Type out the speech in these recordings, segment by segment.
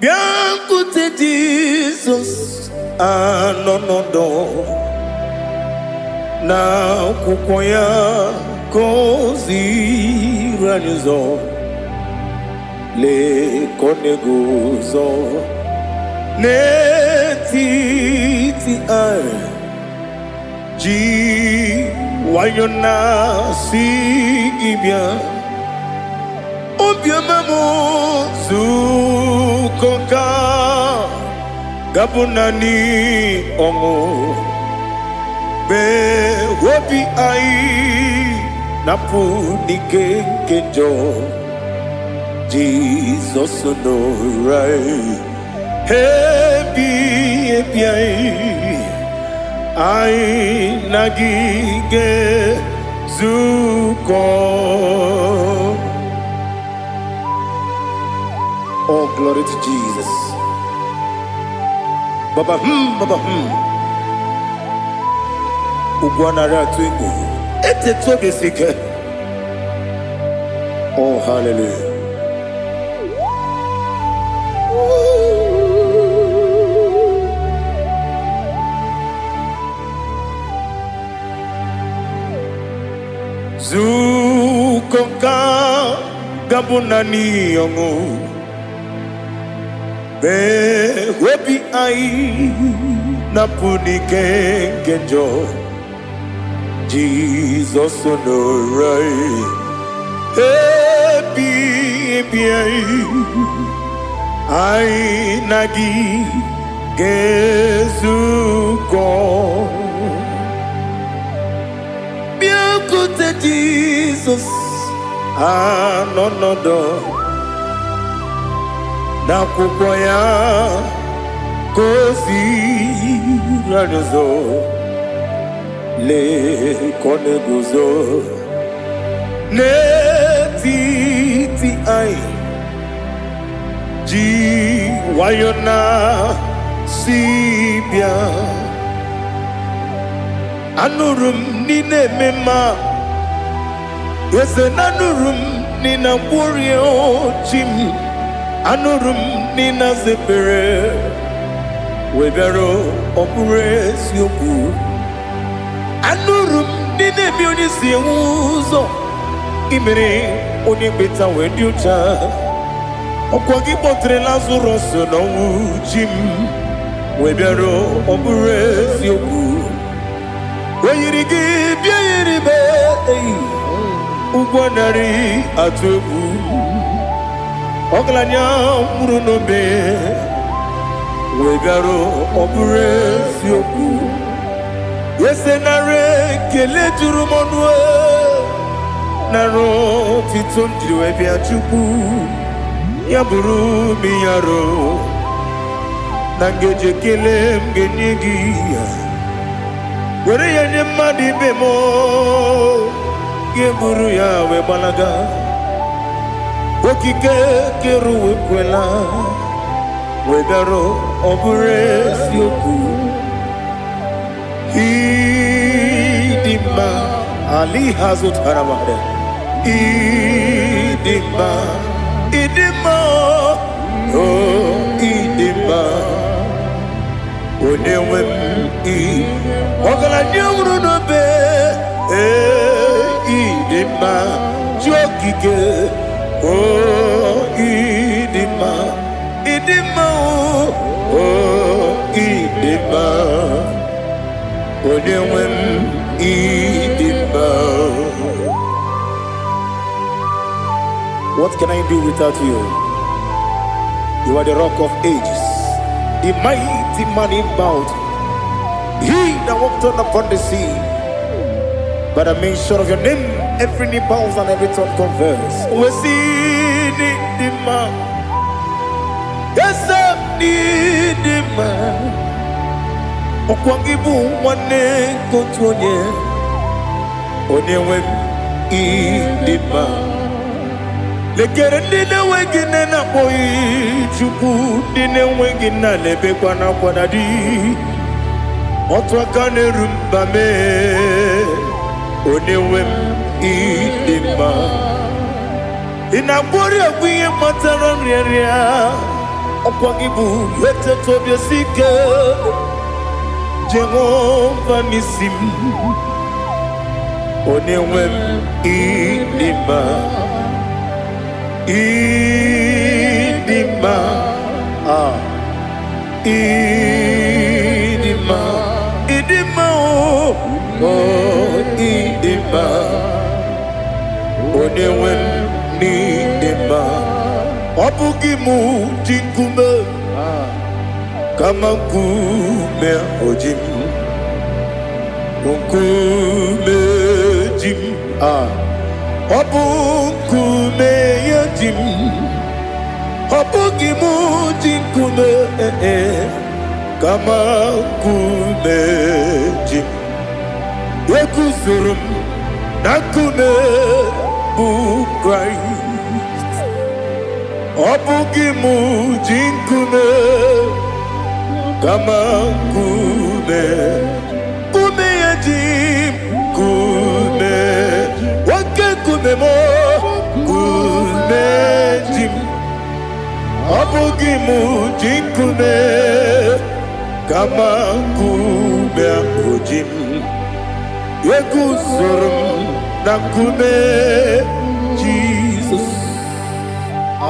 Bịakwute Jizọs, anọ n'ọdọ n'akwụkwọ ya ka o ziri anyị ụzọ. Lee ka ọ na-eguzo n'etiti anyị, ji nwayọ na-asị gị bịa. Obiọma m, zukọ ka gabụ naanị ọṅụ mgbe obi anyị napụ n'ike nke njọ. Jizọs nọrọ anyị ebi ebi, anyị anyị na gị ga-ezukọ. Oh, glory to Jesus. Baba baba Ugwu anaghị atụ egwu. Eteta obi si ike. Oh, hallelujah. Zukọ nka gabụ naanị ọṅụ mee obi anyị napụ n'ike nke njọ. Jizọs nọrọ anyị ebi ebi, anyị anyị na gị ga-ezukọ. Bịakwute Jizọs, anọ n'ọdọ n'akwụkwọ ya ka o ziri anyị ụzọ. Lee ka ọ na-eguzo n'etiti anyị, ji nwayọ na si bịa. Anụrụ m n'ị na-eme mma, eze na anụrụ m n'ị na-agwọrịa chi m, anụrụ m n'ị na-aza ekpere wee bịara. Ọ bụrụ eziokwu, anụrụ m n'ị na-eme onye si enwe ụzọ imere onye mkpeta wee dị ụcha. Ọkwa gị kpọtere Lazarọs n'ọnwụ, chi m, wee bịara. Ọ bụrụ eziokwu, o yiri gị bịa yiri be eyi ụgwọ narị atụ egwu. Ọgaranya nwụrụ n'obe wee bịara. Ọ bụrụ eziokwu, ese nara ekele juru m ọnụ, nara otito m jiri wee bịa. Chukwu, ya bụrụ m yaro na ngeji ekele m ga-enye gị ya, were ya nye mmadụ ibe m, ga-eburu ya wee gbalaga. Okike kere ụwa ekwela wee bịara. Ọ bụrụ eziokwu, ịdị mma ali ha zụtara mmadụ, ịdị mma, ịdị mma, o ịdị mma, onye nwe m, ị ọgaranya nwụrụ n'obe. Ee, ịdị mma, chi okike, o ịdị mma, ịdị mma, o ịdị mma, onye nwe m, ịdị mma. What can I do without you? You are the Rock of Ages, the mighty man in battle, he that walked on upon the sea. By the mention of your name, every knee bows and every tongue confess. We see the man. Yes, the man. Ọkwa gị bụ nwanne nke otu onye, onye nwe m, ịdị mma. Lekere ndị na-enweghị nne na-akpọghị Chukwu, ndị na-enweghị nna na-ebekwa n'akwa na di otu aka na-eru mba mee. Onye nwe m, ịdị mma. Ị na-agwọrị ọgwụ ihe kpatara nrịanrịa. Ọkwa gị bụ eteta obi esi ike, Jehova n'isi m. Onye nwe m, ịdị mma, ịdị mma, ah, ịdị mma, ịdị mma, o oh, ịdị mma. Onye nwe m, n'ịdị mma. Ọ bụghị mụ ji nkume, kama nkume o ji m, nkume ji m, ah, ọ bụ nkume ya ji m. Ọ bụghị mụ ji nkume, eh, eh, kama nkume ji m. Eguzoro m na nkume bụ Kraịst. Ọ bụghị mụ ji nkume, kama nkume, nkume ya ji m. Nkume, nwoke nkume m, nkume ji m. Ọ bụghị mụ ji nkume, kama nkume ahụ ji m. Eguzoro m na nkume Jizọs.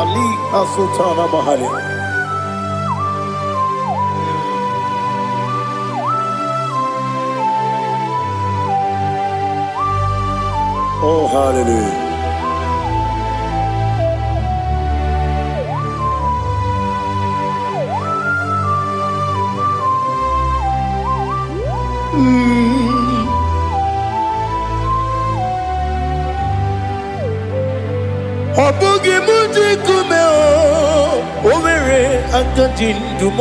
Ali Asultana Mahali. Oh, hallelujah. Ọ bụghị mụ ji nkume, o nwere aka ji ndụ m.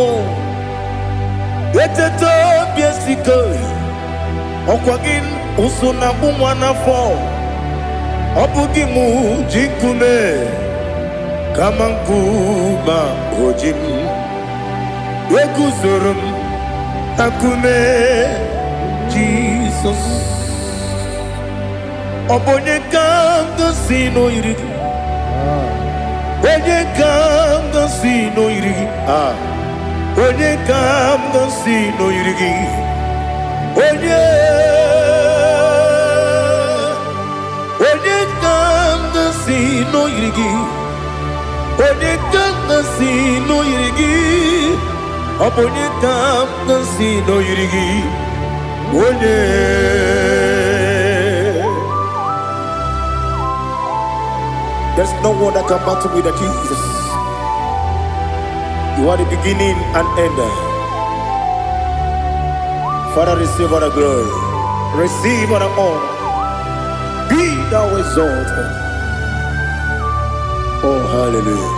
Eteta obi esike, ọkwa gị ụsụ na-akpụ nwa n'afọ. Ọ bụghị mụ ji nkume, kama nkume o ji m. Eguzoro m na nkume Jizọs. Ọ bụ onye ka m gosi n'oyiri gị? Onye ka m gosi n'oyiri gị? Ah, onye ka m gosi n'oyiri gị? Onye, onye ka m gosi n'oyiri gị? Onye ka m gosi n'oyiri gị? Ọ bụ onye ka m gosi n'oyiri gị? Onye. There's no one that can battle with the Jesus. You are the beginning and end. Father, receive all the glory. Receive all the honor. Be thou exalted. Oh, hallelujah.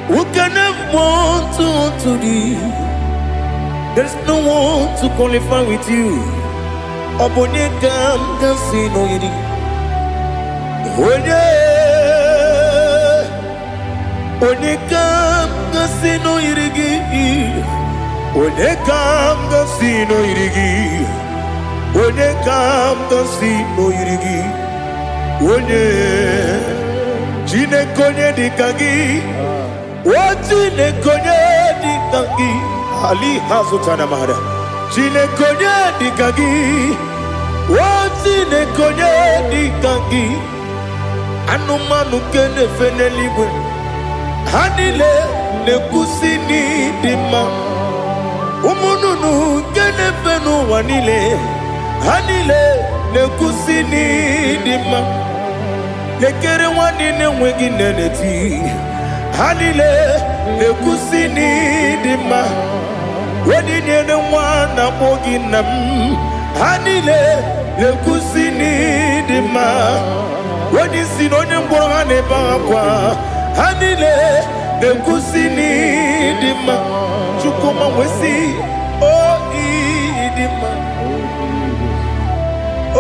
Who can have one to thee? There's no one to qualify with you. Ọ bụ onye ka m ga-asị n'oyiri? Onye, onye ka m ga-asị n'oyiri gị? Onye ka m ga-asị n'oyiri gị? Onye ka m ga-asị n'oyiri gị? Onye, Chineke, onye dị ka gị? O Chineke, onye dị ka gị? Ali hazụtara mara. Chineke, onye dị ka gị? O Chineke, onye dị ka gị? Anụmanụ nke na-efe n'eluigwe, ha niile na-ekwusi n'ịdị mma. Ụmụ nnụnụ nke na-efe n'ụwa niile, ha niile na-ekwusi n'ịdị mma. Lekere nwanne na-enweghị nne na-eti, ha niile na-ekwusi n'ịdị mma. Onye nyere nwa na-akpọ gị nna m, ha niile na-ekwusi n'ịdị mma. Onye isi na onye mkpọrọ, ha na-ebe akwa, ha niile na-ekwusi n'ịdị mma. Chukwuma wee o ịdị mma,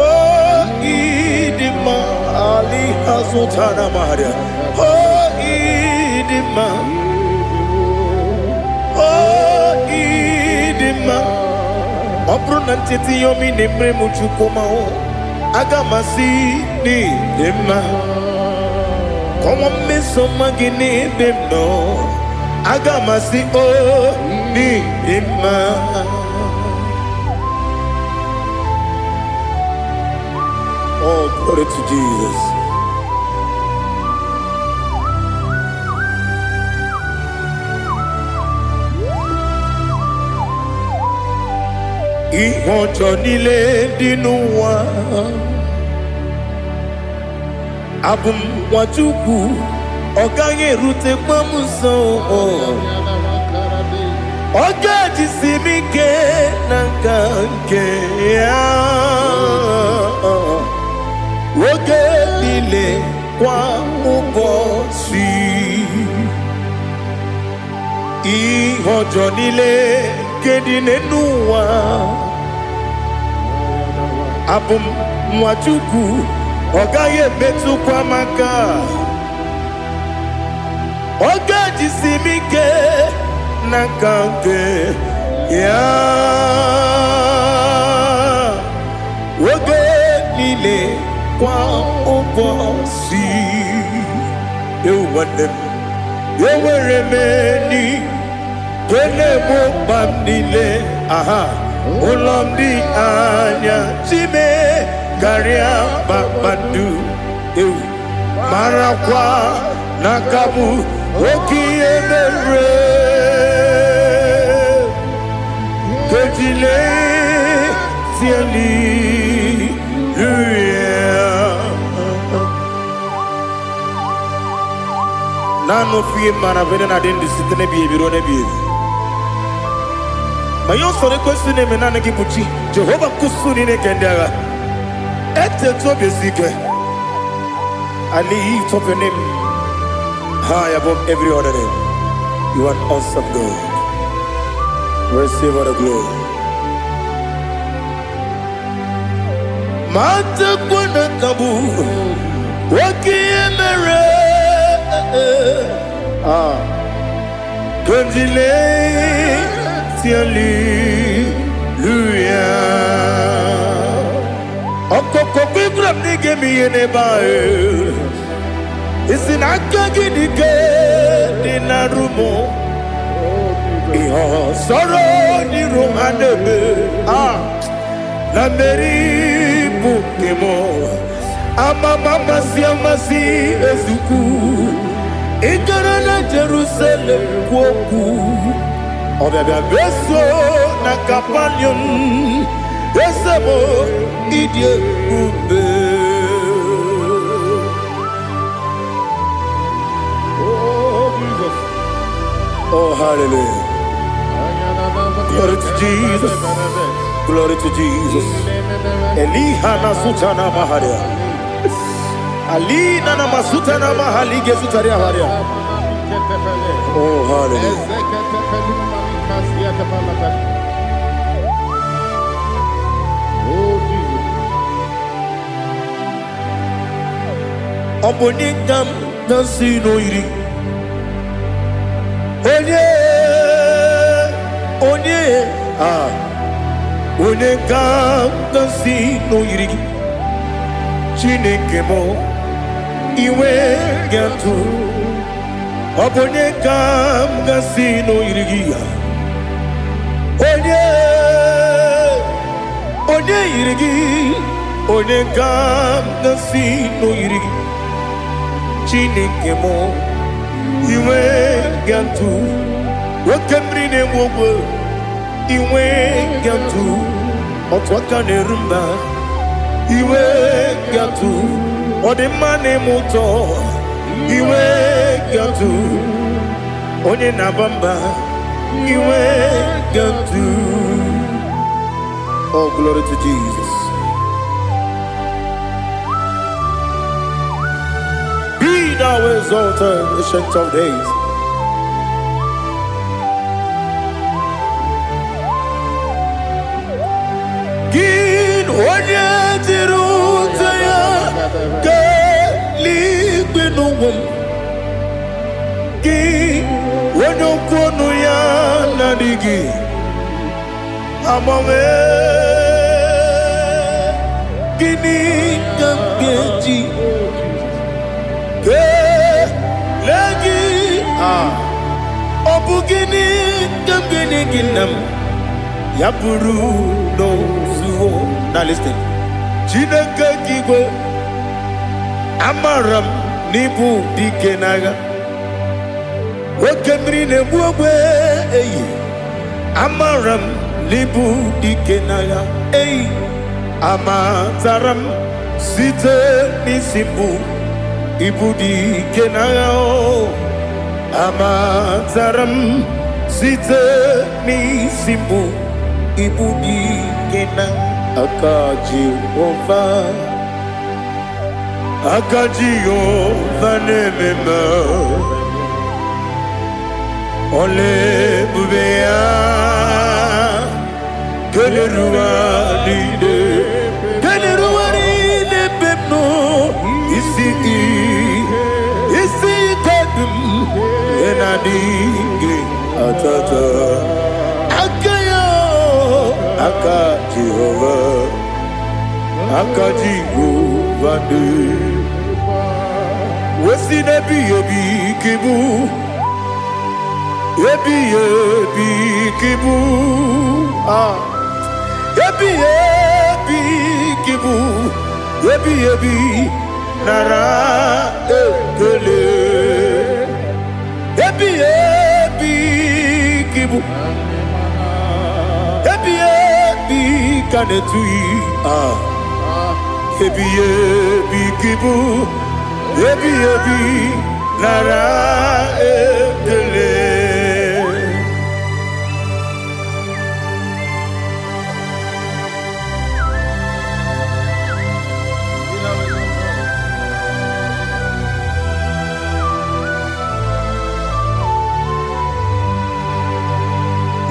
o ịdị mma. Ali azụtara maria. O ịdị mma, o ịdị mma. Ọ bụrụ na ncheta ihe omi na-emere m, Chukwuma, o Aga m asị n'ịdị mma. Kọwa mmeso ọma gị n'ebe m nọ. Aga m asị o n'ịdị mma. Oh, glory to Jesus. Ihe ọjọọ niile dị n'ụwa, abụ m nwa Chukwu, ọ gaghị erutekwa m nso. Ọ ga-ejisi m ike na nka nke ya oge niile, kwa ụbọchị. Ihe ọjọọ niile nke dị n'elu ụwa, abụ m nwa Chukwu, ọ gaghị emetụkwa m aka. Ọ ga-ejisi m ike n'aka nke ya oge niile, kwa ụbọchị. Ewu nwanne m, enwere m enyi nke na-egbo mkpa m niile. Aha ụlọ m dị anya chime karịa kpakpando. Ewu, marakwa n'aka m oke ihe mere kejile hallelujah. Naanị ofu ihe mara bụ na adị ndụ site n'ebighị ebi ruo n'ebighị ebi. Ma ihe usoro ekwesị na-eme, naanị gị bụ chi Jehova nkusu niile nke ndị agha. Etetu obi esi ike. I lift up your name high above every other name. You are an awesome God. Receive all the glory. Matakwa na ka bụ oke ihe mere. Ah, kandile hallelujah. Ọkọkọ kwigwara m na ị ga-eme ihe n'ebe ahụ. Isi na aka gị dị ike dị na rumo ihe ọsọrọ n'iru ha na-eme. Ah, na mmeri bụ nke m. Amama amasị amasị ezukwu. Ị gara na Jerusalem kwuo okwu, ọbịabịa beso na Kapanium. Eze m, ịdị ebube. Oh, Jesus. Oh, hallelujah. Glory to Jesus. Glory to Jesus. Eliha na sutana maharia. Alina na masutana mahali gezutaria haria. Oh, hallelujah. Oh, Jesus. Ọ bụ onye ka m na-asị n'oyiri? Onye, onye, ah, onye ka m na-asị n'oyiri gị? Chineke m, iwe ga-atụ. Ọ bụ onye ka m ga-asị n'oyiri gị ya? Onye, onye yiri gị? Onye ka m ga-asị n'oyiri gị? Chineke m, iwe ga-atụ. Oke mmiri na-egbu ogwe, iwe ga-atụ. Otu aka na-eru mba, iwe ga-atụ. Ọ dị mma na-eme ụtọ, iwe ga-atụ. Onye na-aba mba, iwe ga-atụ. Oh, glory to Jesus. Be thou exalted, Ancient of Days. Gị onye jiri ute ya keeluigwe n'ụwa m, gị onye okwu ọnụ ya na-adịghị agbanwe. Gịnị ka m ga-eji kelee gị? Ah, ọ bụ gịnị ka m ga-enye gị, nna m, ya bụrụ n'ozuo? Now listen. Chineke nke igwe, amara m n'ịbụ dike n'agha, oke mmiri na-egbu ogbe eyi. Amara m n'ịbụ dike n'agha eyi. Amatara m site n'isi mbụ, ịbụ dike n'agha o. Amatara m site n'isi mbụ, ịbụ dike na aka Jehova, aka Jehova na-eme mma. Ọla ebube ya keleruwa niile, keleruwa niile ebe m nọ. Isi isi ike dị m na-adịghị atata aka ya, aka Jehova, aka Jehova dị wesi n'ebighị ebi ka ịbụ, ebighị ebi ka ịbụ. Ah, ebighị ebi ka ịbụ, ebighị ebi, nara ekele. Ebighị ebi ka ịbụ, ebighị ebi ka na-etughị. Ah, ebighị ebi ka ịbụ, ebighị ebi, nara ekele.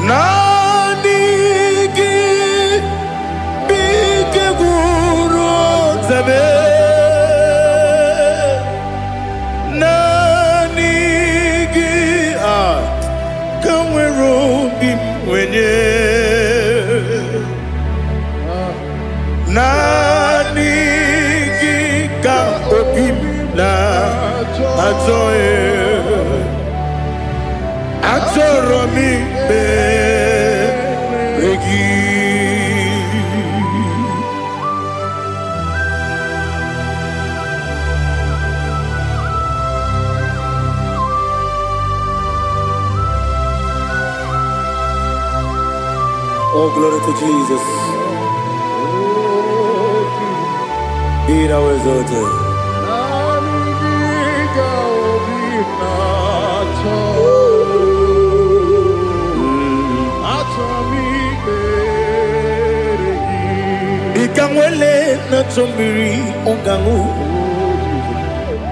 Naanị gị bụ ike gwụrụ ọtebe. Naanị gị a ka nwere obi m nwenye. Naanị gị ka obi m na-achọ. Achọrọ m ikpere gị. Oh, glory to Jesus. Be thou exalted. Naanị gị ka obi m na-achọ. Achọrọ m ikpere gị. Dịka nwele na-achọ mmiri ọ ga-aṅụ,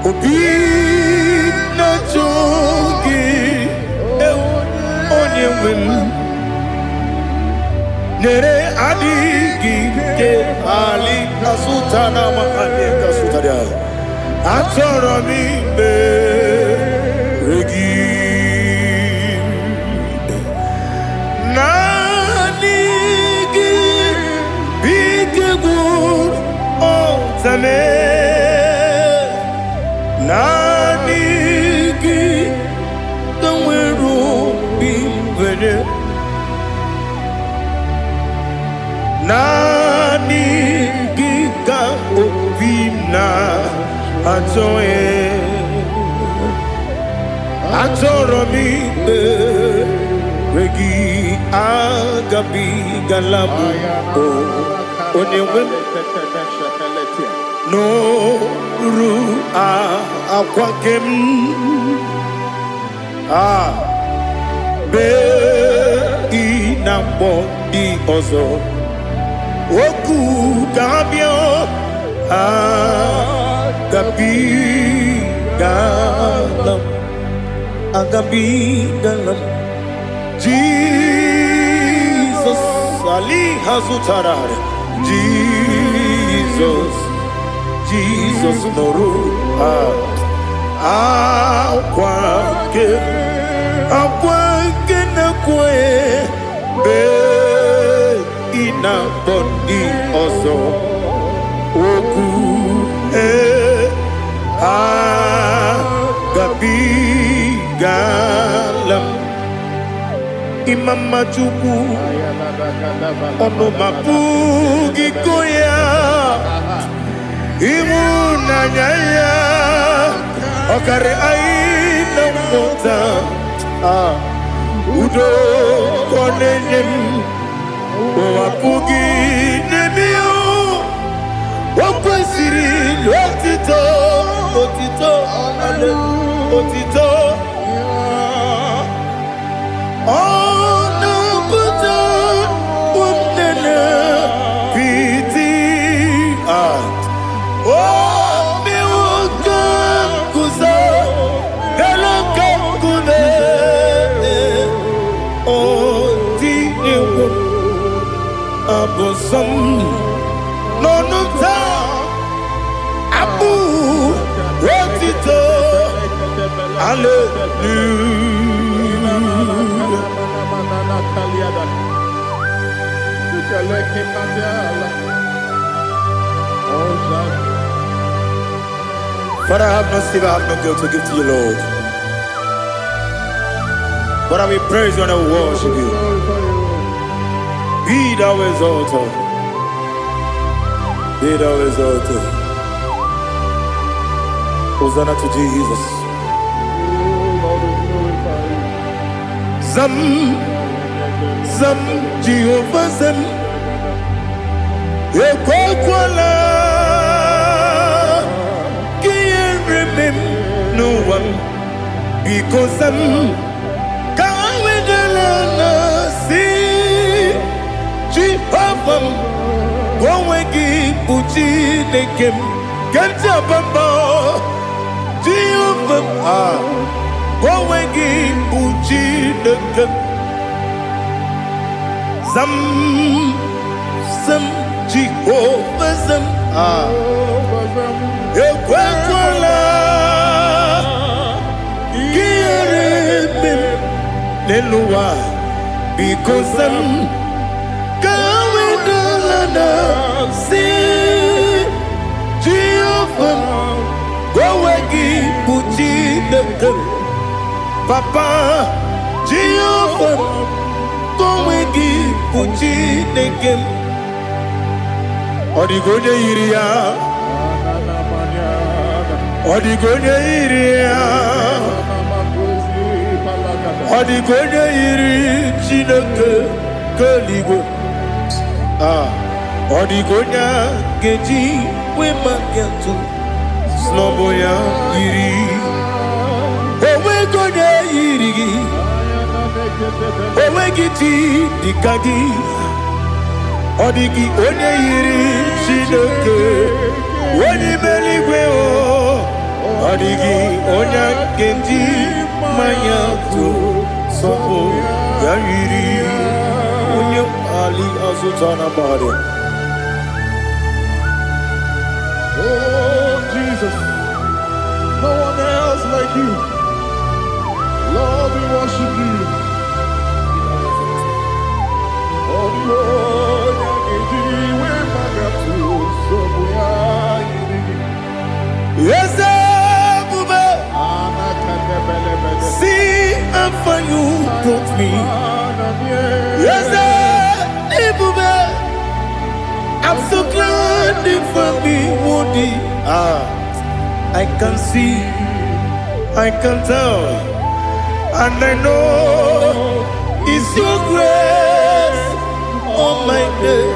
obi na-achọ gị, ewu, onye nwe m. Nyere adịghị ike ali kasụta na makani kasụtara. Achọrọ m ikpere gị. Naanị gị bụ ike gwụrụ ọtame. Naanị gị ka nwere obi nwere. Naanị gị ka obi m na-achọ. Achọrọ m ikpere gị. Agabigala m o, onye nwe m, n'oru akwa nke m a bee ị na-akpọ ndị ọzọ okwu ka ha bịa. Agabigala m, agabigala m. Jizọs ali ha zụtara. Jizọs, Jizọs, nụrụ akwa nke, akwa nke na-ekwe mgbe ị na-akpọ ndị ọzọ. Okwu agabigala m. Ịma mma Chukwu, ọnụ m apụghị ịkọ ya. Ịhụnanya ya ọkarị anyị na mmụta. Ah, udo ka ọ na-enye m, ụwa apụghị n'ebe ya. O kwesịrị otito, otito, otito. Ọ na-apụta nne piti. Ah, o mewo ka m guzo elu ka nkume. O tinyewo abụ nsọ m n'ọnụ m taa, abụ otito, hallelujah. Father, I have no silver, I have no gold to give to you, Lord. But I will praise you and I will worship you. Be thou exalted. Be thou exalted. Hosanna to Jesus. Zam, Zam, Jehovah Zam. Ekwekwala ka ihere mee m n'ụwa m. Biko zam, ka wedala na si Jehova m, ka onwe gị bụ Chineke m. Ke ntị abamba Jehova m, ah, ka onwe gị bụ Chineke m. Zam, zam, Jehova zam, ah, ekwekwala ka ihere mee m n'elu ụwa. Biko zam, ka wedala na si Jehova m, ka onwe gị bụ Chineke m. Papa, Jehova m, ka onwe gị bụ Chineke m. Ọ dịghị onye yiri ya, ọ dịghị onye yiri ya, ọ dịghị onye yiri Chineke nke eluigwe. Ah, ọ dịghị onye a ga-eji wee maka atụ snọbụ ya yiri. Onweghị onye yiri gị, onweghị chi dịka gị. Ọ dịghị onye yiri Chineke onye ime eluigwe o. Ọ dịghị onye a ga-eji mmanya tụ sọpụ ya yiri onye ali azụta na mmadụ. Oh, Jesus, no one else like you. Lord, we worship you. Oh, the onye ga-eji wee maka nsogbu ya yiri gị. Eze ebube, see how far you brought me. Eze ebube, I'm so glad you found me worthy. Ah, I can see, I can tell, and I know it's your grace on my day.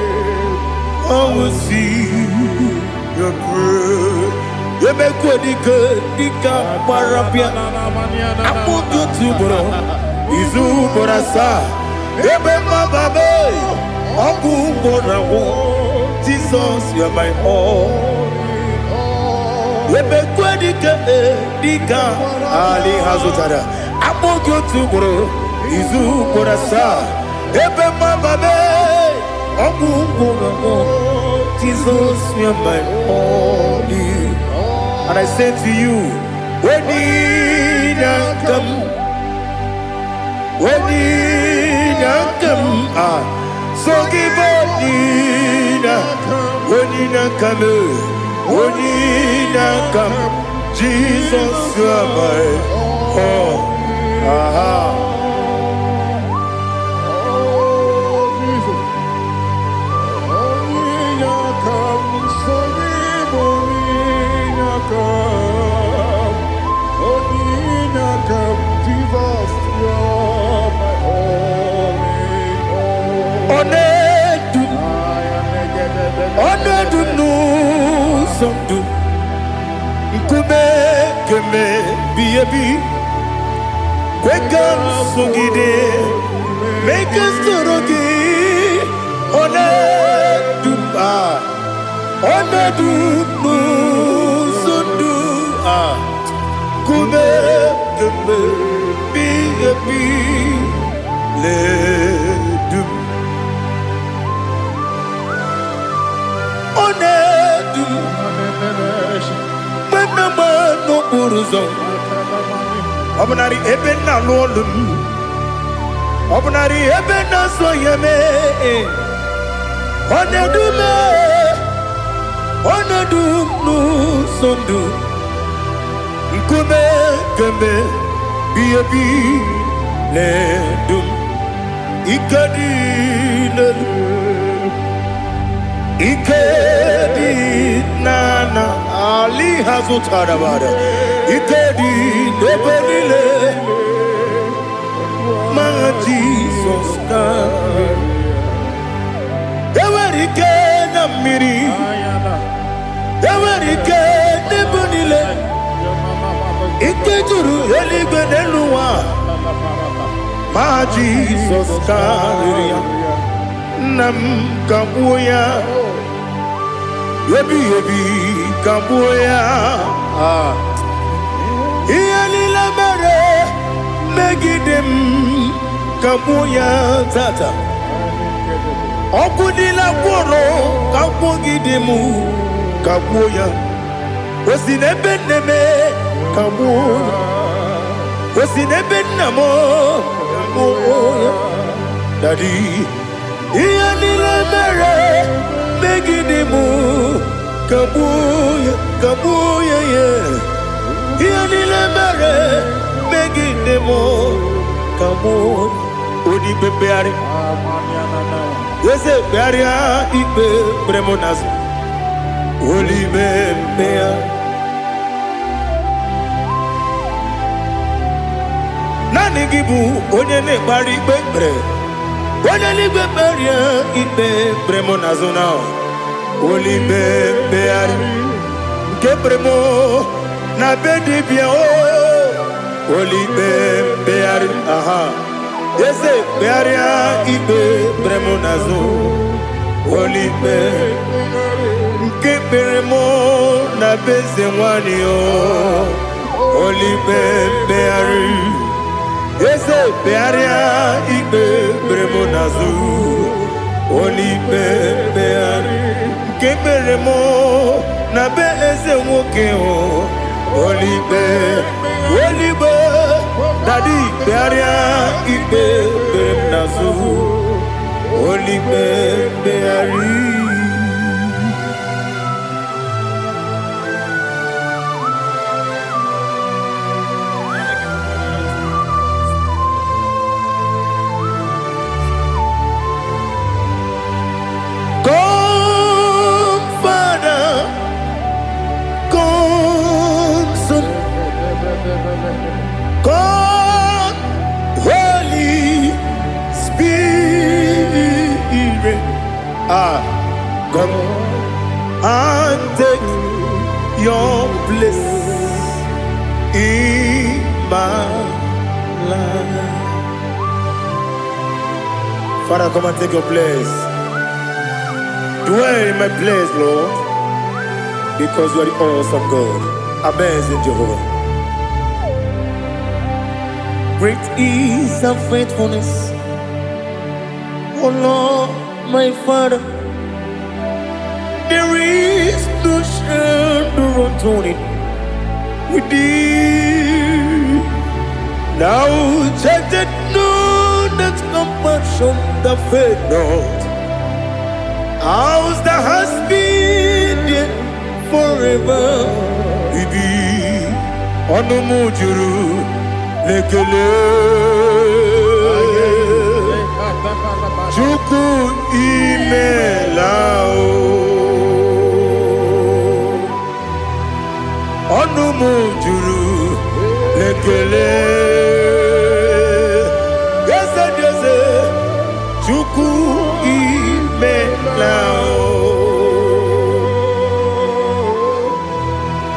I will see your grace. Emekwe dike dịka gbara bịa akpụkpọ otu ugboro, izu ugboro asaa, ebe mmababe ọgwụ ugboro agwụ. Jesus, you are my all. Emekwe dike dịka ali ha zụtara akpụkpọ otu ugboro, izu ugboro asaa, ebe mmababe ọgwụ ugboro agwụ. Jesus, you are my all. And I say to you, when you come, when you come, ah, so give up, Onye na-aka m, onye na-aka m. Jesus, you are my all. Aha. Oh, Jesus. Onye na-aka m, sọ gị bụ onye na-aka m. Onye na-aka m, Jesus, you are my all in all. Ọ na-edu m, ọ na-edu m n'ụzọ ndụ. Nkume keme bi ebi. Kwe ka m sogide, mee ka m soro gị. Ọ na-edu m, ah, ọ na-edu m n'ụzọ ndụ. Ah, nkume keme bi ebi na-edu m. Ọ na-edu m mgbe m na-agba n'okporo ụzọ, ọ bụnarị ebe m na-alụ ọlụ m, ọ bụnarị ebe m na-asọ ya mee. Ọ na-edu m, ọ na-edu m n'ụzọ ndụ. Nkume kemgbe bi ebi na-edu m. Ike dị n'elu, ike dị n'ana ali ha zụtara bara. Ike dị n'ebe niile ma Jizọs karịrị. Enwere ike na mmiri, enwere ike n'ebe niile. Ike juru eluigwe n'elu ụwa ma Jizọs karịrị ya. Nna m, ka gbuo ya ebighị ebi, ka gbuo ya. Ah. Ihe niile mere megide m, ka gbuo ya tata. Ọkụ niile gwụrụ ka gwugide m, ka gbuo ya. O si n'ebe nne m, ka gbuo ya. O si n'ebe nna m, ka gbuo ya. Daddy, ihe niile mere megide m, ka gbuo ya, ka gbuo ya ya. Ihe niile mere megide m, ka gbuo ya. Onye ikpe mkpegharị, eze kpegharịa ikpe kpere m n'azụ. Olime mkpegharị. Naanị gị bụ onye na-ekpegharị ikpe kpere. Onye n'igwe, kpegharịa ikpe kpere m n'azụ na olime mkpegharị nke kpere m na be dibịa o. Olime mkpegharị, aha, eze kpegharịa ikpe kpere m n'azụ. Olime nke kpere m na be eze nwanyị o. Olime mkpegharị, eze kpegharịa ikpe kpere m n'azụ. Olime mkpegharị nke kpere m na be eze nwoke o. Olime, olime, daddy, kpegharịa ikpe kpere m n'azụ. Olime mkpegharị. Come, Father, come, Son, come, Holy Spirit. Ah, come and take your place in my life. Father, come and take your place. Dwell in my place, Lord, because you are the awesome God, amazing Jehovah. Great is thy faithfulness, O Lord, my Father. There is no shadow of turning with thee. Thou changest not thy compassions, they fail not. As thou hast been forever. Ibi ọnụ m juru n'ekele. Chukwu imela o. Ọnụ m juru n'ekele. Eze dị eze, Chukwu imela o.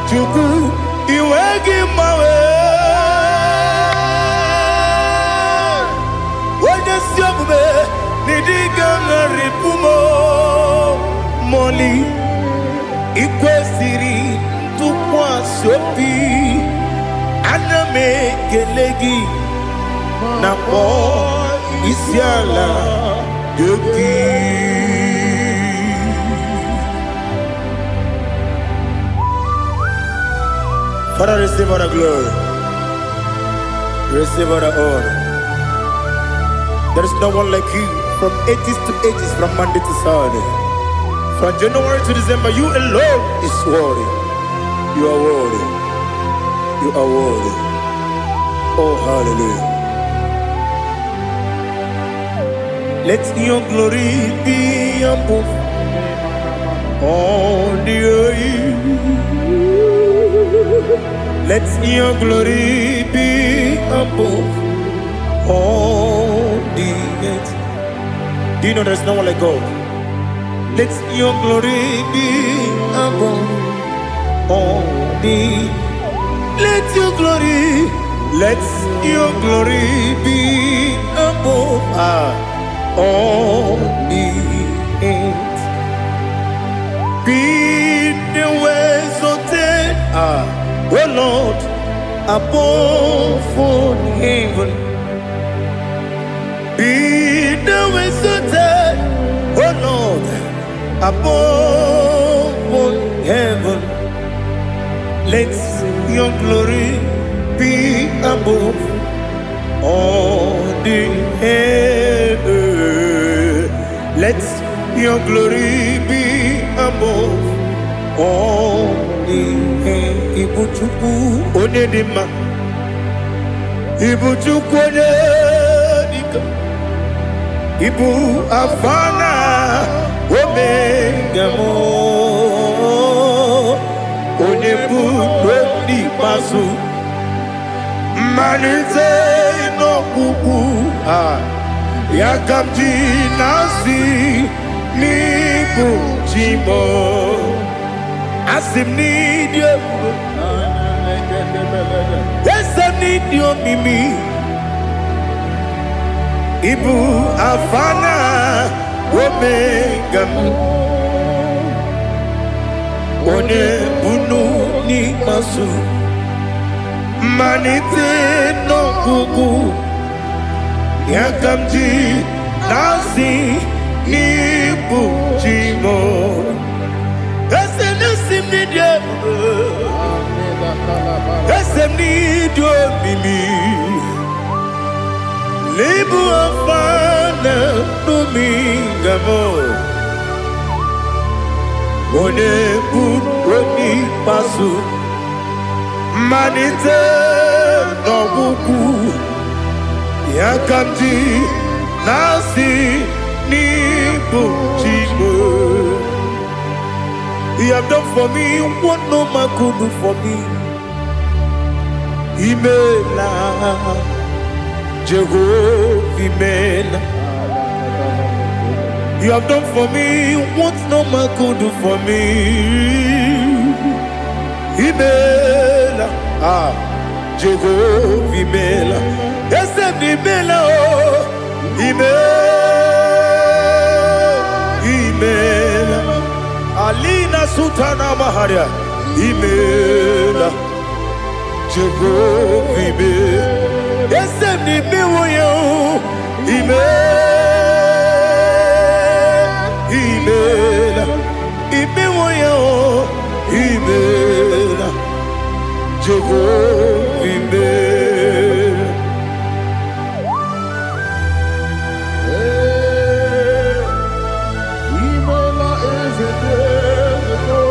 Chukwu iwe gị mgbanwe. Onye si omume n'ịdịga ṅarịpụ m mọli ị kwesịrị ntụkwasị obi ana m ekele gị na kpọọ isi ala gị. Father, receive all the glory, receive all the honor. There is no one like you from ages to ages, from Monday to Saturday. From January to December, you alone is worthy. You are worthy. You are worthy. Oh, hallelujah. Let your glory be above all the earth. Let your glory be above all the earth. Do you know there's no one like God? Let your glory be above all the. Let your glory, let your glory be above all the earth. Be the exalted, O Lord, above all heaven. Be thou exalted, O Lord, above all heaven. Let your glory be above all the earth. Let your glory be above all the earth. Ibu Chukwu onye dị mma, Ibu Chukwu onye dike. Ibu Alfa na Omega m, onye bụ n'ikpeazụ, mmalite n'ọgwụgwụ a, ya ka m ji na-asị n'ịbụ chi m. Asị m n'ịdị ebube, eze m n'ịdị omimi, Ibu Alfa na Omega m, onye bunu n'ikpeazụ, mmalite n'ọgwụgwụ, ya ka m ji na-asị n'ịbụ chi m. Eze na-esi m n'ịdị ebube, eze m n'ịdị omimi, Ibu Alfa na Omega m, onye bụ onye ikpeazụ, mmalite n'ọgwụgwụ, ya ka m ji na-asị n'ịbụ chi m. You have done for me what no man could do for me. Imela, Jehovah, Imela. You have done for me what no man could do for me. Imela, Jehovah, Imela. Eze m Imela, oh, Imela, Imela. Alina Sultana Maharia, Imela, Jehovah, Imela. Eze m imewo ya, oh, Imela, Imela, imewo ya, oh, Imela, Jehovah, Imela. Imela eze dị eze.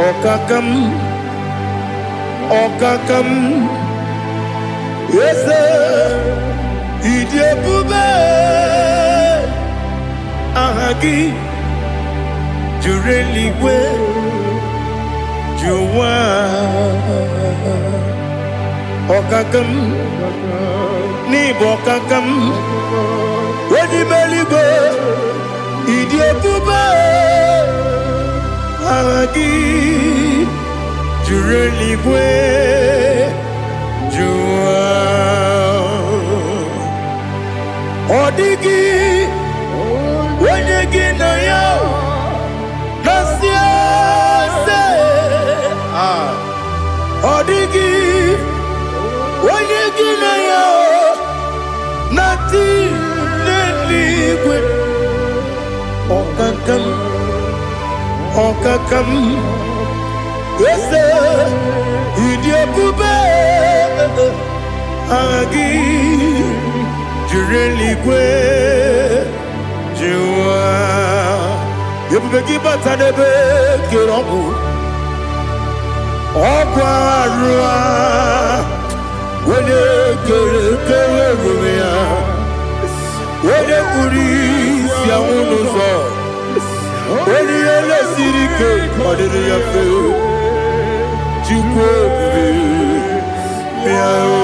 Ọkaka m, ọkaka m, eze, ịdị ebube, aha gị juru eluigwe ju ụwa. Ọkaka m, n'ịbụ ọkaka m, onye ime eluigwe, ịdị ebube, aha gị juru eluigwe ju ụwa. Ọ dịghị onye gị na ya na-asị eze. Ah. Ọ dịghị onye gị na ya na-atị n'eluigwe. Ọkaka m, ọkaka m, eze, ịdị ebube, aha gị juru eluigwe ju ụwa. Ebube gị bata n'ebe kere ọgwụ, ọgwụ arụ a, onye kere kere onwe ya, onye kpuru isi anwụ n'ụzọ, onye ihe lesiri ike ọ dịrị ya mfe. Chukwu ebube, bịa o.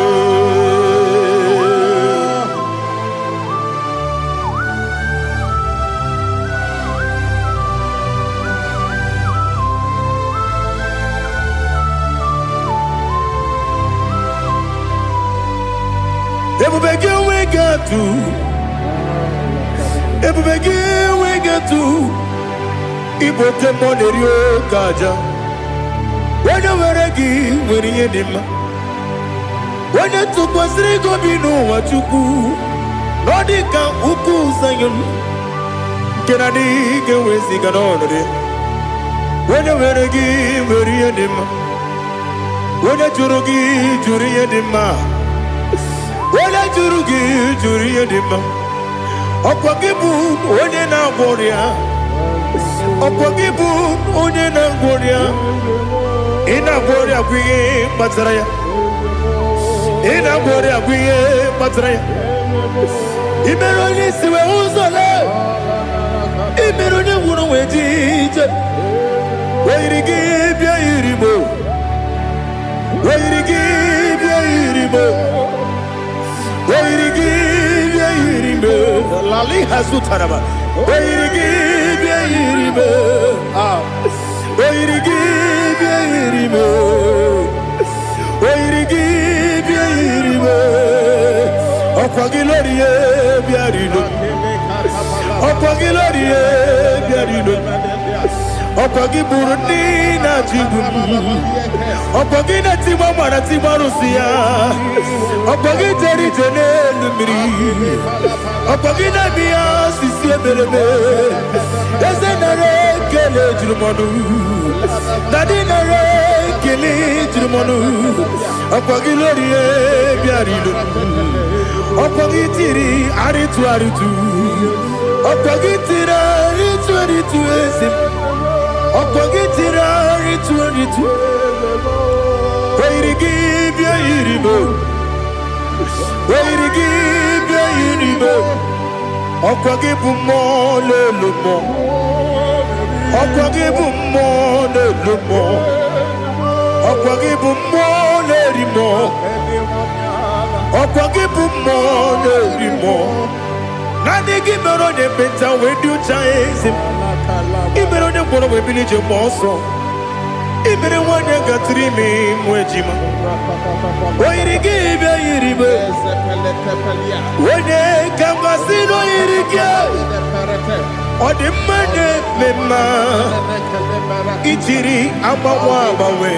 Ebube gị enweghị atụ, ebube gị enweghị atụ. Ịbụ oke mmụọ na-eri oke aja. Onye nwere gị nwere ihe dị mma. Onye tụkwasịrị gị obi n'ụwa, Chukwu, na ọ dị ka ugwu Zayọn nke na adịghị ga-eweziga n'ọnọdụ ya. Onye nwere gị nwere ihe dị mma. Onye jụrụ gị jụrụ ihe dị mma. Onye jụrụ gị jụrụ ihe dị mma. Ọkwa gị bụ onye na-agwọ ọrịa. Ọkwa gị bụ onye na-agwọ ọrịa. Ị na-agwọ ọrịa bụ ihe kpatara ya. Ị na-agwọ ọrịa bụ ihe kpatara ya. Ị mere onye isi wee ụzọ lee. Ị mere onye ngwụrụ wee ji ije. O yiri gị bịa yiri mo. O yiri gị bịa yiri mo. O yiri gị bịa yiri mo. Lali hazutaraba. O yiri gị bịa yiri mo. Ah. O yiri gị bịa yiri mo. O yiri gị bịa yiri mo. Ọkwa gị lórí ye bịa rilo. Ọkwa gị lórí ye bịa rilo. Ọkwa gị bụrụ ndị na-achịgbu m. Ọkwa gị na-etigba mara tigba arụsị ya. Ọkwa gị jere ije n'elu mmiri. Ọkwa gị na-eme ya osisi emereme. Eze, nara ekele juru m ọnụ. Daddy, nara ekele juru m ọnụ. Ọkwa gị lórí ye bịara ilo. Ọkwa gị tiri arịtụ arịtụ. Ọkwa gị tiri arịtụ arịtụ, eze m. Ọkwa gị tiri arịtụ arịtụ. O yiri gị bịa yiri m. O yiri gị bịa yiri m. Ọkwa gị bụ mmụọ n'elu mmụọ. Ọkwa gị bụ mmụọ n'elu mmụọ. Ọkwa gị bụ mmụọ na-eri mmụọ. Ọkwa gị bụ mmụọ na-eri mmụọ. Naanị gị mere onye ekpenta wee dị ụcha, eze m. Ị mere onye ngwọrọ wee bili ije mgbe ọsọ. Ị mere nwanyị gatụrụ ime mụ ejima. O yiri gị bịa yiri m. Onye ka m gasị na o yiri gị? Ọ dị mma na-eme mma. Ijiri agbanwe agbanwe.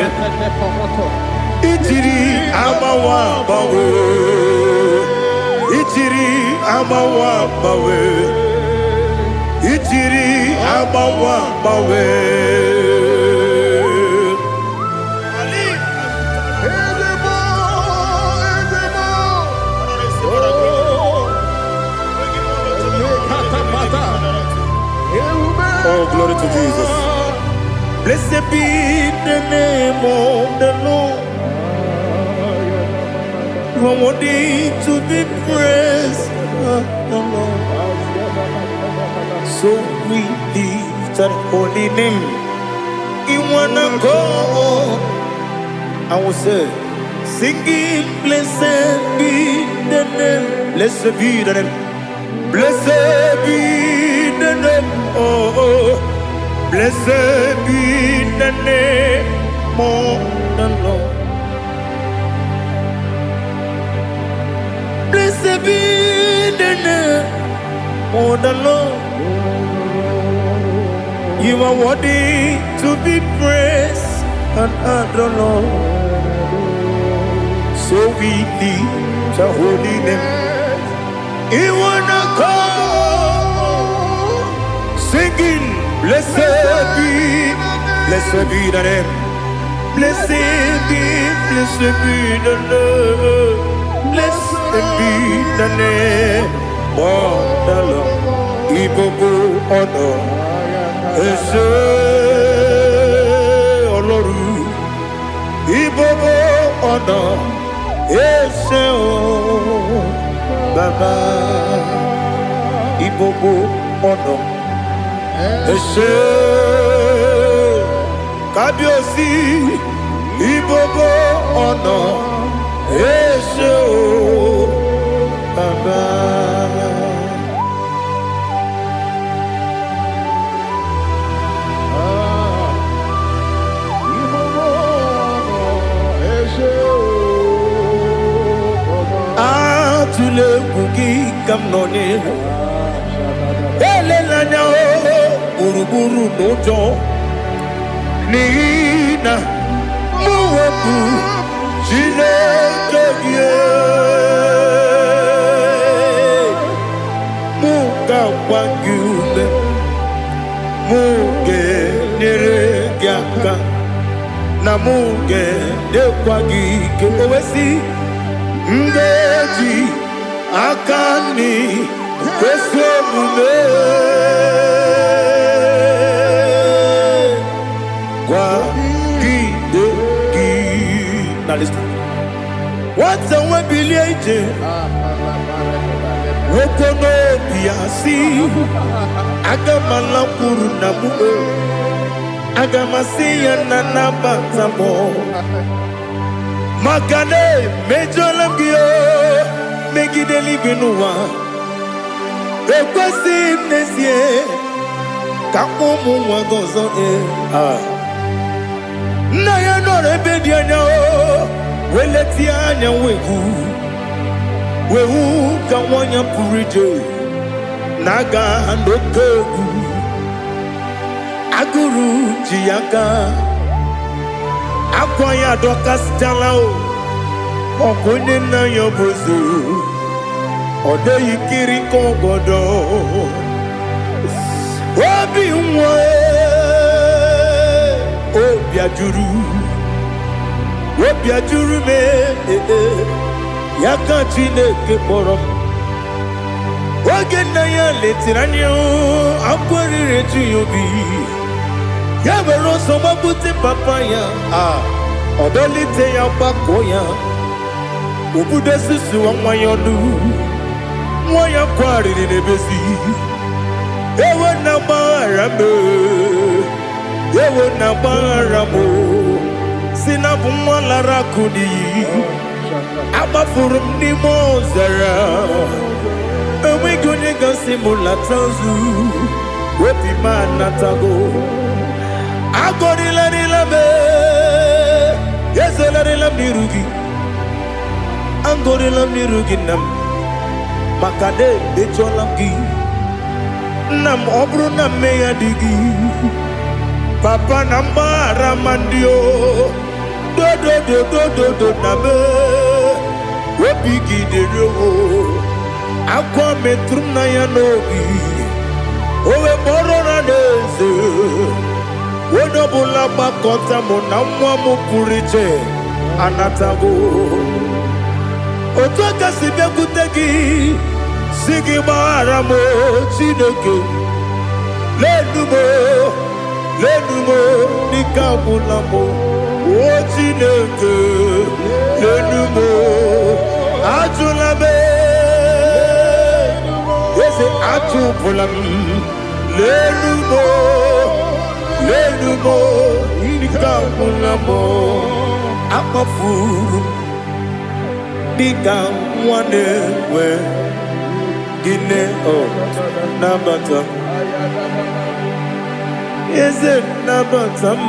Ijiri agbanwe agbanwe. Ijiri agbanwe agbanwe. Ijiri agbanwe agbanwe. Ezebo, ezebo. Oh, lekatapata. Ewube. Oh, glory to Jesus. Blessed be the name of the Lord. You are worthy to be praised, the Lord. So we lift that holy name in one accord. I will say, singing, blessed be the name, blessed be the name, blessed be the name, oh, blessed be the name of the Lord. Blessed be the name of the Lord. You are worthy to be praised and adored, Lord. So we lift the holy name. In one accord, singing, blessed be the name. Blessed be the name. Blessed be the name of the Lord. Ibobo ọ̀nà ẹ ṣé Ọlọ́run. Ibobo ọ̀nà ẹ ṣé o Bàbá. Ibobo ọ̀nà ẹ ṣé Kábíyèsí. Ibobo ọ̀nà ẹ ṣé o Bàbá. Atụla egwu gị ka m nọ n'ihu. Elela anya o gburugburu n'ụjọ n'ihi na mụ wepụ Chineke gị mụ ga-agba gị ume mụ ga-enyere gị aka na mụ ga-enyekwa gị ike o wee sị m ga-eji aka nri kwesị omume kwagide gị. Now listen. Nwata nwe bilie ije nwoke n'obi ya si aga m alakwuru nna m o aga m asị ya na nabata m maka na emejọla m gị o megide eluigwe n'ụwa ekwesịghị m n'ezie ka mkpọ ụmụ nwa gị ọzọ ee. Nna ya nọrọ ebe dị anya o wee letie anya wee hụ wee hụ ka nwa ya pụrụ ije na-aga n'oke egwu agụrụ ji ya aka akwa ya adọkasịchala o ọkụ onye nna ya bụ eze ọ dịghị kiri ka ọgọdọ obi nwa obi ajụrụ obi ajụrụ m ee, ya ka Chineke kpọrọ m oge nna ya letiri anya akwa riri eju ya obi ya were ọsọ gbapute papa ya a ọ dọlite ya gbakọ ya obudo susuwa nwa ya ọnụ nwa ya kwarịrị n'ebezi ewo na gbaghara m ewo na gbaghara m si na bụ nwa lara akụ n'iyi agbafuru m n'ime ọzara enweghị onye gasị m lata ozu obi m anatago agọrịlarịla m ezelarịla m n'iru gị agọrịla m n'iru gị nna m maka na emejọla m gị nna m ọ bụrụ na mmehie adịghị papa na mgbaghara ma ndị o dodododododo na m obi gị dịrị o akwa metụrụ m na ya n'obi o wee kpọrọ na n'eze onye ọbụla gbakọta mụ na nwa m pụrụ iche anatago otu aka si bịakwute gị si gị gbaghara m o, Chineke lenu m o, lenu m o, Ike agwụla m. O Chineke, lenu m. Ajụla m, eze, achụpụla m. Lenu m, lenu m. Ike agwụla m. Akpafuru m dịka nwa na-enwe gịnị. O nabata m, eze, nabata m.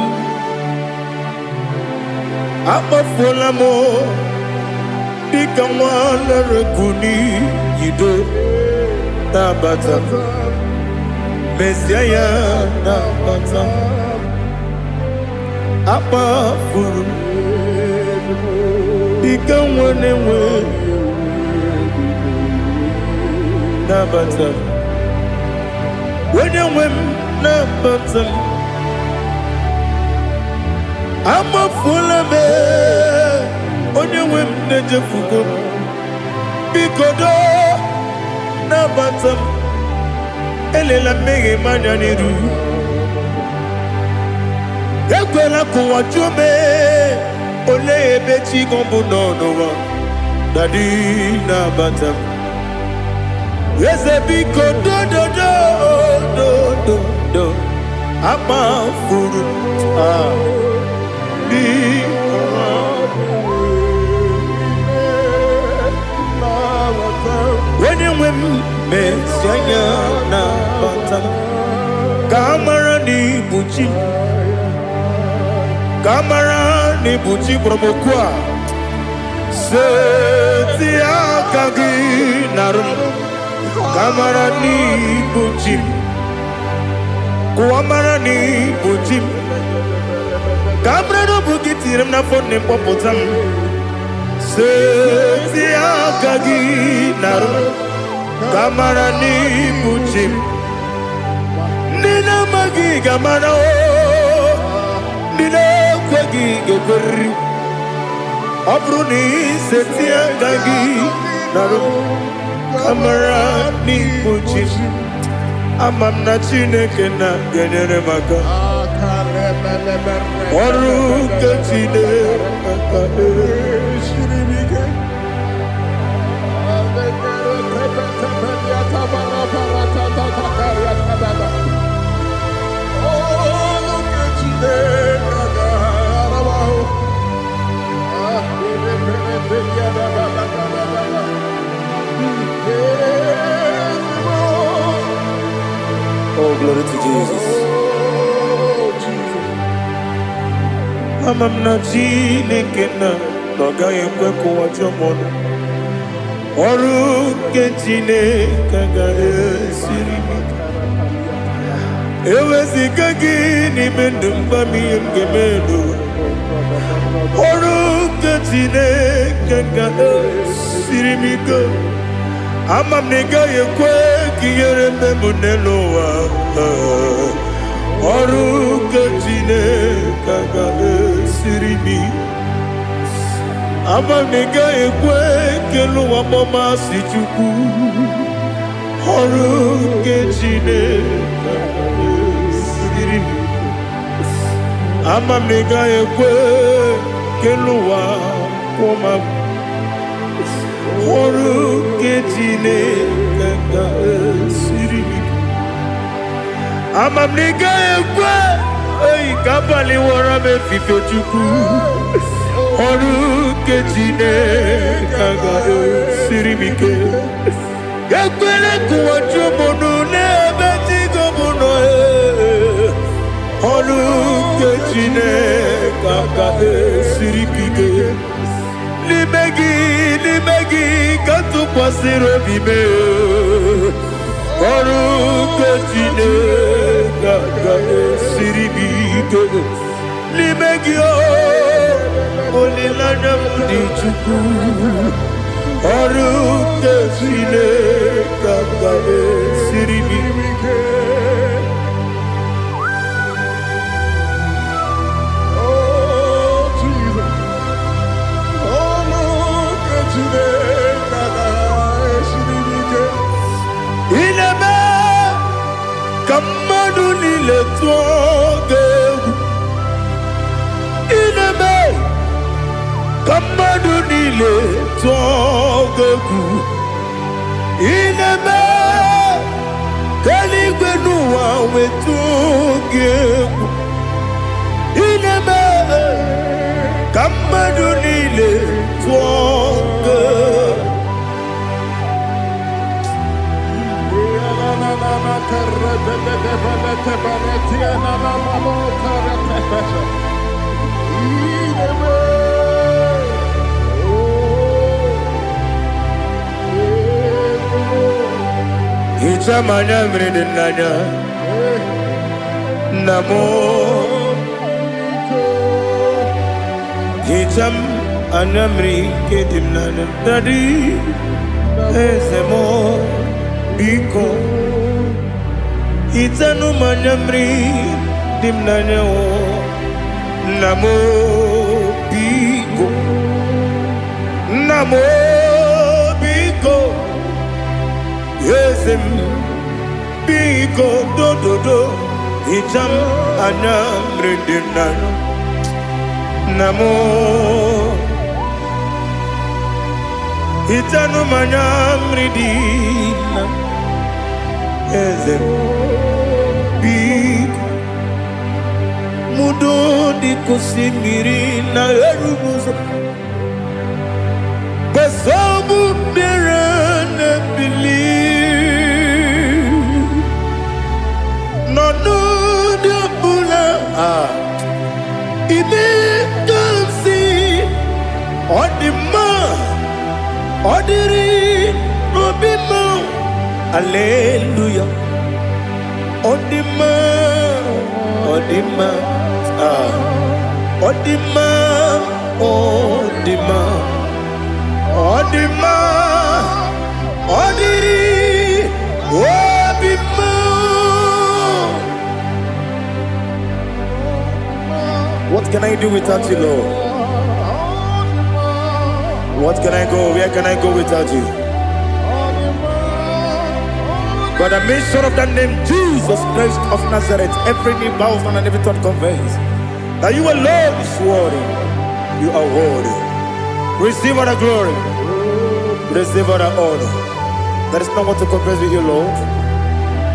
Akpafuola m dịka nwa na-ereku n'iyido. Nabata m, mezie ya, nabata m. Akpafuru m dịka nwa na-enwe, nabata m. Onye nwe m, nabata m. Amafuola m, onye nwe m, na-ejefugo m. Biko doo, nabata m. Elela mmehie m anya n'iru. Ekwela ka ụwa jụọ m, olee ebe chi gị bụ nọ n'ụwa. Daddy, nabata m. Eze, biko, dododo dododo. Amafuru ah biko. Onye nwe m, mezie, nabata m, ka a mara na ibu chi m, ka a mara na ibu chi kpọrọ m okwu a. Seti aka gị narụ m, ka a mara na ibu chi m, ka ụwa mara na ibu chi m, ka a mara na ọ bụ gị tinyere m n'afọ nne m, kpọpụta m. Seti aka gị narụ m, ka a mara na ibu chi m. Ndị na-amaghị ga-amara o, ndị na-ekweghị ga-ekweriri. Ọ bụrụ na iseti aka gị narụ m, ka mara n'ibu chi m. Ama m na Chineke na ga-enyere m aka. Ọrụ nke Chineke. Siri m ike. Olu nke Chineke ga-ara m ahụ. Ah, ebe mere ebe ya da ba ba ba ba ba ba. Ezigbo. Oh, glory to Jesus. Oh, Jesus. Ama m na Chineke na ọ gaghị ekwe ka ụwa jụọ m ọnụ. Ọrụ nke Chineke agaghị esiri m ike. Eweziga gị n'ime ndụ m, gwa m ihe m ga-eme n'ụwa. Ọrụ nke Chineke ga-esiri m ike. Ama m na ị gaghị ekwe ka ihere mme m n'elu ụwa. Ọrụ nke Chineke ga-esiri m ike. Ama m na ị gaghị ekwe ka elu ụwa kpọmasị Chukwu. Ọrụ nke Chineke ga-esiri m ike. Ama m na ị gaghị ekwe ka elu ụwa kwụọ m. Ọrụ nke Chineke ga-esiri m ike. Ama m na ị gaghị ekwe eyi ka abalị wọrọ m efife. Chukwu, ọrụ nke Chineke ga-esiri m ike. Ekwele ka ụwa jụọ m ọnụ n'ebe chi gị bụ nọ. Ee. Ọrụ nke Chineke ga-esiri m ike. N'ime gị, n'ime gị ka m tụkwasịrị obi m. Ọrụ nke Chineke ga-esiri m ike. N'ime gị o, olileanya m dị. Chukwu, ọrụ nke Chineke ga-esiri m ike. Oh, Jesus. Olu nke Chineke ga-esiri m ike. Ị na-eme ka mmadụ niile tụọ gị egwu. Ka mmadụ niile tụọ gị egwu. Ị na-eme ka eluigwe n'ụwa wetụ gị egwu. Ị na-eme ka mmadụ niile tụọ gị egwu. Hichaa m anya mmiri dị n'anya, nna m. Hichaa m anya mmiri nke dị m n'anya, daddy, eze m, biko. Hichanụ m anya mmiri dị m n'anya o, nna m, biko. Nna m, biko. Eze m, biko, dododo. Hichaa m anya mmiri dị m n'anya, nna m. Hichanụ m anya mmiri dị na eze m, biko. Mudo dị ka osimiri na erughị ụzọ gbasọbụ mmiri na-ebili n'ọnọdụ ọbụla. Ah, ime ka m si ọ dị mma, ọ dịrị n'obi m. Aleluya, ọ dị mma, ọ dị mma. Ah, ọ dị mma, ọ dị mma, ọ dị mma, ọ dịrị obi m. What can I do without you, Lord? What can I go? Where can I go without you? By the mention of that name, Jesus Christ of Nazareth, every knee bows down and every tongue confess that you alone is worthy. You are worthy. Receive all the glory. Receive all the honor. There is no one to compare with you, Lord.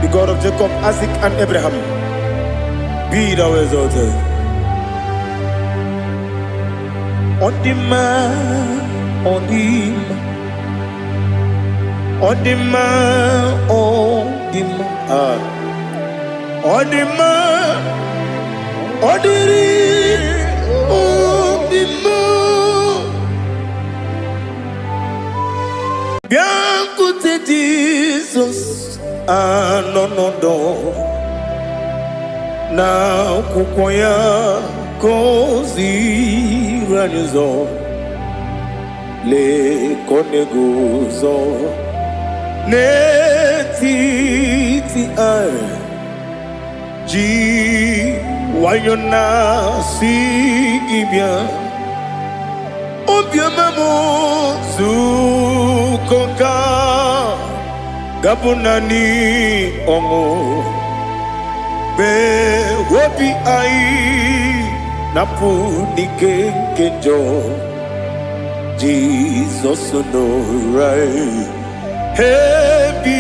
The God of Jacob, Isaac, and Abraham. Be thou exalted. Ọ dị mma, ọ dị mma, ọ dị mma, ọ dị mma. Ah. Ọ dị mma, ọ dịrị obi m. Bịakwute Jizọs anọ n'ọdọ na akwụkwọ ya ka o ziri anyị ụzọ. Lee ka ọ na-eguzo n'etiti anyị ji nwayọ na-asị gị bịa. Obiọma m, zukọ ka gabụ naanị ọṅụ mee obi anyị napụ n'ike nke njọ. Jizọs nọrọ anyị ebi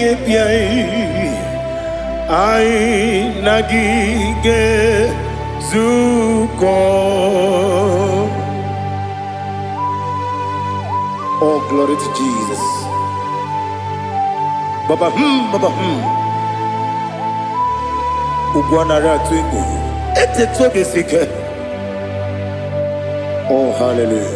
ebi anyị, anyị na gị ga-ezukọ. Oh, glory to Jesus. Baba baba. Ugwu anara atụ egwu. Etetu obi esi ike. Oh, hallelujah.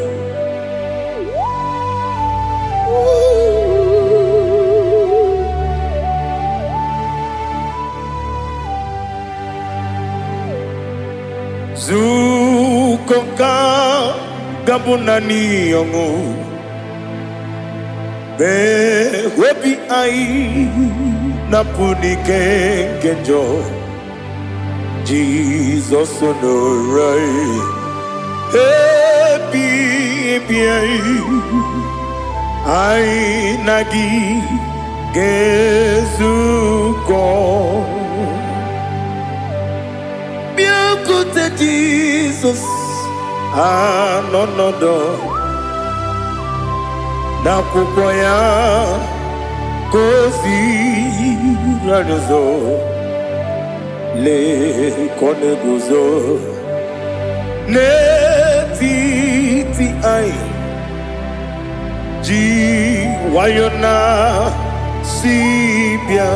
Zukọ ka gabụ naanị ọṅụ mee obi anyị napụ n'ike nke njọ. Jizọs nọrọ anyị ebi ebi anyị, anyị na gị ga-ezukọ. Bịakwute Jizọs. Anọ nọdụ n'akwụkwọ ya ka o ziri anyị ụzọ. Lee ka ọ na-eguzo n'etiti anyị, ji nwayọ na si bịa.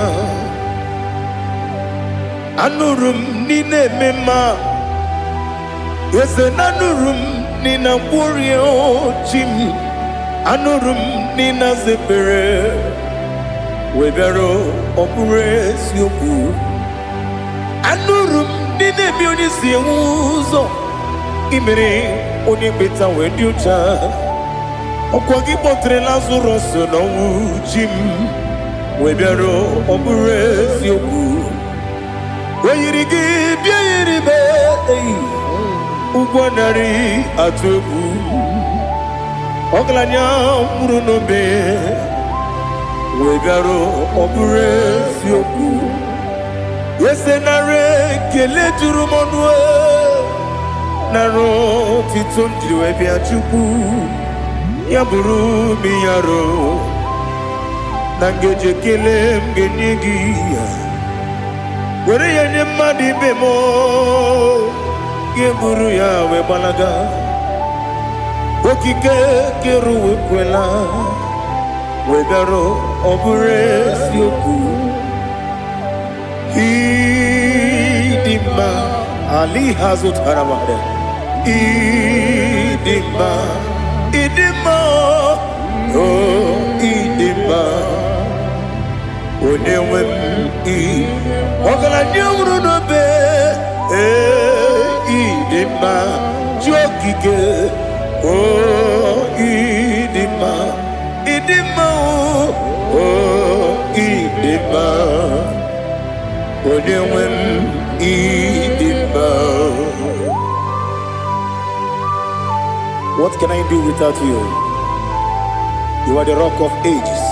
Anụrụ m n'ị na-eme mma, eze, na anụrụ m n'ị na-agwọrịa chi m. Anụrụ m n'ị na-aza ekpere wee bịara. Ọ bụrụ eziokwu, anụrụ m n'ị na-eme onye si enwe ụzọ imere onye kpeta wee dị ụcha. Ọkwa gị kpọtere Lazarọs n'ọnwụ, chi m, wee bịara. Ọ bụrụ eziokwu, o yiri gị bịa yiri m eyi ụgwọ narị atụ egwu. Ọgaranya nwụrụ n'obe wee bịara. Ọ bụrụ eziokwu, eze, nara ekele juru m ọnụ, nara otito m jiri wee bịa. Chukwu, ya bụrụ m yaro na ngeji ekele m ga-enye gị ya, were ya nye mmadụ ibe m, ga-eburu ya wee gbalaga. Okike kere ụwa ekwela wee bịara. Ọ bụrụ eziokwu, ịdị mma ali ha zụtara mmadụ. Ịdị mma, ịdị mma, o ịdị mma, onye nwe m. Ị ọgaranya nwụrụ n'obe, ee, ịdị mma, chi okike, o ịdị mma, ịdị mma, o ịdị mma, onye nwe m, ịdị mma. What can I do without you? You are the Rock of Ages,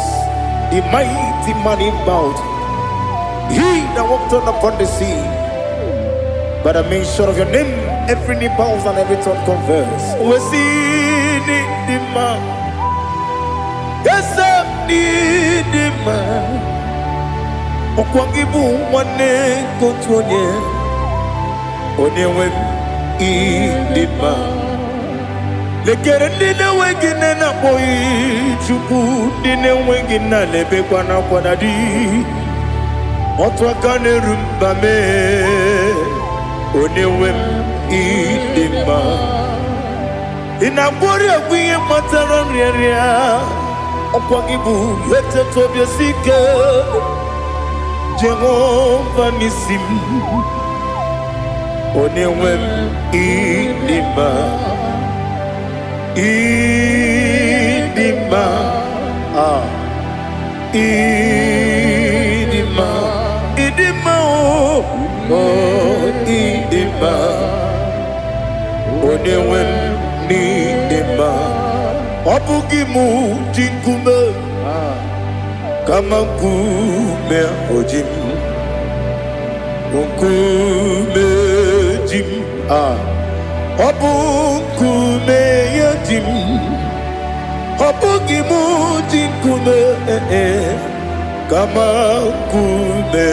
the mighty man in battle, he that walked on upon the sea. By the mention of your name, every knee bows and every tongue confess. We see the man. Yes, I need man. Ọkwa gị bụ nwanne nke otu onye, onye nwe m, ịdị mma. Lekere ndị na-enweghị nne na-akpọghị Chukwu, ndị na-enweghị nna na-ebekwa n'akwa na di. Otu aka na-eru mba mee, onye nwe m, ịdị mma. Ị na-agwọrị agwụ ihe kpatara nrịarịa. Ọkwa gị bụ eteta obi esi ike, Jehova n'isi m, onye nwe m, ịdị mma, ịdị mma, ah, ịdị mma, ịdị mma, o o ịdị mma, onye nwe m, n'ịdị mma. Ọ bụghị mụ ji nkume, kama nkume oji m, nkume ji m, ah, ọ bụ nkume ya ji m. Ọ bụghị mụ ji nkume, eh, eh, kama nkume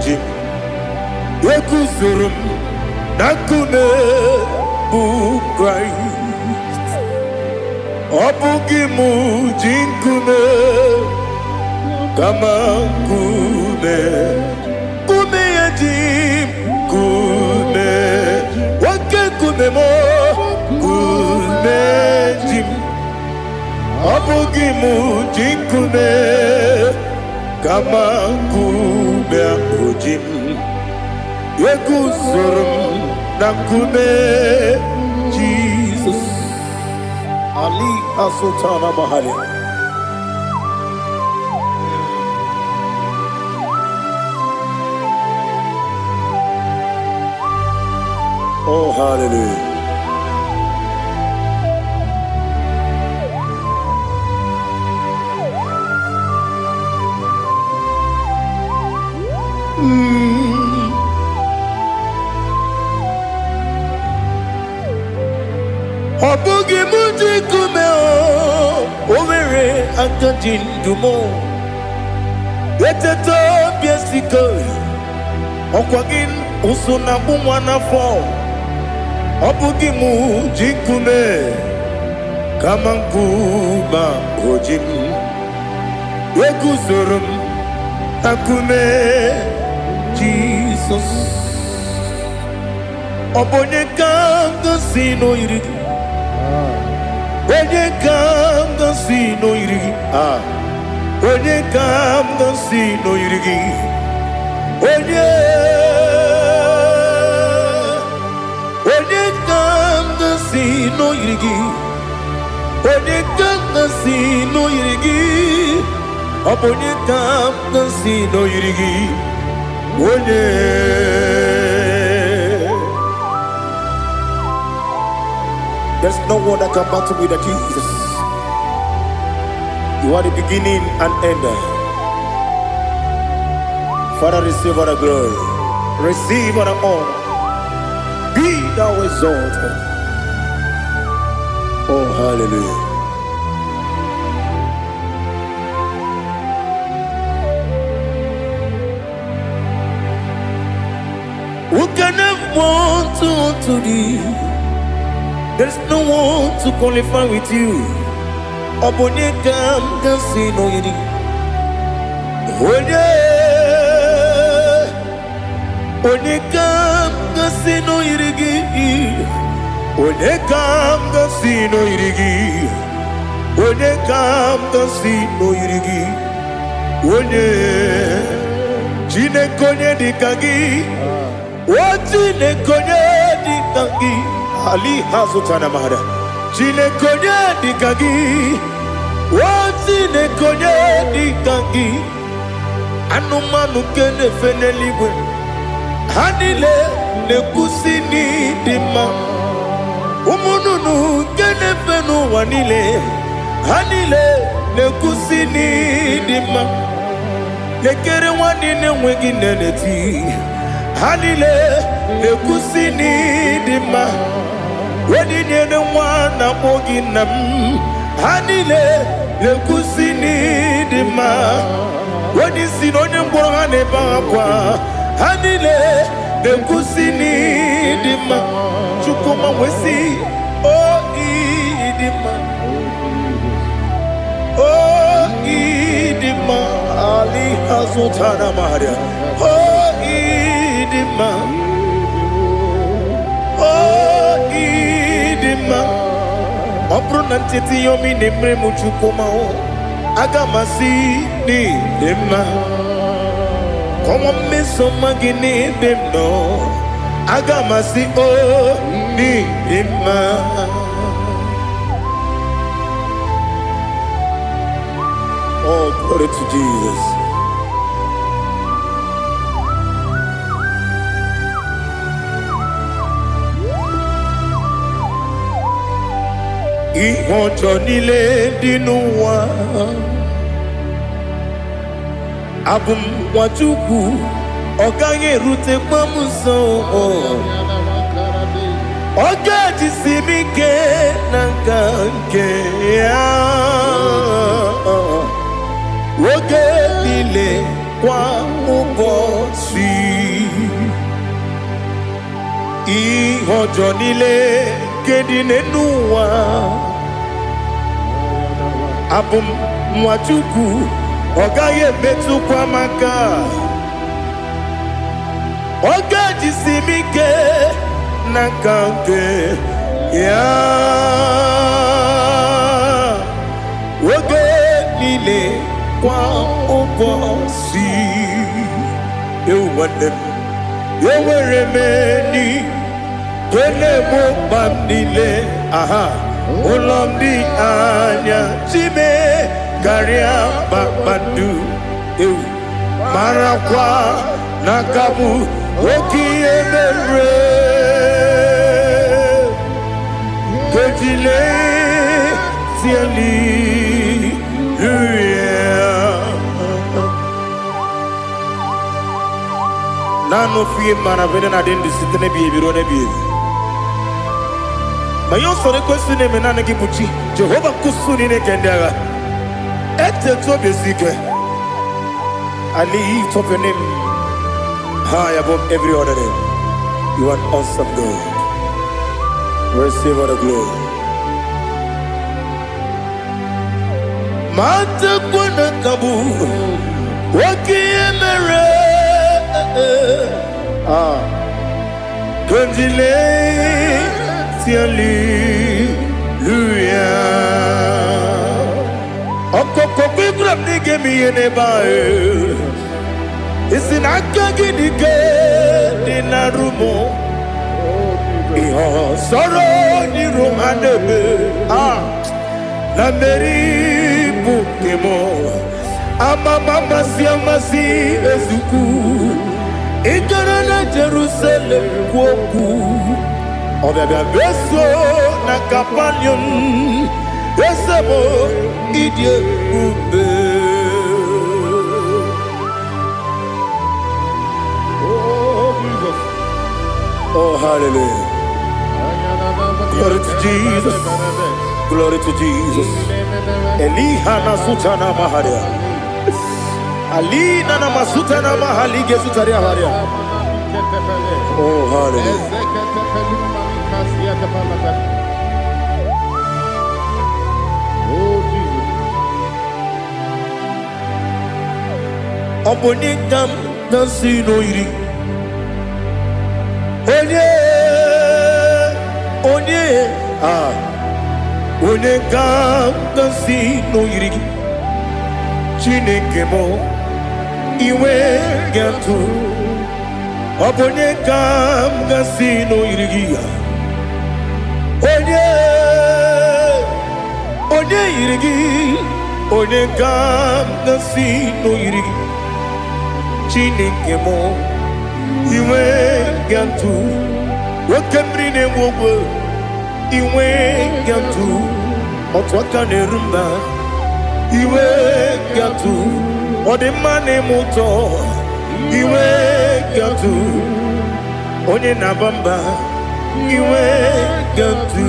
ji m. Eguzoro m na nkume bụ Kraịst. Ọ bụghị mụ ji nkume, kama nkume, nkume ya ji m, nkume, oke nkume m, nkume ji m. Ọ bụghị mụ ji nkume, kama nkume ahụ ji m. Eguzoro m na nkume Jizọs. Ali Asultana Mahali. Oh, hallelujah. Aka ji ndụ m. Eteta obi esike, ọkwa gị ụsụ na agbụ nwa n'afọ. Ọ bụ gị mụ ji nkume kama nkume oji m. Eguzoro m na nkume Jizọs. Ọ bụ onye ka m gosi n'oyiri gị? Onye ka m gosi n'oyiri gị? Ah. Onye ka m gosi n'oyiri gị? Onye? Onye ka m gosi n'oyiri gị? Onye ka m gosi n'oyiri gị? Ọ bụ onye ka m gosi n'oyiri gị? Onye? There's no one that can battle with the Jesus. You are the beginning and end. Father, receive all the glory. Receive all the honor. Be thou exalted. Oh, hallelujah. Who can have one to thee? There's no one to qualify with you. Ọ bụ onye ka m ga-asị n'oyiri? Onye? Onye ka m ga-asị n'oyiri gị? Onye ka m ga-asị n'oyiri gị? Onye ka m ga-asị n'oyiri gị? Onye? Chineke, onye dị ka gị? O Chineke, onye dị ka gị? Ali hazụtana mara. Chineke, onye dị ka gị? O Chineke, onye dị ka gị? Anụmanụ nke na-efe n'eluigwe, ha niile na-ekwusi n'ịdị mma. Ụmụ nnụnụ nke na-efe n'ụwa niile, ha niile na-ekwusi n'ịdị mma. Lekere nwa niile enweghị nne na-eti, ha niile na-ekwusi n'ịdị mma. Onye nyere nwa na-akpọ gị nna m, ha niile na-ekwusi n'ịdị mma. Onye isi na onye ngwọrọ, ha na-ebe akwa, ha niile na-ekwusi n'ịdị mma. Chukwuma nwesị o ịdị mma, o ịdị mma. Ali azụtara maria. O ịdị mma, o ịdị mma. Ọ bụrụ na ncheta ihe ọma ị na-emere m, Chukwuma, aga m asị n'ịdị mma. Kọnwa mmeso ọma gị n'ebe m nọ, aga m asị o n'ịdị mma. Oh, glory to Jesus. Ihe ọjọọ niile dị n'ụwa, abụ m nwa Chukwu, ọ gaghị erutekwa m nso. Ọ ga-ejisi m ike na nka nke ya oge niile, kwa ụbọchị. Ihe ọjọọ niile nke dị n'elu ụwa, abụ m nwa Chukwu, ọ gaghị emetụkwa m aka. Ọ ga-ejisi m ike na nka nke ya oge niile, kwa ụbọchị. Ewu nwanne m, enwere m enyi nke na-egbo mkpa m niile. Aha ụlọ m dị anya chime karịa kpakpando. Ewu, marakwa na aka bụ oke ihe mere kejile tieli. Naanị ofu ihe mara bụ na-adị ndụ site n'ebighị ebi ruo n'ebighị ebi. Ma ihe ọsọrọ ekwesị na-eme, naanị gị bụ chi Jehova nkusu niile nke ndị agha. Eteta obi esi ike. I lift up your name high above every other name. You are an awesome God. Receive all the glory. Matakwana kabu wakiemere. Ah, Kondile hallelujah. Ọkọkọ gbígbà m n'ige m ihe n'ebe ahụ. Isi na aka gị dị ike dị na rumo. Ihe ọsọrọ n'iru ha na-eme. Ah, na mmeri bụ nke m. Amama amasị amasị ezukwu. Ị gara na Jerusalem kwuo okwu. Ọbịabịa beso na Kapanium. Eze m, ịdị ebube. Oh, Jesus. Oh, hallelujah. Glory to Jesus. Glory to Jesus. Eliha na sutana maharia. Alina na masutana mahalige sutaria haria. Oh, hallelujah. Oh, Jesus. Ọ bụ onye ka m na-asị n'oyiri. Onye, onye, ah, onye ka m na-asị n'oyiri gị. Chineke m, iwe ga-atụ. Ọ bụ onye ka m ga-asị n'oyiri gị ya. Onye, onye yiri gị, onye ka m ga-asị n'oyiri gị. Chineke m, iwe ga-atụ. Oke mmiri na-egbu ogwe, iwe ga-atụ. Otu aka na-eru mba, iwe ga-atụ. Ọ dị mma na-eme ụtọ, iwe ga-atụ. Onye na-aba mba, iwe ga-atụ.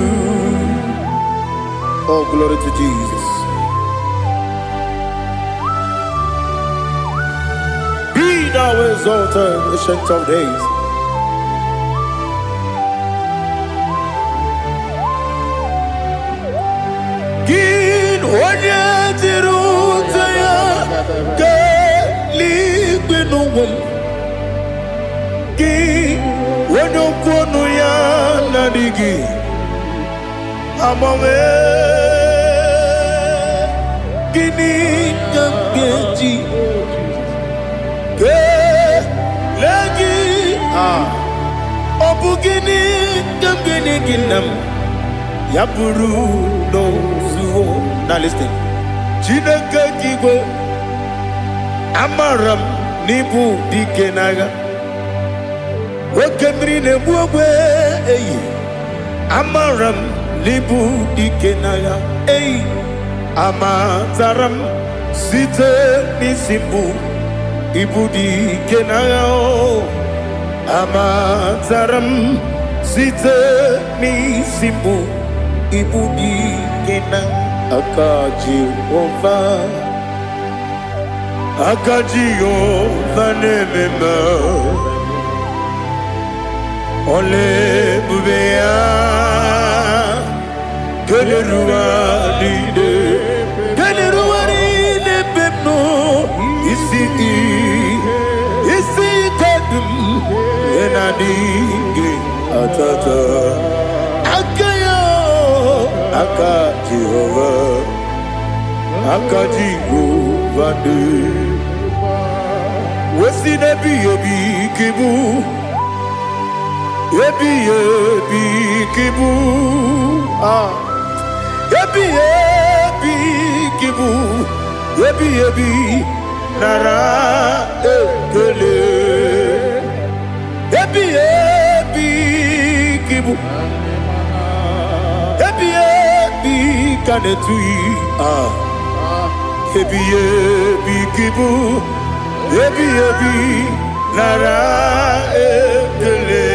Oh, glory to Jesus. Be thou exalted, Ancient of Days. Gị onye jiri ute ya kelee n'ụwa m. Gị onye okwu ọnụ ya na-adịghị agbanwe. Gịnị ka m ga-eji kelee gị? Ah, ọ bụ gịnị ka m ga-enye gị, nna m, ya bụrụ n'ozuo? Na listen. Chineke gị igwe, amara m n'ịbụ dike n'agha. Oke mmiri na-egbu ogbe eyi, amara m n'ịbụ dike n'agha eyi. Amatara m site n'isi mbụ, ịbụ dike n'agha o. Amatara m site n'isi mbụ, ịbụ dike na aka Jehova. Aka Jehova na-eme mma. Ọla ebube ya keneruwa niile, keneruwa niile ebe m nọ. Isi ike dị m ihe na-adịghị atata aka ya. Aka Jehova, aka Jehova dị wesi n'ebighị ebi ka ịbụ, ebighị ebi ka ịbụ. Ah, ebighị ebi ka ịbụ, ebighị ebi, nara ekele. Ebighị ebi ka ịbụ, ebighị ebi ka na-etughị. Ah, ebighị ebi ka ịbụ, ebighị ebi, nara ekele.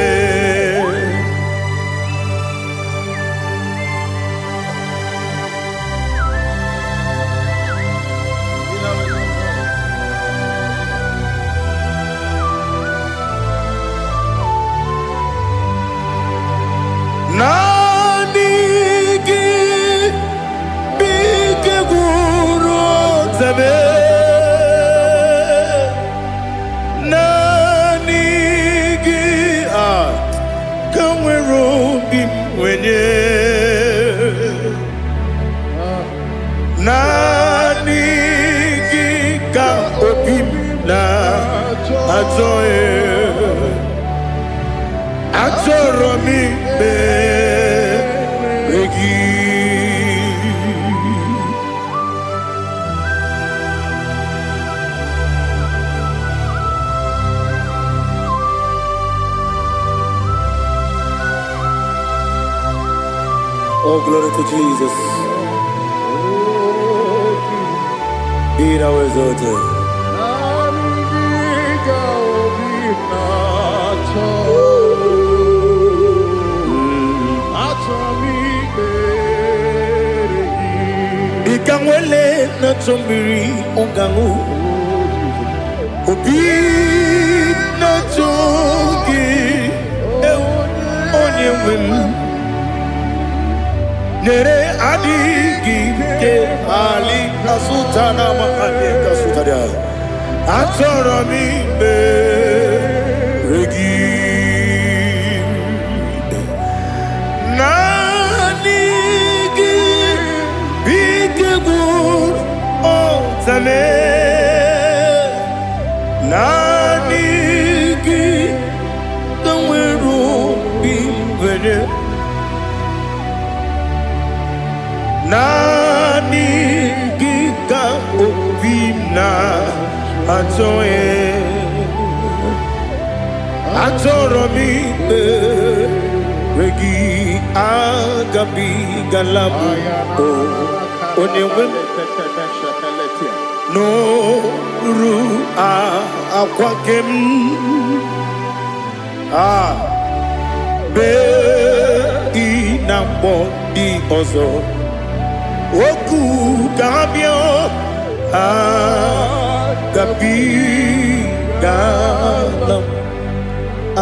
mee. Naanị gị a ka nwere obi m nwenye. Naanị gị ka obi m na-achọ achọrọ m ikpere gị. Oh, glory to Jesus. Be thou exalted. Ị ka nwele na-achọ mmiri ọ ga-aṅụ. Obi na-achọ gị, ewu, onye nwe m nyere adịghị ike ali kasụta na amahanye kasụtara achọrọ m ikpere gị. Naanị gị bụ ike gwụrụ ọtame. Naanị gị ka nwere obi nwere. Naanị gị ka obi m na-achọ achọrọ m ikpere gị agabigala m o onye nwe m n'oru akwa nke m a bee ị na mgbọ ndị ọzọ okwu ka ha bịa agabigala m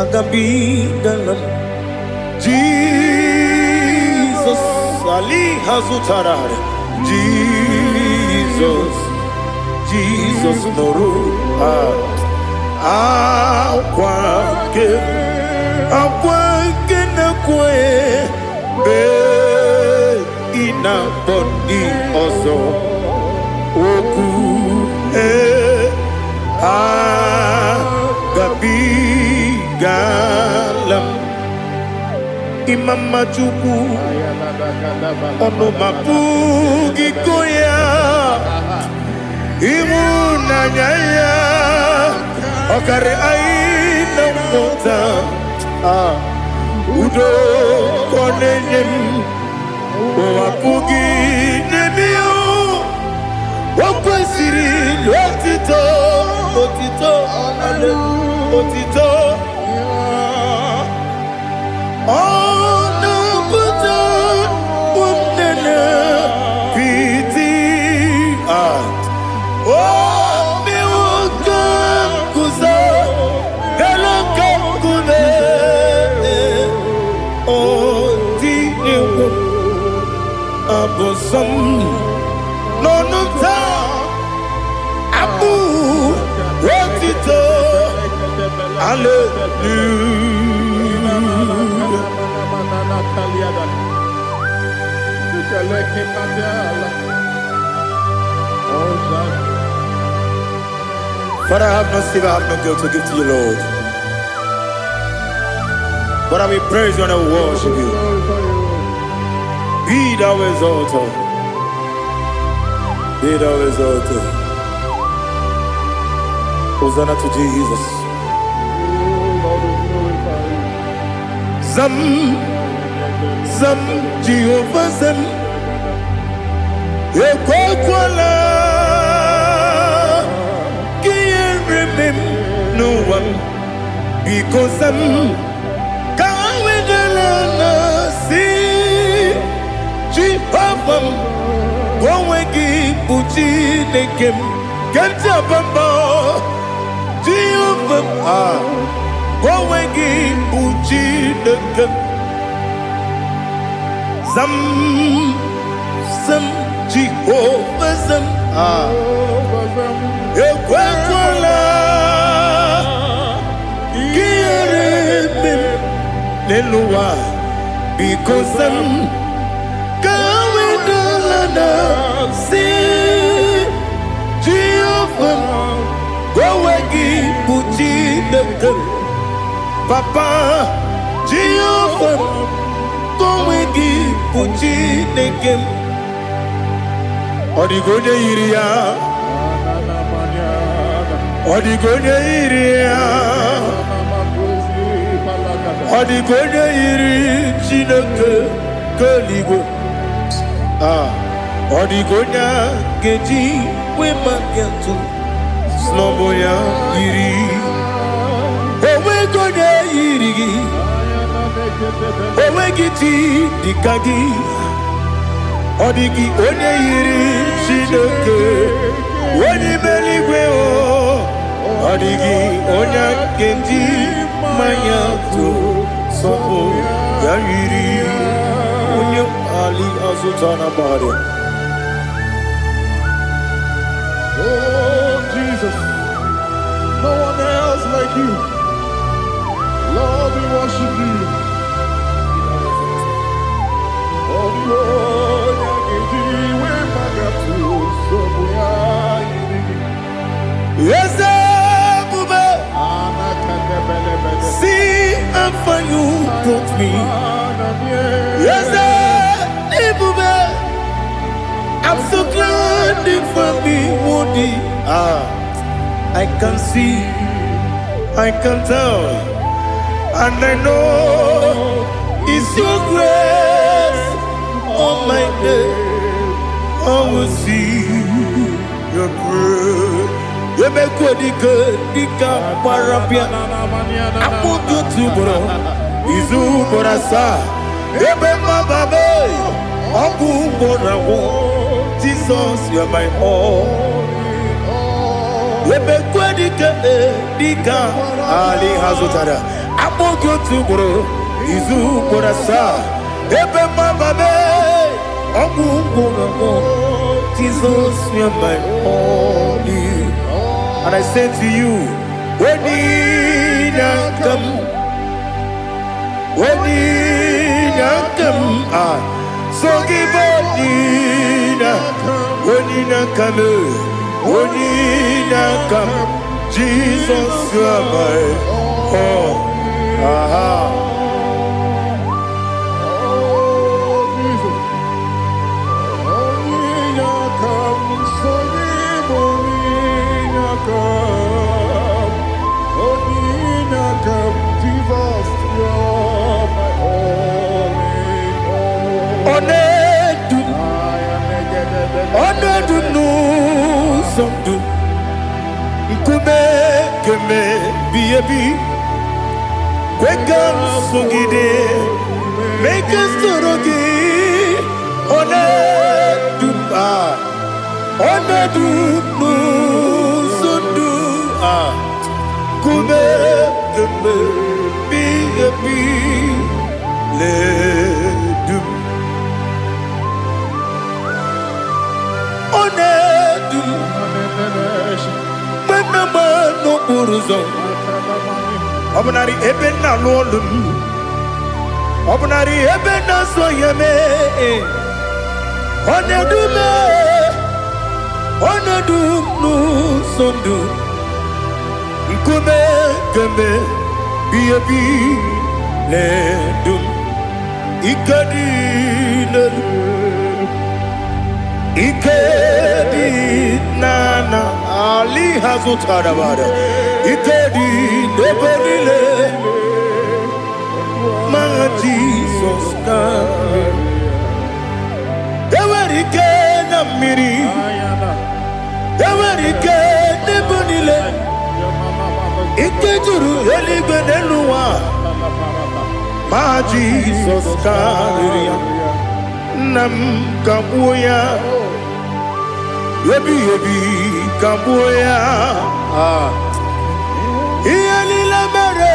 agabigala m Jizọs ali ha zụtara Jizọs Jizọs nụrụ akwa nke akwa nke na-ekwe bee ị na-akpọ ndị ọzọ okwu ee agabigala m ịma mma Chukwu ọnụ ma pụghị go ya ịhụnanya ya ọkarị anyị na mmụta Ah, udo ka ọ na-enye m ụwa pụghị n'ebe ya o kwesịrị otito otito otito ọ na-apụta ụmụnne piti ah o mewo ka m guzo elu ka nkume ọ dị egwu abụ nsọ m n'ọnụ m taa abụ otito hallelujah. Father, I have no silver, I have no gold to give to you, Lord. But I will praise you and I will worship you. Be thou exalted. Be thou exalted. Hosanna to Jesus. Zam, Zam, Jehovah Zam. Ekwekwala ka ihere mee m n'ụwa m. Biko zam, ka wedala na si Jehova m, ka onwe gị bụ Chineke m, nke m ji aba mba. Jehova m, ah, ka onwe gị bụ Chineke m. Zam, zam, Jehova zam. Ah. Ekwekwala ka ihere mee m n'elu ụwa, biko za m ka wedala na si Jehova m, onwe gị bụ Chineke m. Papa, Jehova m, onwe gị bụ Chineke m. Ọ dịghị onye yiri ya, ọ dịghị onye yiri ya, ọ dịghị onye yiri Chineke nke eluigwe. Ah, ọ dịghị onye a ga-eji wee maka atụ sị ya yiri. Onweghị onye yiri gị, onweghị chi dịka gị. Ọ dịghị onye yiri Chineke onye ime eluigwe o. Ọ dịghị onye ga-eji mmanya tụ sọpụ ya yiri onye ali azụta na mmadụ. Oh, Jesus, no one else like you. Lord, we worship you. Oh, the onye ga-eji wee maka tụ ya yiri gị. Eze ebube, see how far you brought me. Eze ebube, I'm so glad you found me worthy. Ah, I can see, I can tell, and I know it's your grace on my day. I will see your grace. Emekwe dike dike gbara bịa akpụkpọ otu ugboro, izu ugboro asaa, ebe mmababe ọgwụ ugboro agwụ. Jesus, you are my all. Emekwe dike dike ali ha zụtara akpọ gị otu ugboro, izu ugboro asaa, ebe mmababe ọgwụ ugboro agwụ. Jesus, you are my all. And I say to you, Onyinaka m, Onyinaka m, ah, so give Onyina, Onyinaka m, Onyinaka m, Jesus, you are my all. Aha. Oh, Jesus. Onyinaka m, so gị bụ Onyinaka m. Onyinaka m, Jesus, you're my all in all. Ọ na-edu m, ọ na-edu m n'ụzọ ndụ, nkume keme bi ebi, kwe ka m sogide, mee ka m soro gị. Ọ na-edu m, ah, ọ na-edu m n'ụzọ ndụ, ah, nkume keme bi ebi na-edu m. Ọ na-edu m mgbe m na-agba n'okporo ụzọ, ọ bụnarị ebe m na-alụ ọlụ m, ọ bụnarị ebe m na-azụ ahịa mee. Ọ na-edu m, ọ na-edu m n'ụzọ ndụ, nkume keme bi ebi na-edu m. Ike dị n'elu, ike dị n'ana ali ha zụtara bara, ike dị n'ebe niile ma Jizọs karịrị. Enwere ike na mmiri, enwere ike n'ebe niile, ike juru eluigwe n'elu ụwa ma Jizọs karịrị ya. Nna m, kagbuo ya, ebighị ebi kagbuo ya. Ah. Ihe niile mere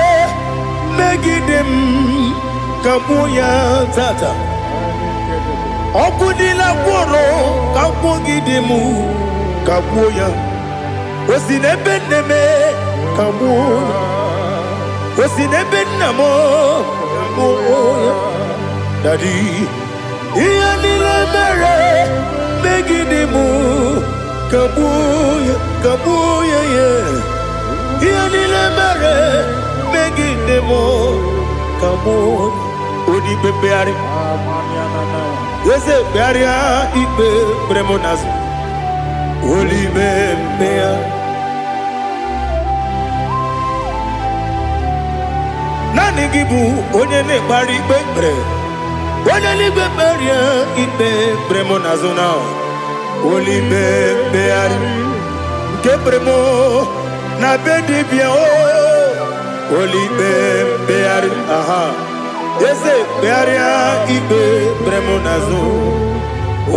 megide m, kagbuo ya tata. Ọgwụ niile gwọrọ ka gwọgide m. Kagbuo ya. O si n'ebe nne m, kagbuo ya. O si n'ebe nna m, kagbuo ya. Daddy, ihe niile mere megide m, kagbuo ya, kagbuo ya. Ya ihe niile mere megide m, kagbuo. Onye ikpe mkpegharị, eze kpegharịa ikpe kpere m n'azụ. Olibe mkpegharị. Naanị gị bụ onye na-ekpegharị ikpe kpere. Onye n'igwe, kpegharịa ikpe kpere m n'azụ na olibe mkpegharị nke kpere m na be dibịa o. Olibe mkpegharị, aha, eze kpegharịa ikpe kpere m n'azụ.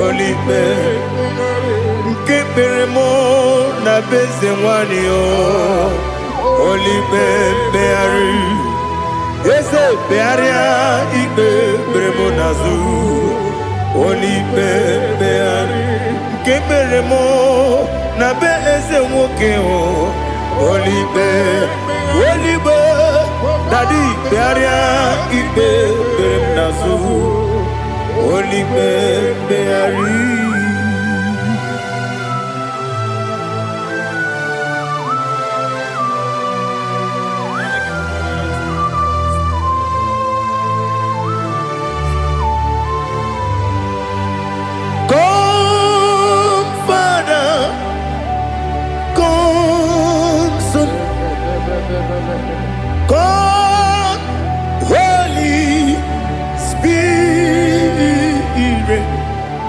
Olibe nke kpere m na be eze nwanyị o. Olibe mkpegharị, eze kpegharịa ikpe kpere m n'azụ. Olibe mkpegharị nke kpere m na be eze nwoke o. Olibe, olibe, Daddy, kpegharịa ikpe kpere m n'azụ. Olibe mkpegharị. Come, Father, come, Son, come, Holy Spirit.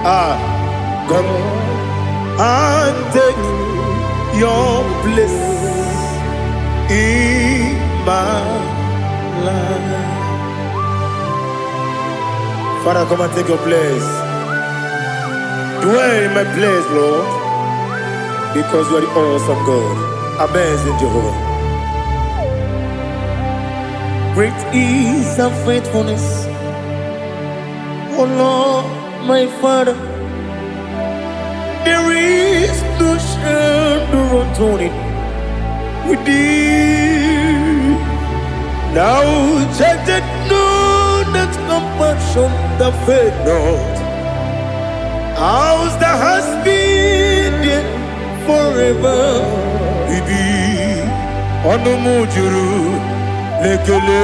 Ah, come and take your place in my life. Father, come and take your place. Dwell in my place, Lord, because you are the awesome God, amazing Jehovah. Great is thy faithfulness, O Lord, my Father. There is no shadow of turning with thee. Thou changest not thy compassions, they fail not. As thou hast been there forever. Ibi ọnụ m juru n'ekele.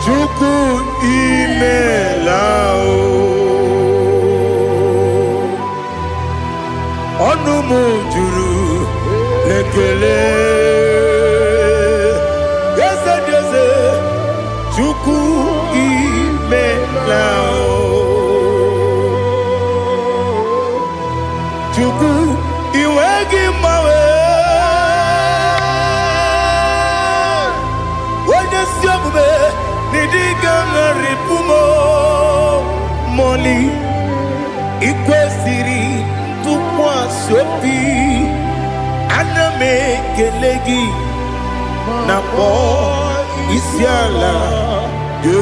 Chukwu, imela o. Ọnụ m juru n'ekele. Eze dị eze, Chukwu, imela o. Chukwu, iwe gị mgbanwe. Onye si omume n'ịdị ga-agharịpụ m mọli. Ikwesịrị ntụkwasị obi. Ana m ekele gị na kpọọ isi ala gị.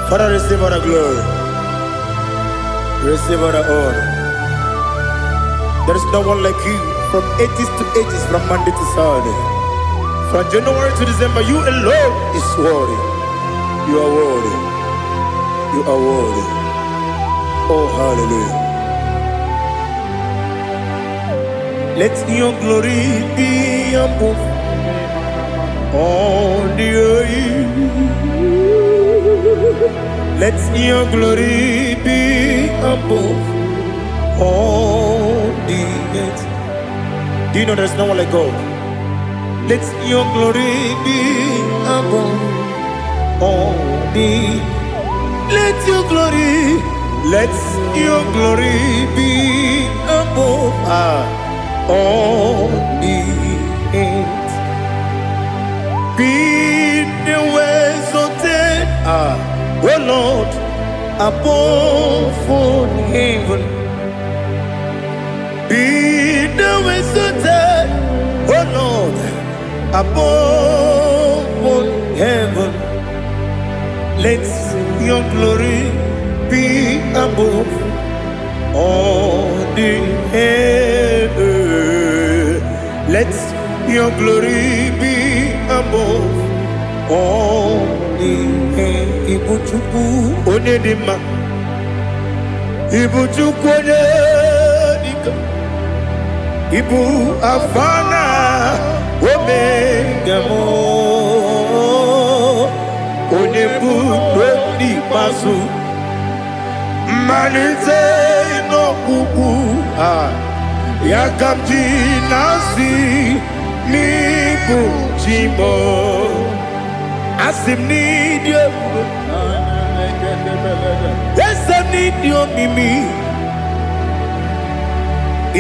Father, receive all the glory. Receive all the honor. There is no one like you from ages to ages, from Monday to Sunday. From January to December, you alone is worthy. You are worthy. You are worthy. Oh, hallelujah. Let your glory be above all the earth. Let your glory be above all the earth. Do you know there's no one like God? Let your glory be above all the. Let your glory, let your glory be above all the earth. Be thou exalted, O Lord, above all heaven. Be thou exalted, O Lord, above all heaven. Let your glory be above all the earth. Let your glory be above all the earth. Ibu Chukwu onye dị mma. Ibu Chukwu onye dike. Ibu Alfa na Omega m. Onye bụ n'ikpeazụ. Mmalite n'ọgwụgwụ a, ya ka m ji na-asị n'ịbụ chi m. Asị m n'ịdị ebube, eze m n'ịdị omimi,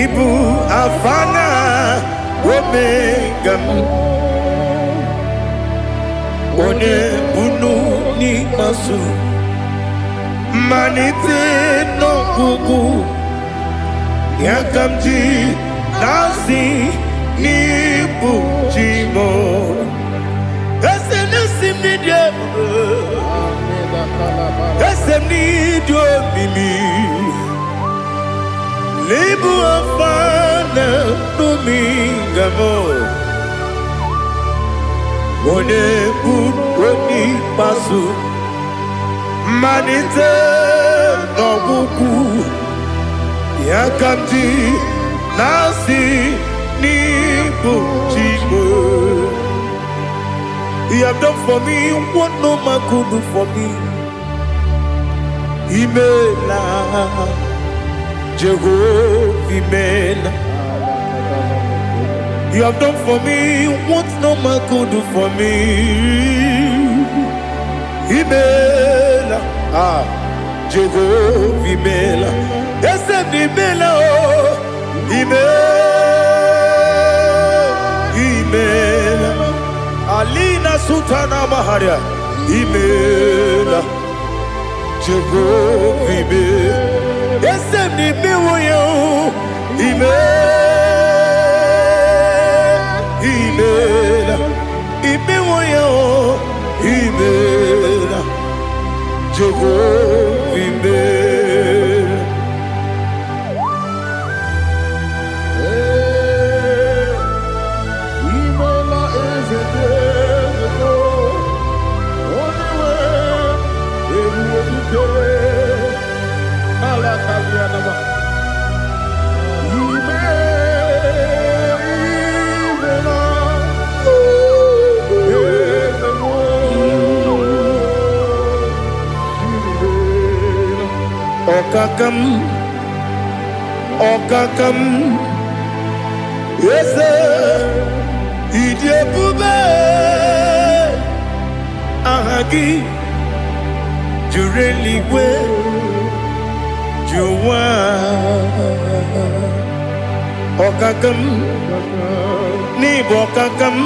ịbụ Alfa na Omega m. Onye bunu n'ikpeazụ, mmalite n'ọgwụgwụ, ya ka m ji na-asị n'ịbụ chi m. Eze na-esi m n'ịdị ebube, eze m n'ịdị omimi, n'ịbụ Alfa na Omega m. Onye bụ onye ikpeazụ, mmalite n'ọgwụgwụ, ya ka m ji na-asị n'ịbụ chi m. You have done for me what no man could do for me. Imela, Jehovah, Imela. You have done for me what no man could do for me. Imela, ah, Jehovah, Imela. Eze m Imela, oh, Imela, Imela. Alina Sultana Maharia, Imela, Jehovah, Imela. Eze m imewo ya, oh, Imela, Imela, imewo ya, oh, Imela, Jehovah, Imela. Imela eze dị eze, onye nwe ebube dike ala kabianama. Ime imela eze m, imela. Ọkaka m, ọkaka m, eze, ịdị ebube, aha gị juru eluigwe ju ụwa. Ọkaka m, n'ịbụ ọkaka m,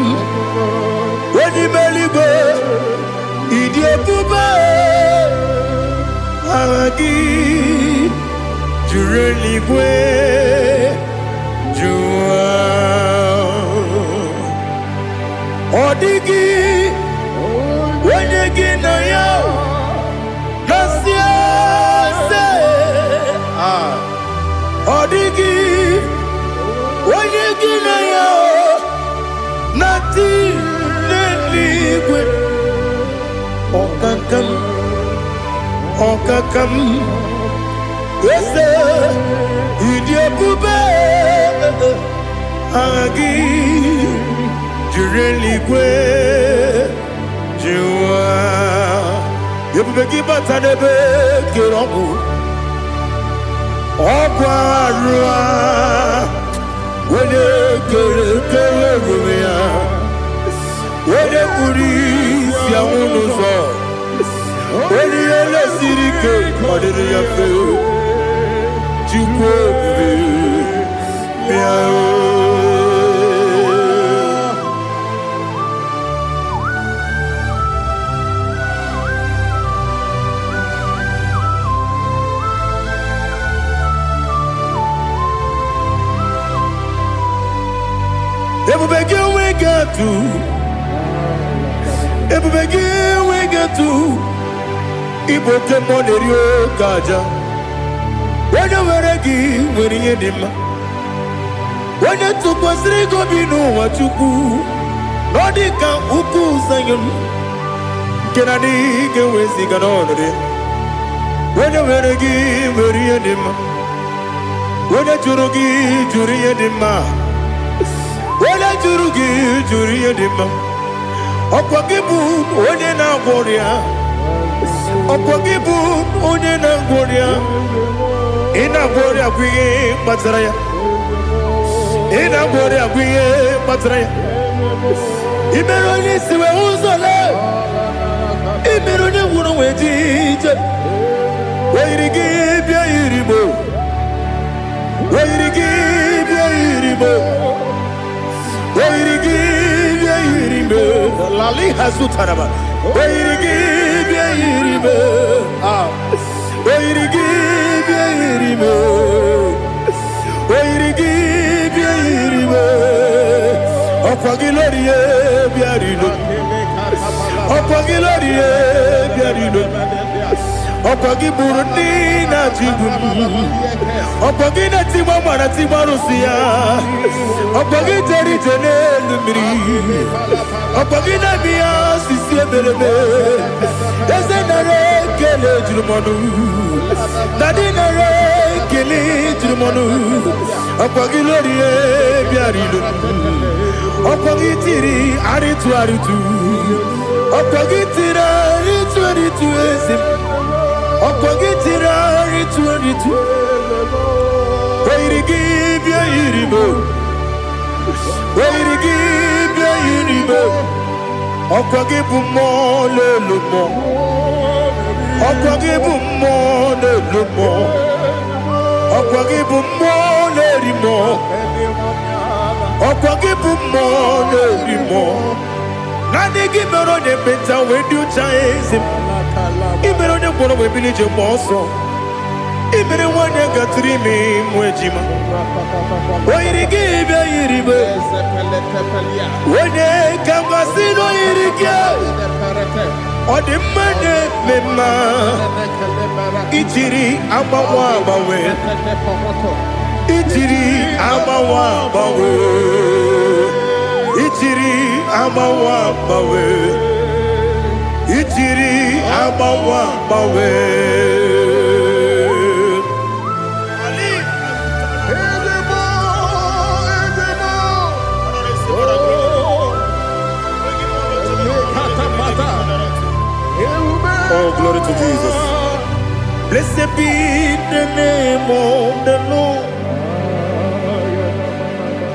onye ime eluigwe, ịdị ebube, aha gị juru eluigwe ju ụwa. Ọ dịghị onye gị na ya na-asị eze. Ah, ọ dịghị onye gị na ya na-atị n'eluigwe. Ọkaka m, ọkaka m, eze, ịdị ebube, aha gị juru eluigwe ju ụwa. Ebube gị bata n'ebe kere ọgwụ, ọgwụ arụ a, onye kere kere ebube ya, onye kpuru isi anwụ n'ụzọ, onye ihe lesiri ike ọ dịrị ya mfe. Chukwu ebube, bịa o. Ebube gị onwe gị atụ. Ebube gị enweghị atụ. Ịbụ oke mmụọ na-eri oke aja. Onye nwere gị nwere ihe dị mma. Onye tụkwasịrị gị obi n'ụwa, Chukwu, na ọ dị ka ugwu Zayọn nke na adịghị ga-eweziga n'ọnọdụ ya. Onye nwere gị nwere ihe dị mma. Onye jụrụ gị jụrụ ihe dị mma. Onye jụrụ gị jụrụ ihe dị mma. Ọkwa gị bụ onye na-agwọ ọrịa. Ọkwa gị bụ onye na-agwọ ọrịa. Ị na-agwọ ọrịa bụ ihe kpatara ya. Ị na-agwọ ọrịa bụ ihe kpatara ya. Ị mere onye isi wee ụzọ lee. Ị mere onye ngwụrọ wee ji ije. O yiri gị bịa yiri mo. O yiri gị bịa yiri mo. O yiri gị bịa yiri mo. Lali hazutaraba. O yiri gị bịa yiri mo. Ah. O yiri gị bịa yiri mo. O yiri gị bịa yiri mo. Ọkwa gị lórí e bịa rilo. Ọkwa gị lórí e bịa rilo. Ọkwa gị gburu ndị na-achị igbu m. Ọkwa gị na-etigba mara tigba arụsị ya. Ọkwa gị jere ije n'elu mmiri. Ọkwa gị na-eme ya osisi emereme. Eze, nara ekele juru m ọnụ. Daddy, nara ekele juru m ọnụ. Ọkwa gị lórí e bịara ilu. Ọkwa gị tiri arịtụ arịtụ. Ọkwa gị tiri arịtụ arịtụ, eze m. Ọkwa gị tiri arịtụ arịtụ. O yiri gị bịa yiri m. O yiri gị bịa yiri m. Ọkwa gị bụ mmụọ n'elu mmụọ. Ọkwa gị bụ mmụọ n'elu mmụọ. Ọkwa gị bụ mmụọ na-eri mmụọ. Ọkwa gị bụ mmụọ na-eri mmụọ. Naanị gị mere onye ekpenta wee dị ụcha, eze m. Ị mere onye ngwọrọ wee bili ije gba ọsọ. Ị mere nwaanyị gatụrụ ime mụ ejima. O yiri gị bịa yiri m. Onye ka mmasị na o yiri gị. Ọ dị mma na-eme mma. Ijiri agbanwe agbanwe. Ijiri agbanwe agbanwe. Ijiri agbanwe agbanwe. Ijiri agbanwe agbanwe. Ali. Ezemo, Ezemo. Oh, Lekatapata. Ebube. Oh, glory to Jesus. Blessed be the name of the Lord.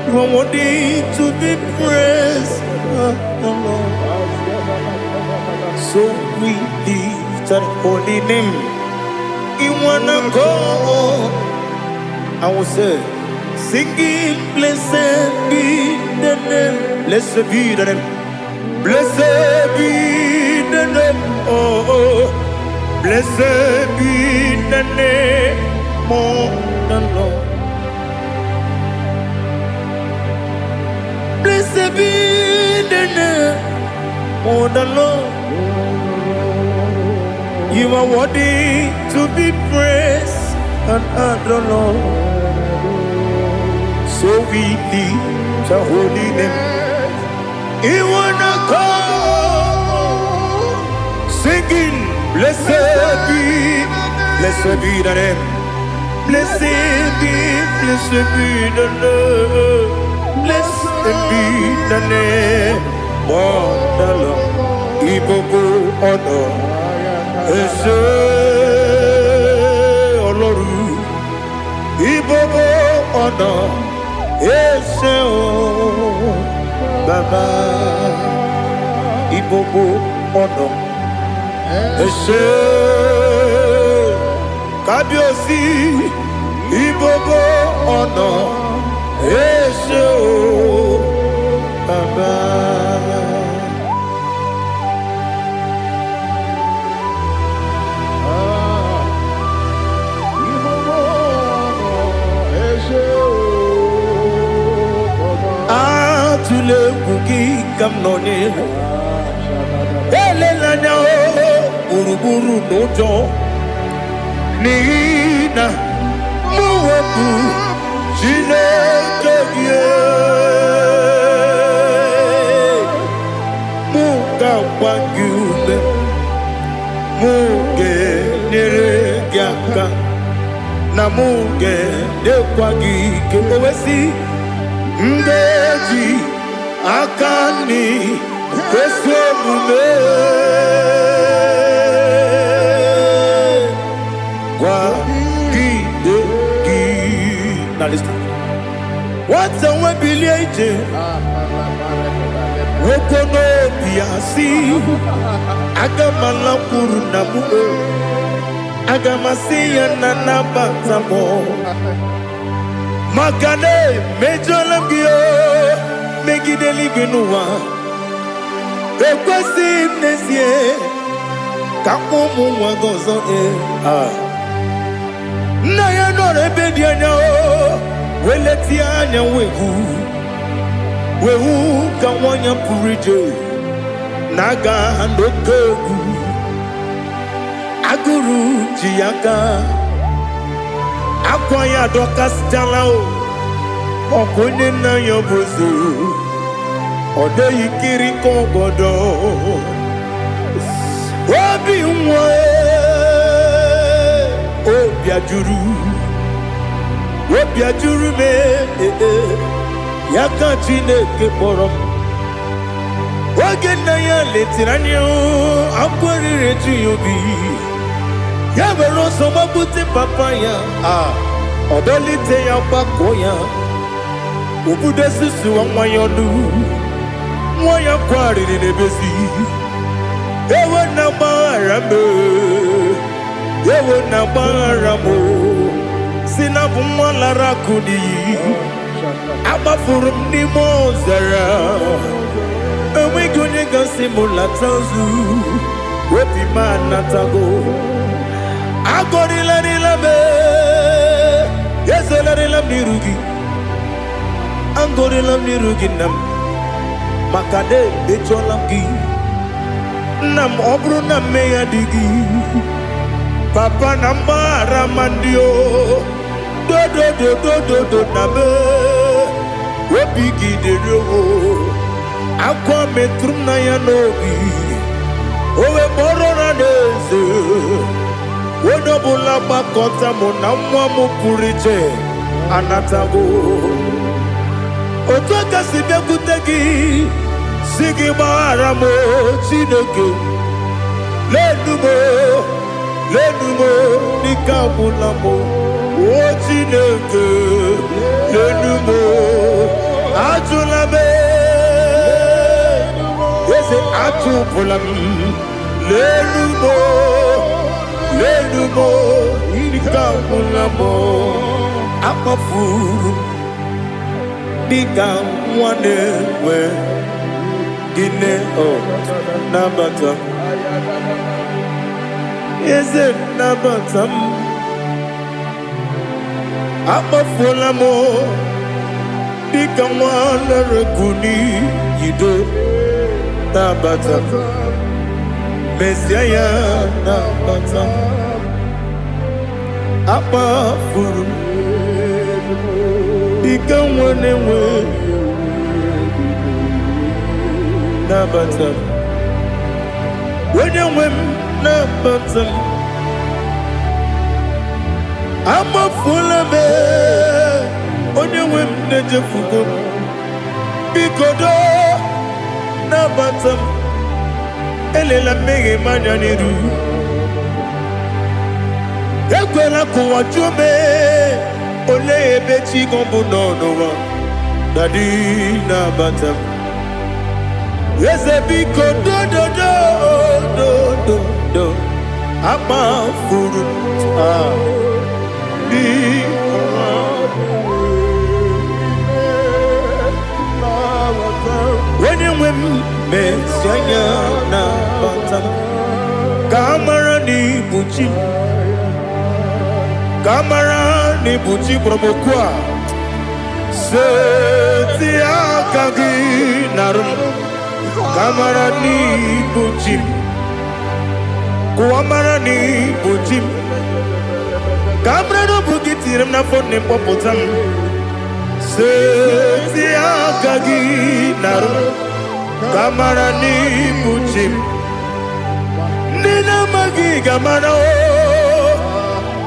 You are worthy to be praised, the Lord. So we lift that holy name. In one accord, I will say, singing, blessed be the name. Blessed be the name. Blessed be the name. Oh. Blessed be the name of the Lord. Blessed be the name of the Lord. You are worthy to be praised and adored, Lord. So we lift the holy name. In one accord, singing, blessed be the name. Blessed be the name. Blessed be the name of the Lord. Ìgbogbo ọ̀nà ẹ ṣé Ọlọ́run. Ìgbogbo ọ̀nà ẹ ṣé o Bàbá. Ìgbogbo ọ̀nà ẹ ṣé Kábíyèsí. Ìgbogbo ọ̀nà ẹ ṣé o Bàbá. Ah, ìgbogbo ọ̀nà ẹ ṣé o, Bàbá. Atụla egwu, gị ka m nọnyere. Elela anya o gburugburu n'ụjọ, n'ihi na mụ bụ Chineke gị. Mụ ga-agba gị ume, mụ ga-enyere gị aka, na mụ ga-enyekwa gị ike. O wee sị, m ga-eji aka nri ezi omume kwagide gị. Na listen. Nwata nwe bilie ije, nwoke n'obi ya si, aga m alakwuru na m o, aga m asị ya na nabata m, maka na emejọla m gị o, megide eluigwe n'ụwa. Ekwesịghị m n'ezie ka mkpọ ụmụ nwa gị ọzọ. Ee, ah. Nna ya nọrọ ebe dị anya o, wee letie anya, wee hụ, wee hụ ka nwa ya pụrụ ije na-aga n'oke egwu. Agụrụ ji ya aka, akwa ya adọkasịchala o, ọkụ onye nna ya bụ eze, ọ dịghị kiri ka ọgọdọ. Obi nwa, obi ajụrụ, obi ajụrụ m. Ee, ya ka Chineke kpọrọ m. Oge nna ya letere anya, akwa riri eju ya obi. Ya were ọsọ gbagbute papa ya, a ọ dọlite ya, gbakọọ ya, obudo susuwa nwa ya ọnụ. Nwa ya kwarịrị n'ebezi, ewo na gbaghara m, ewo na gbaghara m, si na bụ nwa lara akụ n'iyi, agbafuru m n'ime ọzara, enweghị onye gasị m lata ozu. Obi m anatago. Agọrịlarịla m, ezolarịla m n'iru gị, agọrịla m n'iru gị, nna m, maka na emejọla m gị, nna m. Ọ bụrụ na mmehie dị gị, papa, na mgbaghara ma ndị o dodododododo na me obi gị dịrị o. Akwa metụrụ m na ya n'obi, o wee kpọrọ na n'eze, onye ọbụla gbakọta mụ na nwa m pụrụ iche anatago. Otu aka si bịakwute gị, si gị gbaghara m, Chineke. Lenu m, lenu m, n'ike agwụla m o. Chineke, lenu m, ajụla m, eze, achụpụla m. Lenu m, lenu m, ike agwụla m. Akpọfuru m dịka nwa na-enwe gịnị o. Nabata, eze, nabata m. Akpọfuola m dịka nwa lere n'iyido. Nabata m, mezie ya, nabata m. Akpafuru m dịka nwa na-enwe, nabata m. Onye nwe m, nabata m. Amafuola m, onye nwe m, na-ejefugo m. Biko doo, nabata m. Elela mmehie m anya n'iru. Ekwela ka ụwa jụọ m, olee ebe chi gị bụ nọ n'ụwa. Daddy, nabata m. Eze, biko, dododo dododo. Akpafuru m, ah, biko. Onye nwe m, mesi anya, nabata m, ka a mara na ibu chi m, ka a mara na ibu chi kpọrọ m okwu a. Seti aka gị narụ m, ka a mara na ibu chi m. Kụwa mara na ịbụ chi m. Ka mara na ọ bụ gị tinyere m n'afọ nne mkpọpụta m. Seti aka gị narụ m. Ka mara na ịbụ chi m. Ndị na-amaghị ga-amara o.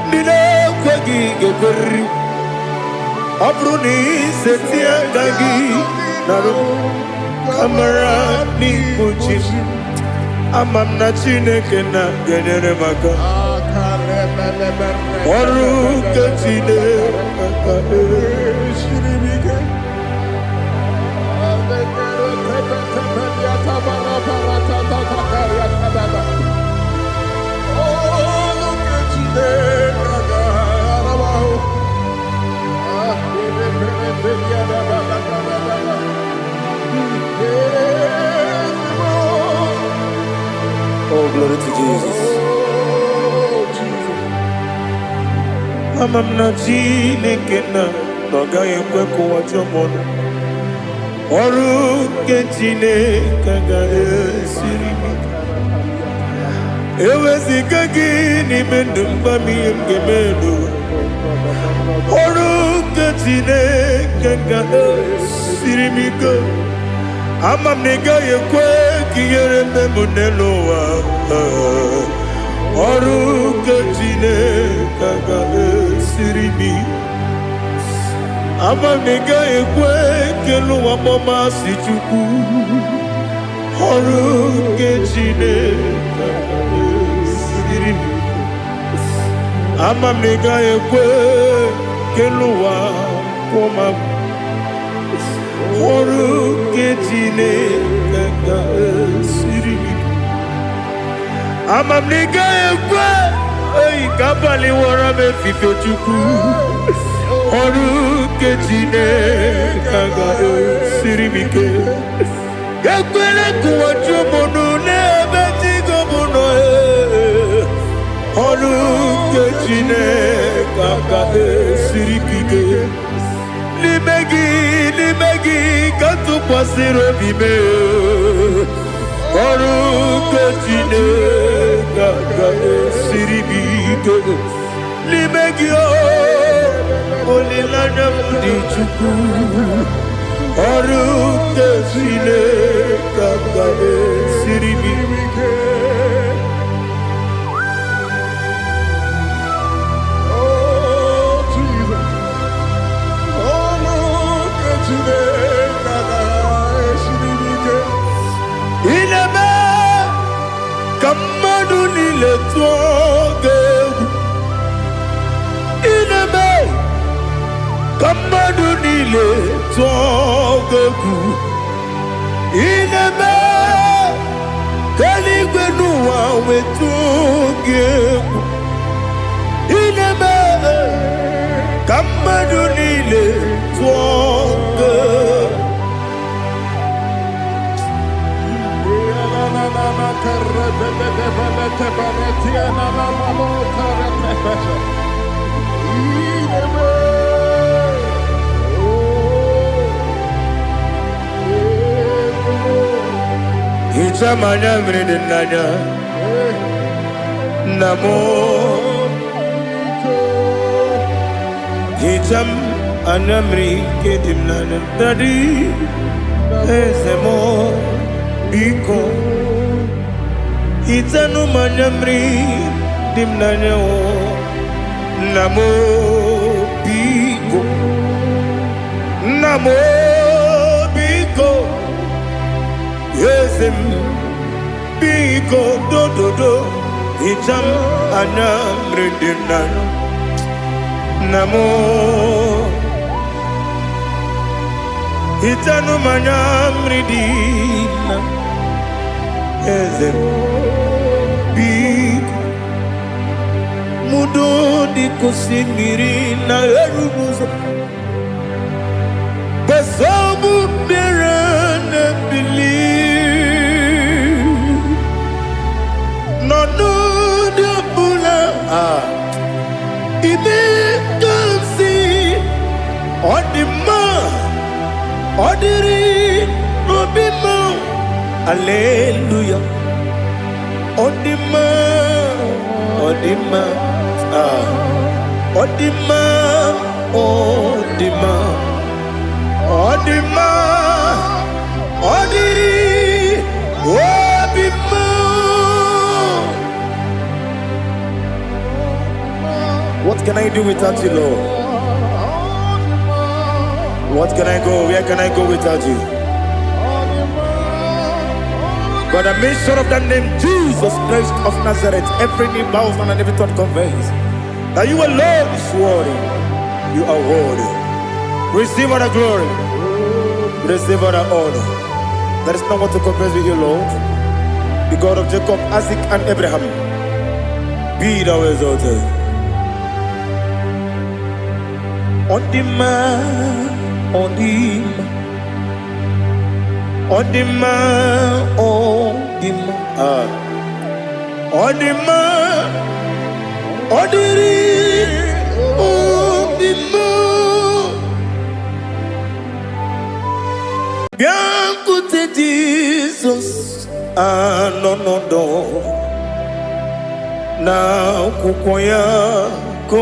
Ndị na-ekweghị ga-ekweriri. Ọ bụrụ na ị seti aka gị narụ m, ka mara na ịbụ chi m. Ama m na Chineke na ga-enyere m aka. Ọrụ nke Chineke. Oh, glory to Jesus. Ama m na Chineke na ọ gaghị ekwe ka ụwa jụọ m ọnụ. Ọrụ nke Chineke agaghị esiri m ike. Eweziga gị n'ime ndụ m, gwa m ihe m ga-eme n'ụwa. Ọrụ nke Chineke ga-esiri m ike. Ama m na ị gaghị ekwe ka ihere mee m n'elu ụwa. Ọrụ nke Chineke ga-esiri m ike. Ama m na ị gaghị ekwe ka elu ụwa kpọọ m asị Chukwu. Ọrụ nke Chineke ga-esiri m ike. Ama m na ị gaghị ekwe ka elu ụwa kwụọ m agwụ. Ọrụ nke Chineke ga-esiri m ike. Ama m na ị gaghị ekwe eyi ka abalị wọrọ m efife Chukwu. Ọrụ nke Chineke ga-esiri m ike. Ekwela ka ụwa jụọ m ọnụ n'ebe chi gị bụ nọ. Ee. Ọrụ nke Chineke ga-esiri m ike. N'ime gị, n'ime gị ka m tụkwasịrị obi m. Ọrụ nke Chineke ga-esiri m ike. N'ime gị o, olileanya m dị Chukwu. Ọrụ nke Chineke ga-esiri m ike. Oh, Jesus. Oh, look at Chineke ga-esiri m ike. Ị na-eme ka mmadụ niile tụọ gị egwu. Ị na-eme ka mmadụ niile tụọ gị egwu. Ị na-eme ka eluigwe n'ụwa wee tụọ gị egwu. Ị na-eme ka mmadụ niile tụọ gị egwu. Hichaa m anya mmiri dị n'anya, nna m. Hichaa m anya mmiri nke dị m n'anya, daddy, eze m, biko hichanụ m anya mmiri dị m n'anya o, nna m, biko, nna m, biko, eze m, biko, dododo, hichaa m anya mmiri dị m n'anya, nna m. Hichanụ m anya mmiri dị na eze m, biko. Mudo dịka osimiri na-eru n'ụzọ gbasọbụ mmiri na-ebili n'ọnọdụ ọbụla a ime ka m si ọ dị mma, ọ dịrị n'obi m. Aleluya, ọ dị mma. Ọ dị mma. Ah, ọ dị mma, ọ dị mma, ọ dị mma, ọ dịrị obi mma. What can I do without you, Lord? What can I go? Where can I go without you? By the mention of that name, Jesus Christ of Nazareth, every knee bows and every tongue confess that you alone is worthy. You are worthy. Receive all the glory. Receive all the honor. There is no one to compare with you, Lord. The God of Jacob, Isaac, and Abraham. Be thou exalted. Ọ dị mma, ọ dị mma, ọ dị mma, ọ dị mma. Ah. Ọ dị mma, ọ dịrị obi mma. Bịakwute Jizọs anọ n'ọdọ na akwụkwọ ya ka o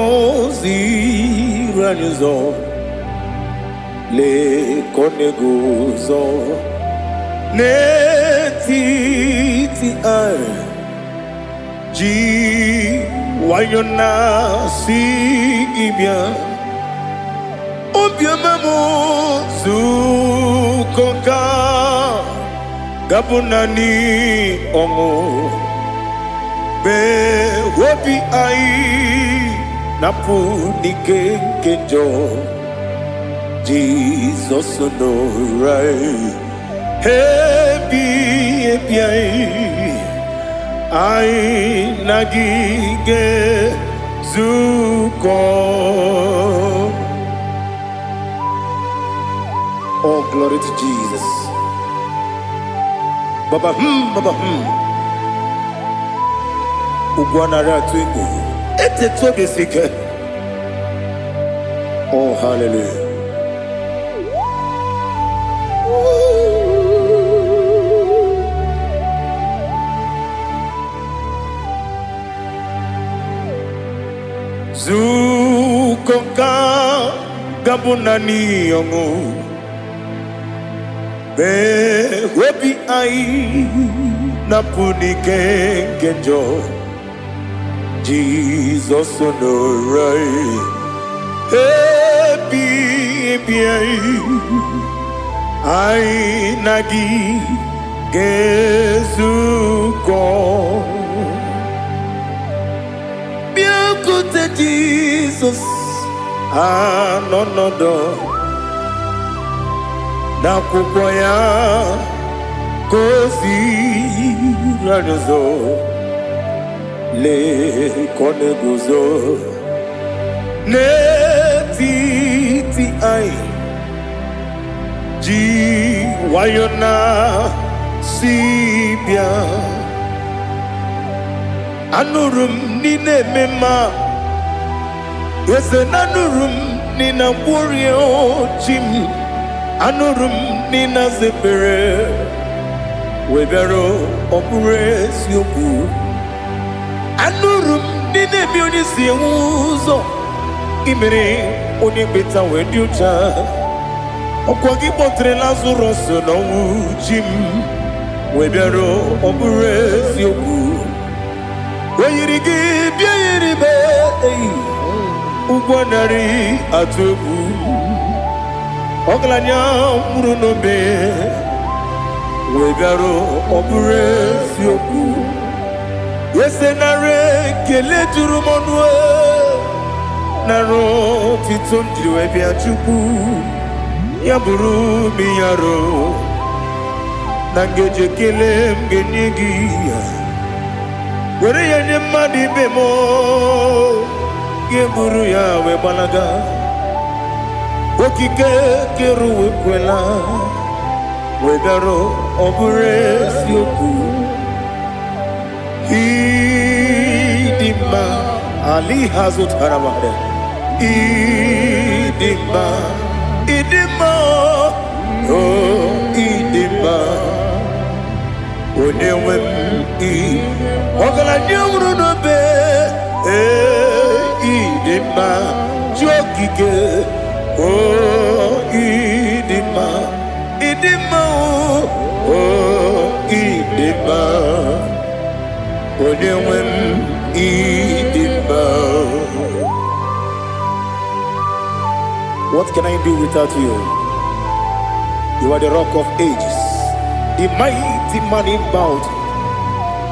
ziri anyị ụzọ. Lee ka ọ na-eguzo n'etiti anyị ji nwayọ na-asị gị bịa. Obiọma m, zukọ ka gabụ naanị ọṅụ mgbe obi anyị na-apụ n'ike nke njọ. Jizọs nọrọ anyị ebi ebi anyị, anyị na gị ga-ezukọ. Oh, glory to Jesus. Baba baba. Ugwu anaghị atụ egwu. Etetu obi si ike. Oh, hallelujah. Zukọ ka gabụ naanị ọṅụ mgbe obi anyị na-apụ n'ike nke njọ. Jizọs nọrọ anyị ebi ebi anyị, anyị na gị ga-ezukọ. Bịakwute Jizọs anọ n'ọdọ n'akwụkwọ ya ka o ziri anyị ụzọ. Lee ka ọ na-eguzo n'etiti anyị ji nwayọ na si bịa. Anụrụ m n'ị na-eme mma, eze na anụrụ m n'ị na-agwọrịa chi m. Anụrụ m n'ị na-aza ekpere wee bịara, ọ bụrụ eziokwu. Anụrụ m n'ị na-eme onye si enwe ụzọ imere onye mkpeta wee dị ụcha. Ọkwa gị kpọtere Lazarọs n'ọnwụ, chi m, wee bịara, ọ bụrụ eziokwu. O yiri gị bịa yiri be eyi ụgwọ narị atụ egwu. Ọgaranya nwụrụ n'obe wee bịara, ọ bụrụ eziokwu. Ese nara ekele juru m ọnụ, nara otito m jiri wee bịa. Chukwu ya bụrụ m yaro na ngeji ekele m ga-enye gị ya, were ya nye mmadụ ibe m, ga-eburu ya wee gbalaga. Okike kere ụwa ekwela wee bịara, ọ bụrụ eziokwu. Ịdị mma ali ha zụtara mmadụ. Ịdị mma, ịdị mma, o ịdị mma, onye nwe m. Ị ọgaranya nwụrụ n'obe. Ee, ịdị mma, chi okike. O, ịdị mma, ịdị mma. O, ịdị mma, onye nwe m, ịdị mma. What can I do without you? You are the Rock of Ages, the mighty man in battle,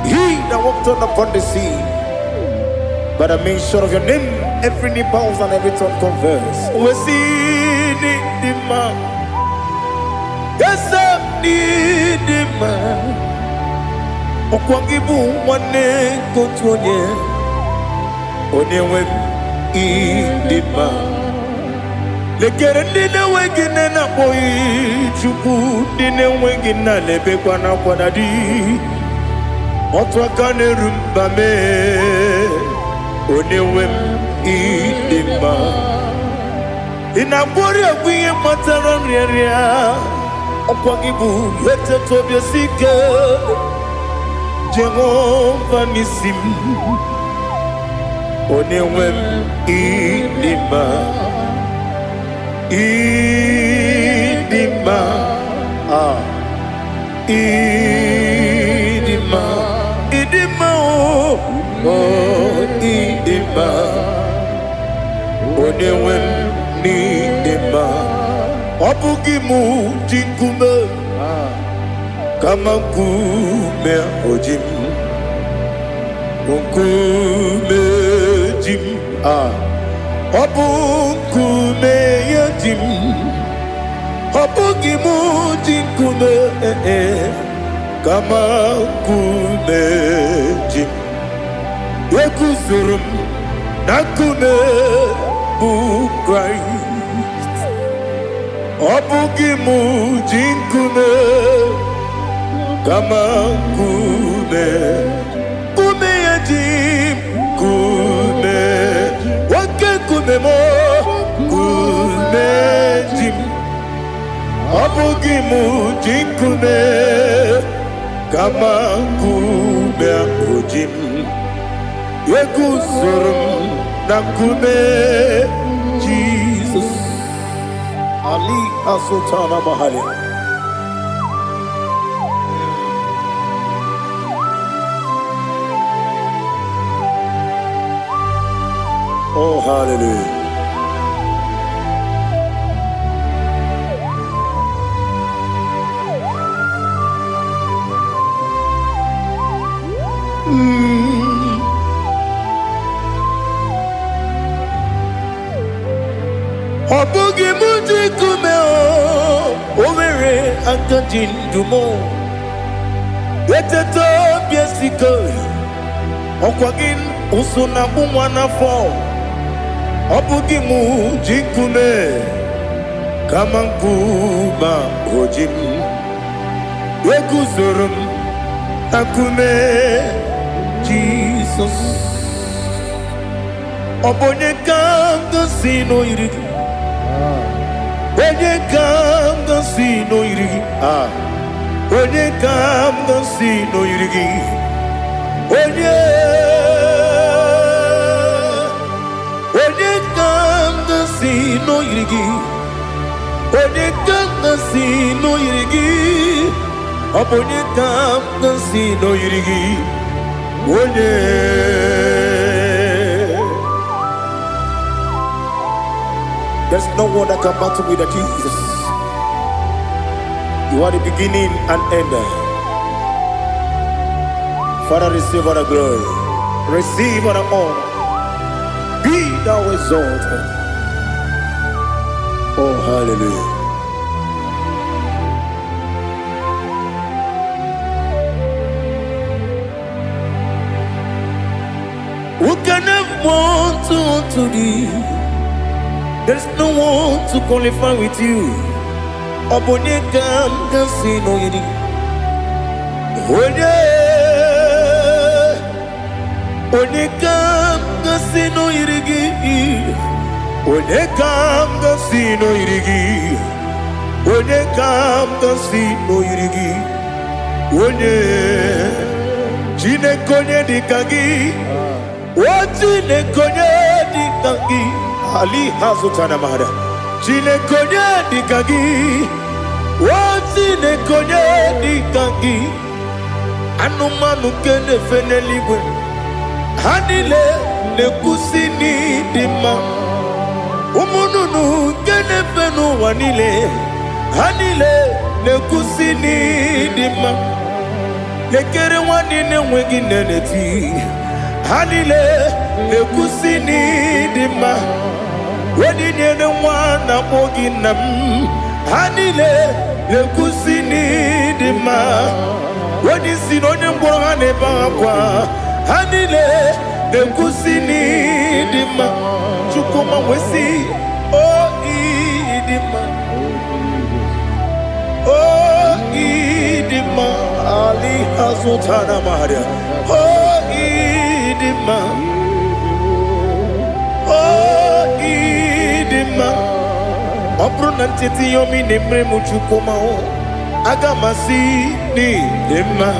he that walked on upon the sea. By the mention of your name, every knee bows and every tongue confess. We see the man. Yes, I need the man. Ọkwa gị bụ nwanne nke otu onye, onye nwe m, ịdị mma. Lekere ndị na-enweghị nne na-akpọghị Chukwu, ndị na-enweghị nna na-ebekwa n'akwa na di. Otu aka na-eru mba mee, onye nwe m, ịdị mma. Ị na-agwọrị ọgwụ ihe kpatara nrịanrịa. Ọkwa gị bụ eteta obi esi ike, Jehova n'isi m, onye nwe m, ịdị mma, ịdị mma. Ah, ịdị mma, ịdị mma. O, o, ịdị mma, onye nwe m, n'ịdị mma. Ọ bụghị mụ ji nkume, kama nkume o ji m, nkume ji m. Ah, ọ bụ nkume ya ji m. Ọ bụghị mụ ji nkume, eh, eh, kama nkume ji m. Eguzoro m na nkume bụ Kraịst. Ọ bụghị mụ ji nkume, kama nkume, nkume ya ji m. Nkume, oke nkume m, nkume ji m. Ọ bụghị mụ ji nkume, kama nkume ahụ ji m. Eguzoro m na nkume Jizọs. Ali Asultana Mahali. Oh, hallelujah. Ọ bụghị mụ ji nkume. O nwere aka ji ndụ m. Eteta obi esiko, ọkwa gị ụsụ na-akpụ nwa n'afọ. Ọ bụghị mụ ji nkume, kama nkume o ji m. Eguzoro m na nkume Jizọs. Ọ bụ onye ka m gosi n'oyiri gị? Onye ka m gosi n'oyiri gị? Ah, onye ka m gosi n'oyiri gị? Onye, onye ka m gosi n'oyiri gị? Onye ka m gosi n'oyiri gị? Ọ bụ onye ka m gosi n'oyiri gị? Onye. There's no one that can battle with the Jesus. You are the beginning and end. Father, receive all the glory. Receive all the honor. Be thou exalted. Oh, hallelujah. Who can have one to thee? There's no one to qualify with you. Ọ bụ onye ka m ga-asị n'oyiri? Onye, onye ka m ga-asị n'oyiri gị? Onye ka m ga-asị n'oyiri gị? Onye ka m ga-asị n'oyiri gị? Onye, Chineke, onye dị ka gị? O Chineke, onye dị ka gị? Ali ha zụtara mara. Chineke, onye dị ka gị? O Chineke, onye dị ka gị? Anụmanụ nke na-efe n'eluigwe, ha niile na-ekwusi n'ịdị mma. Ụmụ nnụnụ nke na-efe n'ụwa niile, ha niile na-ekwusi n'ịdị mma. Lekere nwanne na-enweghị nne na-eti, ha niile na-ekwusi n'ịdị mma. Onye nyere nwa na-akpọ gị nna m, ha niile na-ekwusi n'ịdị mma. Onye isi na onye ngwọrọ, ha na-ebe akwa, ha niile na-ekwusi n'ịdị mma. Chukwuma wesi o ịdị mma, o ịdị mma. Ali azụtara maria. O ịdị mma, o ịdị mma. Ọ bụrụ na ncheta ihe omi na-emere m, Chukwuma o, aga m asị n'ịdị mma.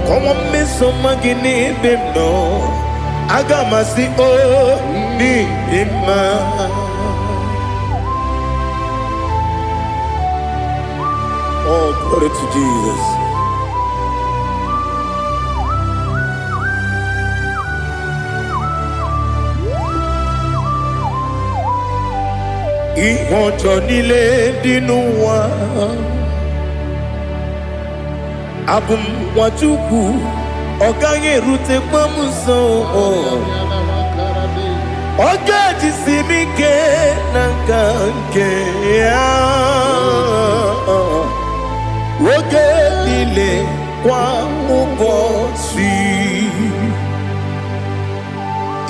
Kọnwa mmeso ọma gị n'ebe m nọ, aga m asị o n'ịdị mma. Oh, glory to Jesus. Ihe ọjọọ niile dị n'ụwa, abụ m nwa Chukwu, ọ gaghị erutekwa m nso. Ọ ga-ejisi m ike na nka nke ya oge niile, kwa ụbọchị.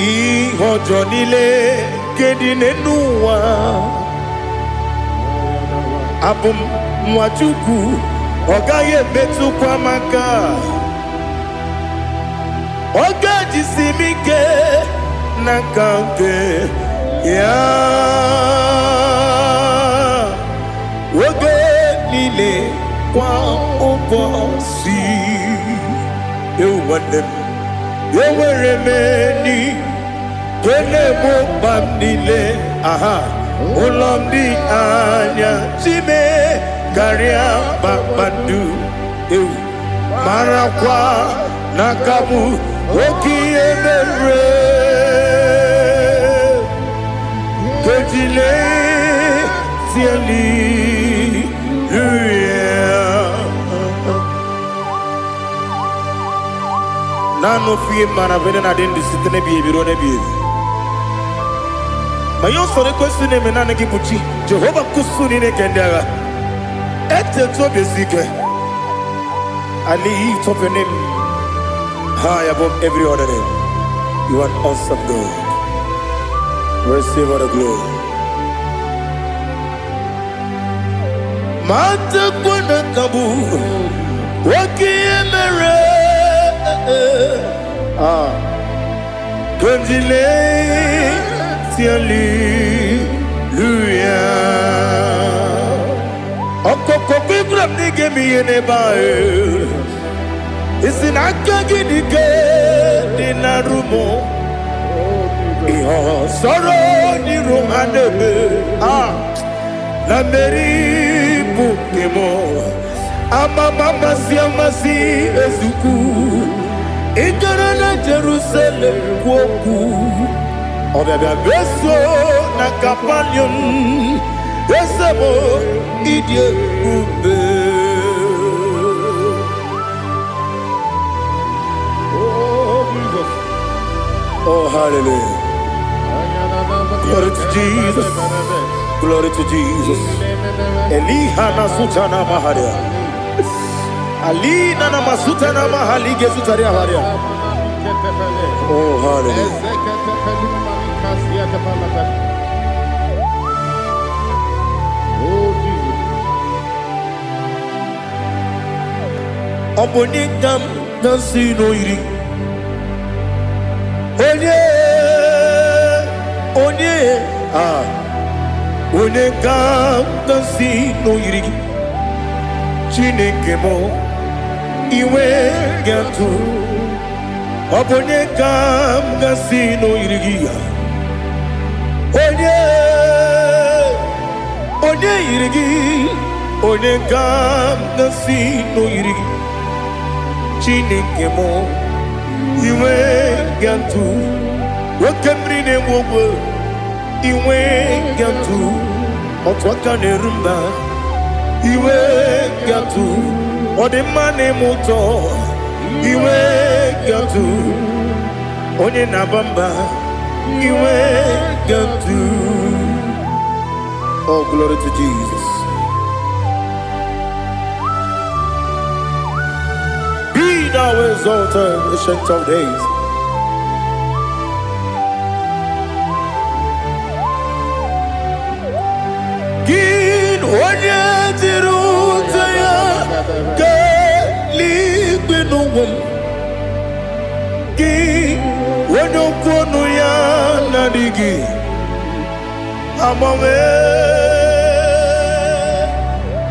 Ihe ọjọọ niile nke dị n'elu ụwa, abụ m nwa Chukwu, ọ gaghị emetụkwa m aka. Ọ ga-ejisi m ike n'aka nke ya oge niile, kwa ụbọchị. Ewu nwanne m, enwere m enyi nke na-egbo mkpa m niile. Aha ụlọ m dị anya chime karịa kpakpando. Ewu, marakwa n'aka m oke ihe mere kejile hallelujah. Naanị ofu ihe mara bụ na adị ndụ site n'ebighị ebi ruo n'ebighị ebi. Ma ihe usoro ekwesị na-eme, naanị gị bụ chi Jehova nkusu niile nke ndị agha. Etetu obi esi ike. I lift up your name high above every other name. You are an awesome God. Receive all the glory. Matakwana kabu oke ihe mere. Ah, Kandile hallelujah. Ọkọkọ kwegwara m na ị ga-eme ihe n'ebe ahụ. Isi na aka gị dị ike dị na rumo. Ihe ọsọrọ n'iru ha na-eme. Ah, na mmeri bụ nke m. Amama amasị amasị ezukwu. Ị gara na Jerusalem kwuo okwu. Ọbịabịa meso na Kapanium. Eze m, ịdị ebube. Oh, Jesus. Oh, hallelujah. Glory to Jesus. Glory to Jesus. Eliha na sutana maharia. Alina na masutana mahali gezutaria haria. Oh, hallelujah. Oh, Jesus. Ọ bụ onye ka m na-asị n'oyiri? Onye, onye, ah, onye ka m na-asị n'oyiri gị? Chineke m, iwe ga-atụ. Ọ bụ onye ka m gasị n'oyiri gị ya? Onye, onye yiri gị? Onye ka m gasị n'oyiri gị? Chineke m, iwe gatụ oke mmiri na-egbu ogwe, iwe gatụ otu aka na-eru mba, iwe gatụ ọdịmma na-eme ụtọ, iwe gatụ onye na-aba mba, iwe gatụ. Oh, glory to Jesus. Be thou exalted, Ancient of Days. Gị onye jiri ụta ya kelee n'ụwa m. Gị onye okwu ọnụ ya na-adịghị agbanwe.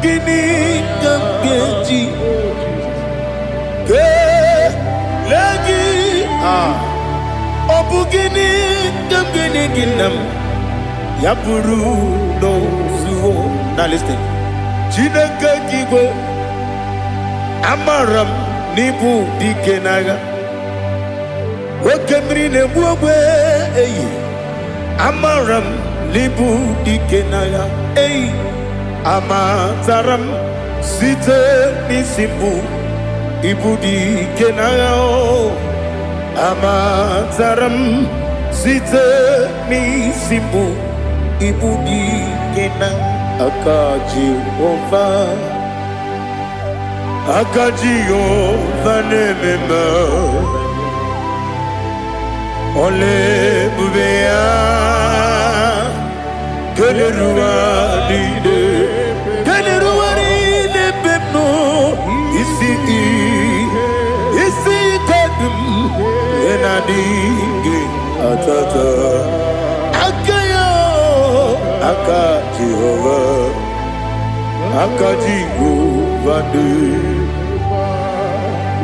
Gịnị ka m ga-eji kelee gị? Ah, ọ bụ gịnị ka m ga-enye gị, nna m? Ya bụrụ n'ozuo. Now listen. Chineke nke igwe, amara m n'ịbụ dike n'agha. Oke mmiri na-egbu ogbe eyi, amara m n'ịbụ dike n'agha eyi. Amatara m site n'isi mbụ, ịbụ dike n'agha o. Amatara m site n'isi mbụ, ịbụ dike na aka Jehova. Aka Jehova na-eme mma. Ọla ebube ya keleruwa niile, keleruwa niile ebe m nọ. Isi isi ike dị m na-adịghị atata aka ya. Aka Jehova, aka Jehova dị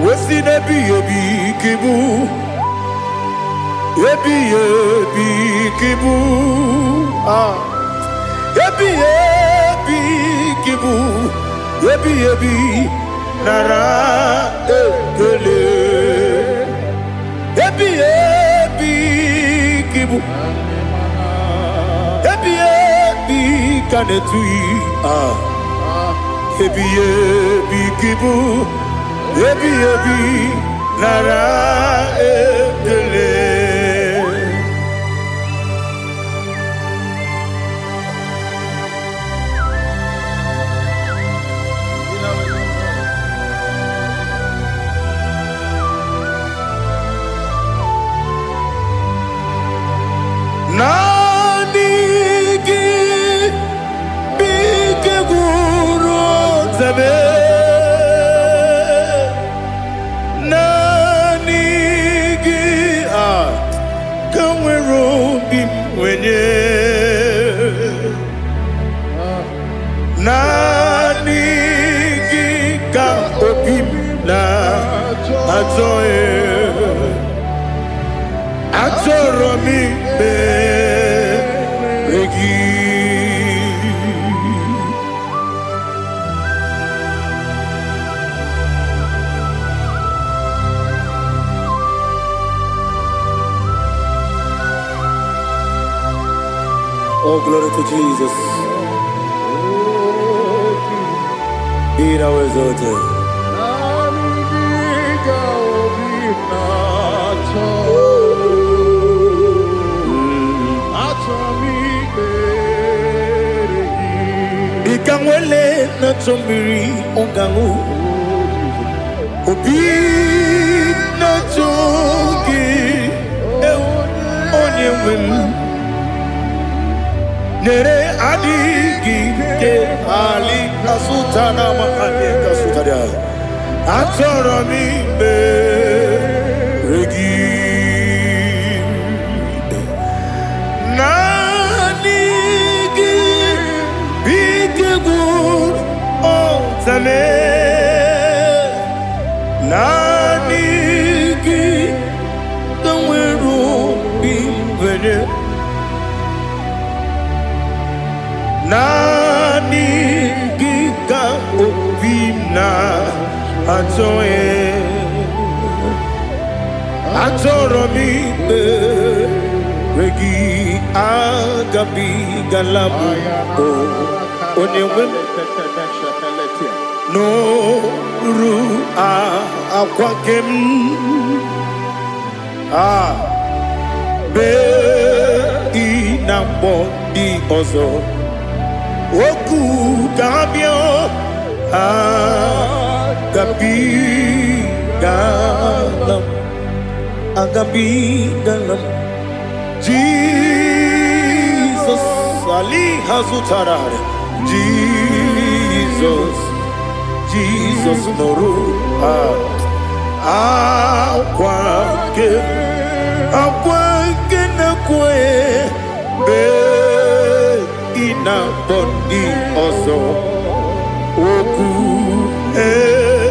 wesi n'ebighị ebi ka ịbụ, ebighị ebi ka ịbụ. Ah, ebighị ebi ka ịbụ, ebighị ebi, nara ekele. Ebighị ebi ka ịbụ, ebighị ebi ka na-etughị. Ah, ebighị ebi ka ịbụ, ebighị ebi, nara ekele. Naanị gị bụ ike gwụrụ ọtabe. Naanị gị a ka nwere obi m nwenye. Naanị gị ka obi m na-achọ ya. Achọrọ m ikpere gị. Oh, glory to Jesus. Be thou exalted. Naanị gị ka obi m na-achọ. Achọ m ikpere gị. Ị ka nwele na-achọ mmiri ọ ga-aṅụ. Obi na-achọ gị, ewu, onye nwe m. Nyere adịghị ike ali asụta na amahanye kasụtara. Achọrọ m ikpere gị. Naanị gị bụ ike gwụrụ ọtame. Naanị gị Naanị gị ka obi m na-achọ. Achọrọ m ikpere gị, agabigala m o onye nwe m n'oru akwa nke m a bee ị na-akpọ ndị ọzọ okwu ka ha bịa. Agabigala m, agabigala m. Jizọs ali ha zụtara. Jizọs, Jizọs, nụrụ akwa nke akwa nke na-ekwe mgbe ị na-akpọ ndị ọzọ okwu. Ee,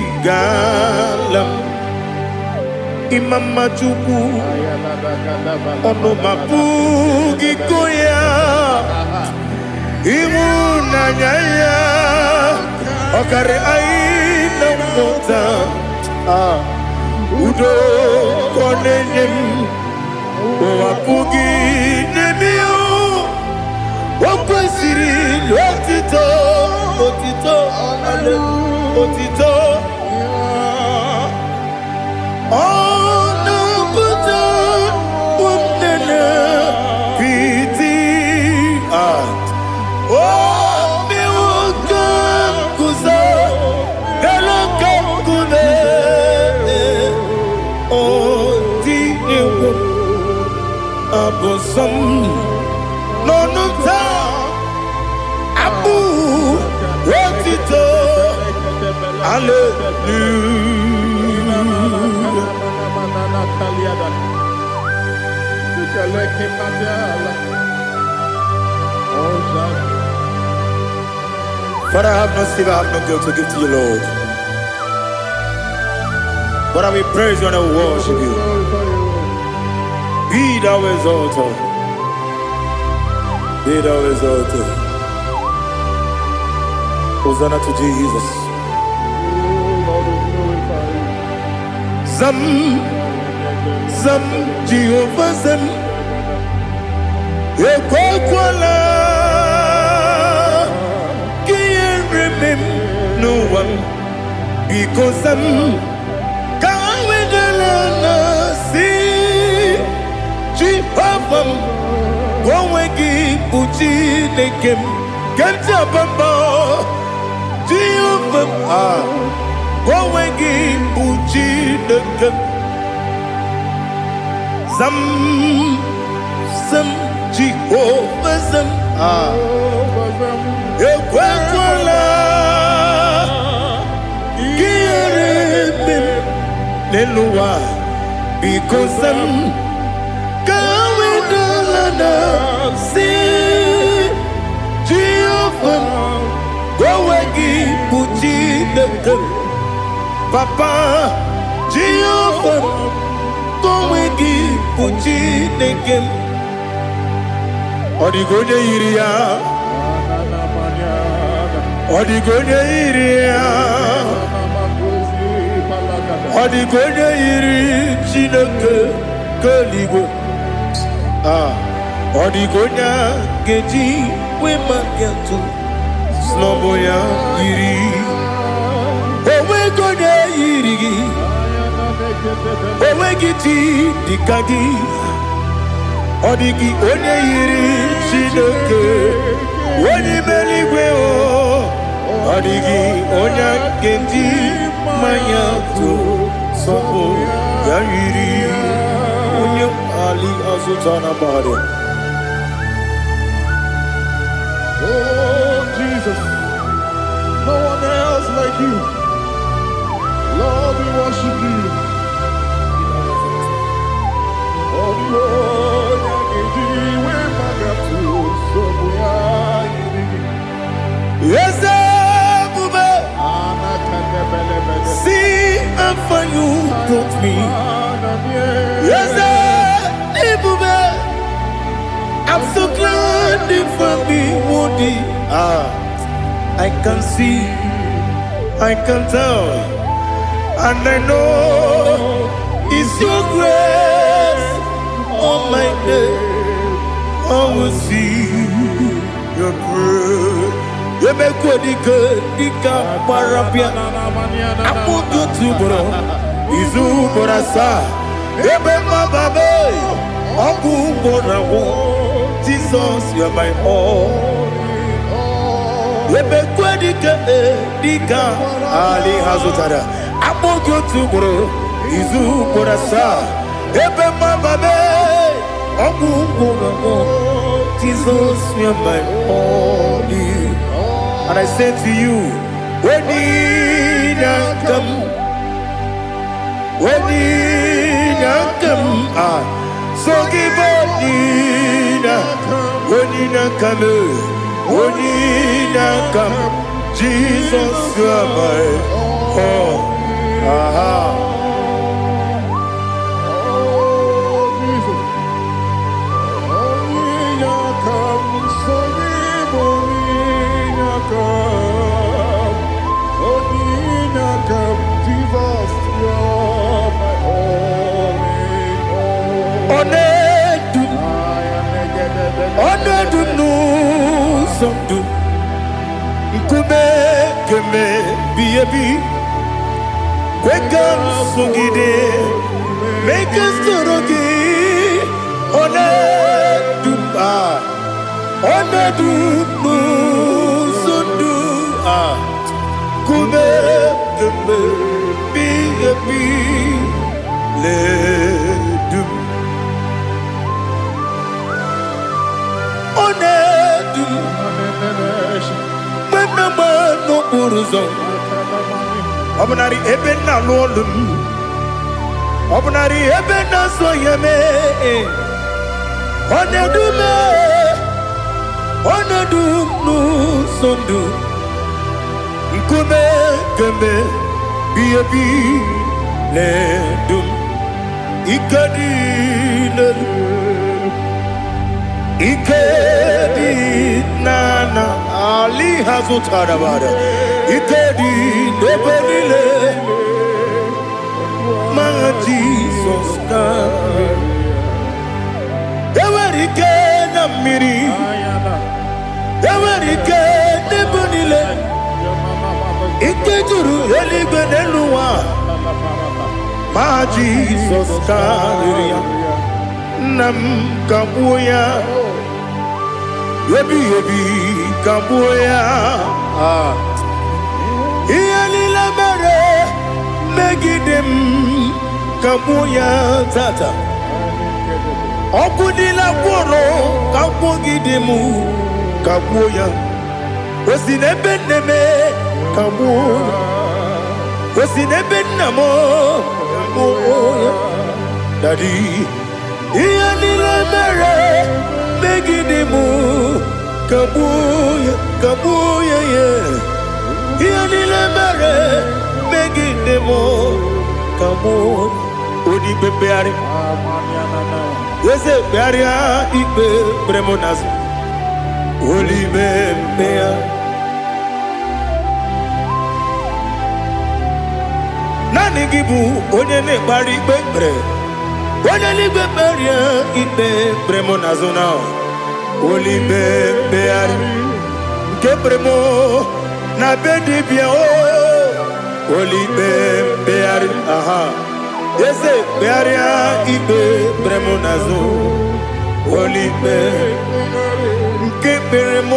agabigala m. Ịma mma Chukwu, ọnụ ma pụghị ịkọ ya. Ịhụnanya ya ọkarị anyị na mmụta. Ah, udo ka ọ na-enye m, ụwa pụghị n'ebe ya. O kwesịrị otito, otito, otito. Ọ na-apụta nne piti. Ah, o mewo ka m guzo n'elu oke nkume. O tinyewo abụ nsọ m n'ọnụ taa, abụ otito, hallelujah. Father, I have no silver, I have no gold to give to you, Lord. But I will praise you and I will worship you. Be thou exalted. Be thou exalted. Hosanna to Jesus. Lord, we glorify you. Zam, Zam, Jehovah Zam. Ekwekwala ka ihere mee m n'ụwa m. Biko zam, ka ha wedala na si Jehova m, ka onwe gị bụ Chineke m, ke m ji aba mba. Jehova m, ah, ka onwe gị bụ Chineke m. Zam, zam, Jehova zam, ah, ekwekwala ka ihere mee m n'elu ụwa. Biko zam, ka wedala na si Jehova m, ka onwe gị bụ Chineke m. Papa, Jehova m, ka onwe gị bụ Chineke m. Ọ dịghị onye yiri ya, ọ dịghị onye yiri ya, ọ dịghị onye yiri Chineke nke eluigwe. Ah, ọ dịghị onye a ga-eji wee maka atụ snọbụ ya yiri. Onweghị onye yiri gị, onweghị chi dịka gị. Ọ dịghị onye yiri Chineke onye ime eluigwe o. Ọ dịghị onye a ga-eji mmanya tụ sọpụ ya yiri onye ali azụta na mmadụ. Oh, Jesus, no one else like you. Lord, we worship you. Oh, the onye ga-eji wee nsogbu ya yiri gị. Eze ebube, see how far you brought me. Eze ebube. I'm so glad you found me worthy. Ah, I can see, I can tell, and I know it's your grace on my day. I will see your grace. Emekwe dike dike gbara bịa akpụkọ otu ugboro izu ugboro asaa ebe mmababe ọgwụ ugboro agwụ. Jesus, you are my all. Emekwe dike dike ali ha zụtara akpụkọ otu ugboro izu ugboro asaa ebe mmababe ọgwụ ugboro agwụ. Jesus, you are my all. And I say to you, when come, when come, ah, so give when come, when come, Jesus, you are my all. Aha. Oh, Jesus. Onyinaka m, sonye m onyinaka m. Onyinaka m, Jesus, you're my all in all. Ọ na-edu m, ọ na-edu m n'ụzọ ndụ nkume keme bi ebi kwe ka m sogide mee ka m soro gị. Ọ na-edu m, ah, ọ na-edu m n'ụzọ ndụ a nkume keme bi ebi na-edu m. Ọ na-edu m mgbe m na-agba n'okporo ụzọ ọ bụnarị ebe m na-alụ ọlụ m ọ bụnarị ebe m na-azụ ya mee ọ na-edu m, ọ na-edu m n'ụzọ ndụ nkume kemgbe bi ebi na-edu m. Ike dị n'elu ike dị n'ana ali ha zụtara bara ike dị n'ebe niile ma Jizọs karịrị. Enwere ike na mmiri enwere ike n'ebe niile ike juru eluigwe n'elu ụwa ma Jizọs karịrị ya. Nna m kagbuo ya ebighị ebi kagbuo ya. Ah. Ihe niile mere megide m kagbuo ya tata ọkụ niile gwụrụ kagbugide m kagbuo ya o si n'ebe nne m kagbuo ya o si n'ebe nna m kagbuo ya. Daddy, ihe niile mere megide m kagbuo ya kagbuo ya ya ihe niile mere megide m kagbuo onye ikpe mkpegharị eze kpegharịa ikpe kpere m n'azụ olime mkpegharị naanị gị bụ onye na-ekpegharị ikpe kpere onye n'igwe kpegharịa ikpe kpere m n'azụ na olime mkpegharị nke kpere m na be dibịa o olime mkpegharị aha eze kpegharịa ikpe kpere m n'azụ olime nke kpere m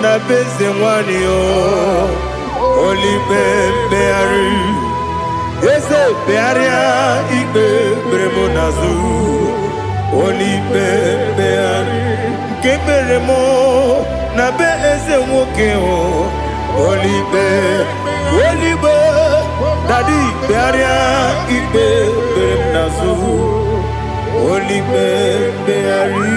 na be eze nwanyị o olime mkpegharị eze kpegharịa ikpe kpere m n'azụ olime mkpegharị nke kpere m na be eze nwoke o olime oligbe daddy kpegharịa ikpe kpere m n'azụ olime mkpegharị.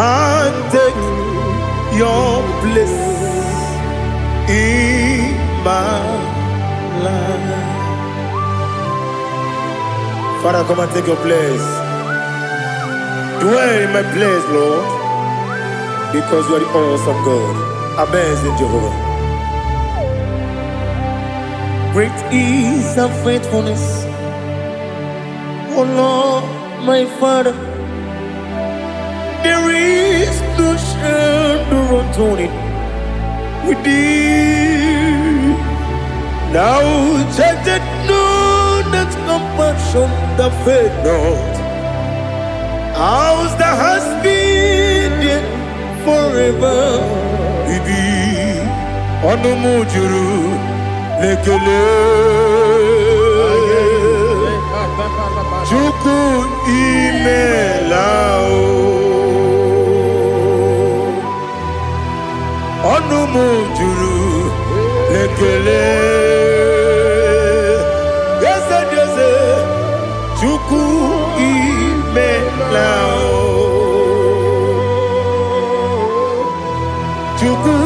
and take your place in my life. Father, come and take your place. Dwell in my place, Lord, because you are the awesome God, amazing Jehovah. Great is thy faithfulness, O Lord, my Father. There is no shadow of turning with thee. Thou changest not thy compassions, they fail not. As thou hast been there forever with thee. Ọnụ m juru n'ekele. Chukwu, imela o. Ọnụ m juru n'ekele. Eze dị eze, Chukwu, imela o. Chukwu,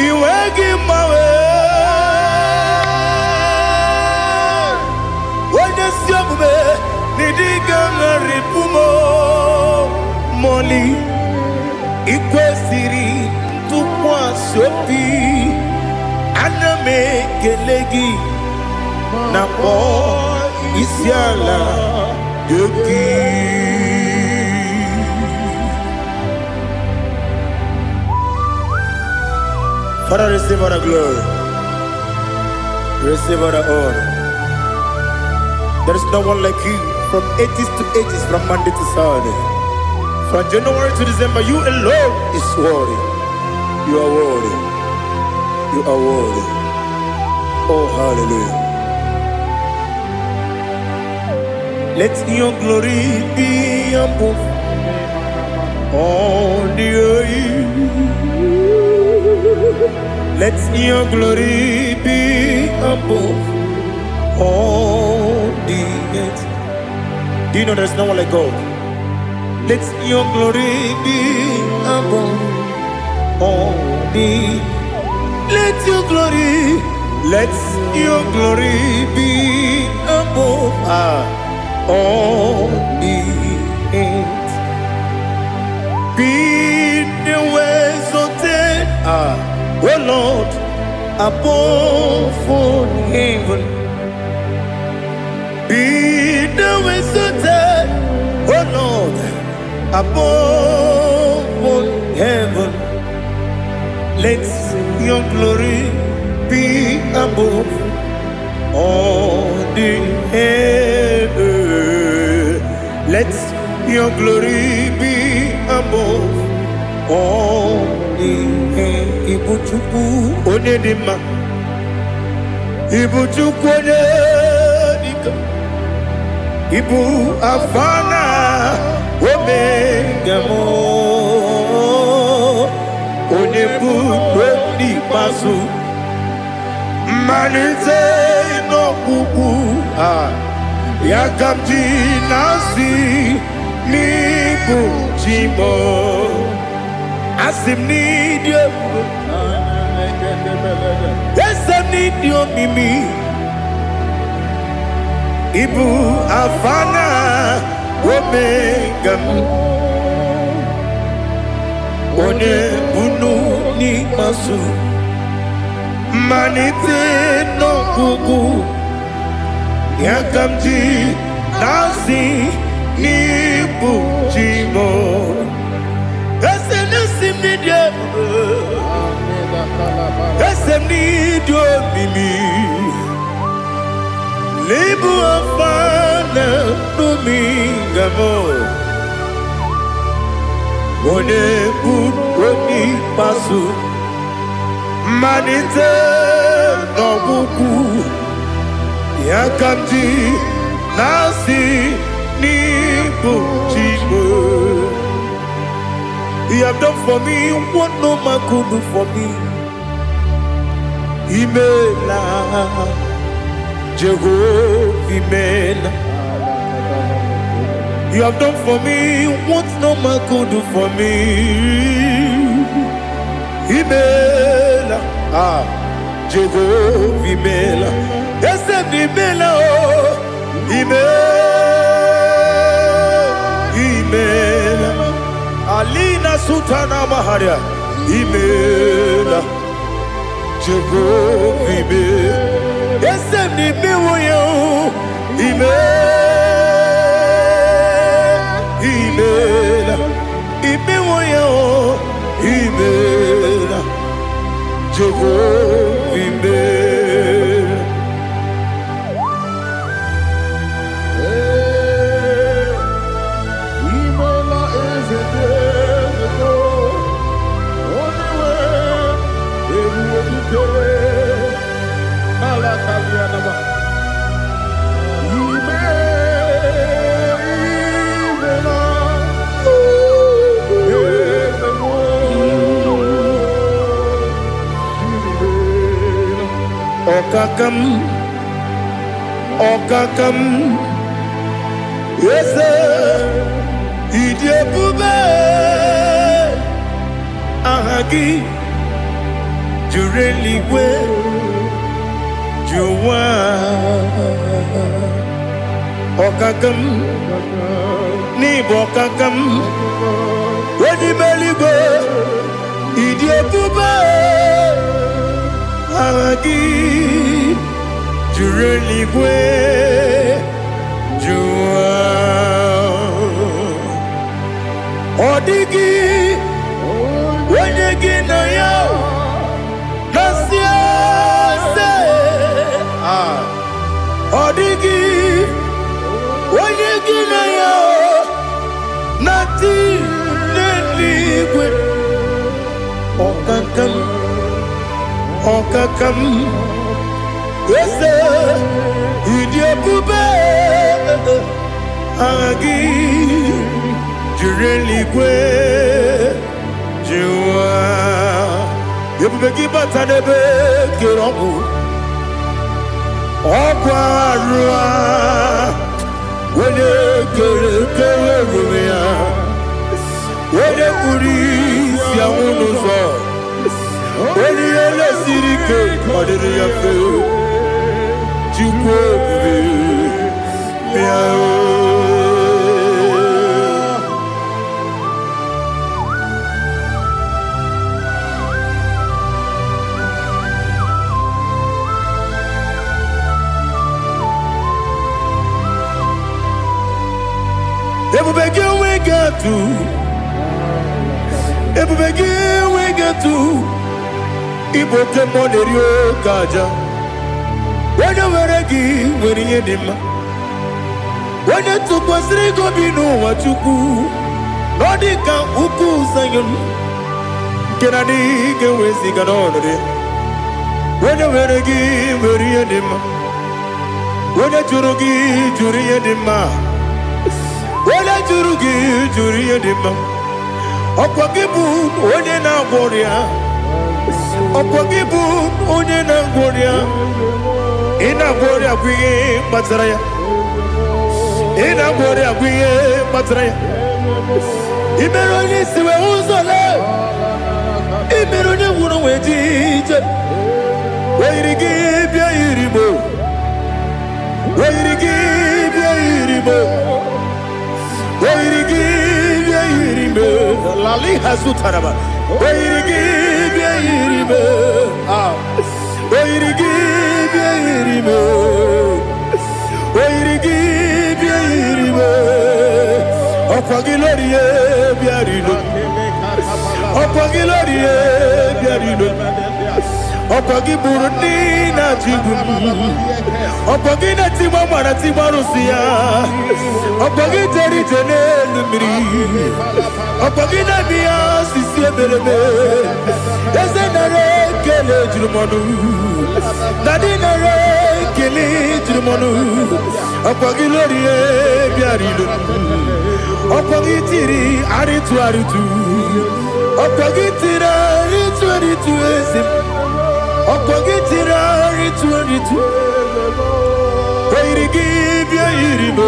iwe gị mgbanwe. Onye ezi omume n'ịdị ga-agharịpụ m mọli. Ikwesịrị ntụkwasị obi, ana m ekele gị na kpọọ isi ala nye gị. Father, receive all the glory. Receive all the honor. There is no one like you from ages to ages, from Monday to Saturday. From January to December, you alone is worthy. You are worthy. You are worthy. Oh, hallelujah. Let your glory be above all the earth. Let your glory be above all the earth. Do you know there's no one like God? Let your glory be above all the. Let your glory, let your glory be above all the earth. Be thou exalted, O Lord, above all heaven. Be thou exalted, O Lord, above all heaven. Let your glory be above all the earth. Let your glory be above all the earth. Ibu Chukwu onye dị mma, Ibu Chukwu onye dịka, Ibu Alfa na Omega m, onye bụ n'ikpeazụ, mmalite n'ọgwụgwụ a, ya ka m ji na-asị n'ịbụ chi m. Asị m n'ịdị ebube, eze m, n'ịdị omimi. Ịbụ Alfa na Omega m, onye bunu n'ikpeazụ, mmalite n'ọgwụgwụ, ya ka m ji na-asị n'ịbụ chi m. Eze na-esi m n'ịdị ebube, eze m, n'ịdị omimi. N'ịbụ Alfa na Omega m, onye bụ onye ikpeazụ, mmalite n'ọgwụgwụ, ya ka m ji na-asị n'ịbụ chi m. You have done for me what no man could do for me. Imela, Jehovah, imela. You have done for me what no man could do for me. Imela, ah, Jehovah Imela. Eze m imela o, Imela, Imela. Alina Sultana Maharia, Imela, Jehovah Imela. Eze m imewo ya o, Imela, Imela, imewo ya o, Imela, Jehovah Imela. Imela eze dị eze do, onye nwe ebube dike n'ala kalịanaba. Ime imela eze mụ, imela. Ọkaka m, ọkaka m, eze ịdị ebube, aha gị juru eluigwe ju ụwa. Ọkaka m, n'ịbụ ọkaka m, onye ime eluigwe, ịdị ebube, aha gị juru eluigwe ju ụwa. Ọ dịghị onye gị na ya na-asị eze. Ah, ọ dịghị onye gị na ya na-atị n'eluigwe. Ọkaka m, ọkaka m, eze ịdị ebube, aha gị juru eluigwe ju ụwa. Ebube gị bata n'ebe kere ọgwụ ọgwụ arụ a, onye kere kere ruru ya, onye kpuru isi anwụ n'ụzọ, onye ihe lesiri ike ọ dịrị ya mfe. Chukwu ebube bịa o. Ebube gị enweghị atụ, ebube gị enweghị atụ, ịbụ oke mmụọ na-eri oke aja. Onye nwere gị nwere ihe dị mma. Onye tụkwasịrị gị obi n'ụwa Chukwu, na ọ dị ka ukwu Zayọn, nke na adịghị ga-eweziga n'ọnọdụ ya. Onye nwere gị nwere ihe dị mma. Onye jụrụ gị jụrụ ihe dị mma. Onye jụrụ gị jụrụ ihe dị mma. Ọkwa gị bụ onye na-agwọ ọrịa. Ọkwa gị bụ onye na-agwọ ọrịa. Ị na-agwọ ọrịa bụ ihe kpatara ya. Ị na-agwọ ọrịa bụ ihe kpatara ya. Ị mere onye isi wee hụ ụzọ lee. Ị mere onye nwụrụ wee ji ije. O yiri gị bịa yiri mo. O yiri gị bịa yiri mo. O yiri gị bịa yiri mo. Lali hazutaraba. O yiri gị bịa yiri mo. Ah. O yiri gị bịa yiri mo. O yiri gị bịa yiri mo. Ọkwa gị lórí e bịa rilo. Ọkwa gị lórí e bịa rilo. Ọkwa gị bụrụ ndị na-achịgbu m. Ọkwa gị na-etigba mara tigba arụsị ya. Ọkwa gị jere ije n'elu mmiri. Ọkwa gị na-eme ya osisi emereme. Eze nara ekele juru m ọnụ. Dadi nara ekele juru m ọnụ. Ọkwa gị lórí e bịara ilo. Ọkwa gị tiri arịtụ arịtụ. Ọkwa gị tiri arịtụ arịtụ eze m. Ọkwa gị tiri arịtụ arịtụ. O yiri gị bịa yiri m.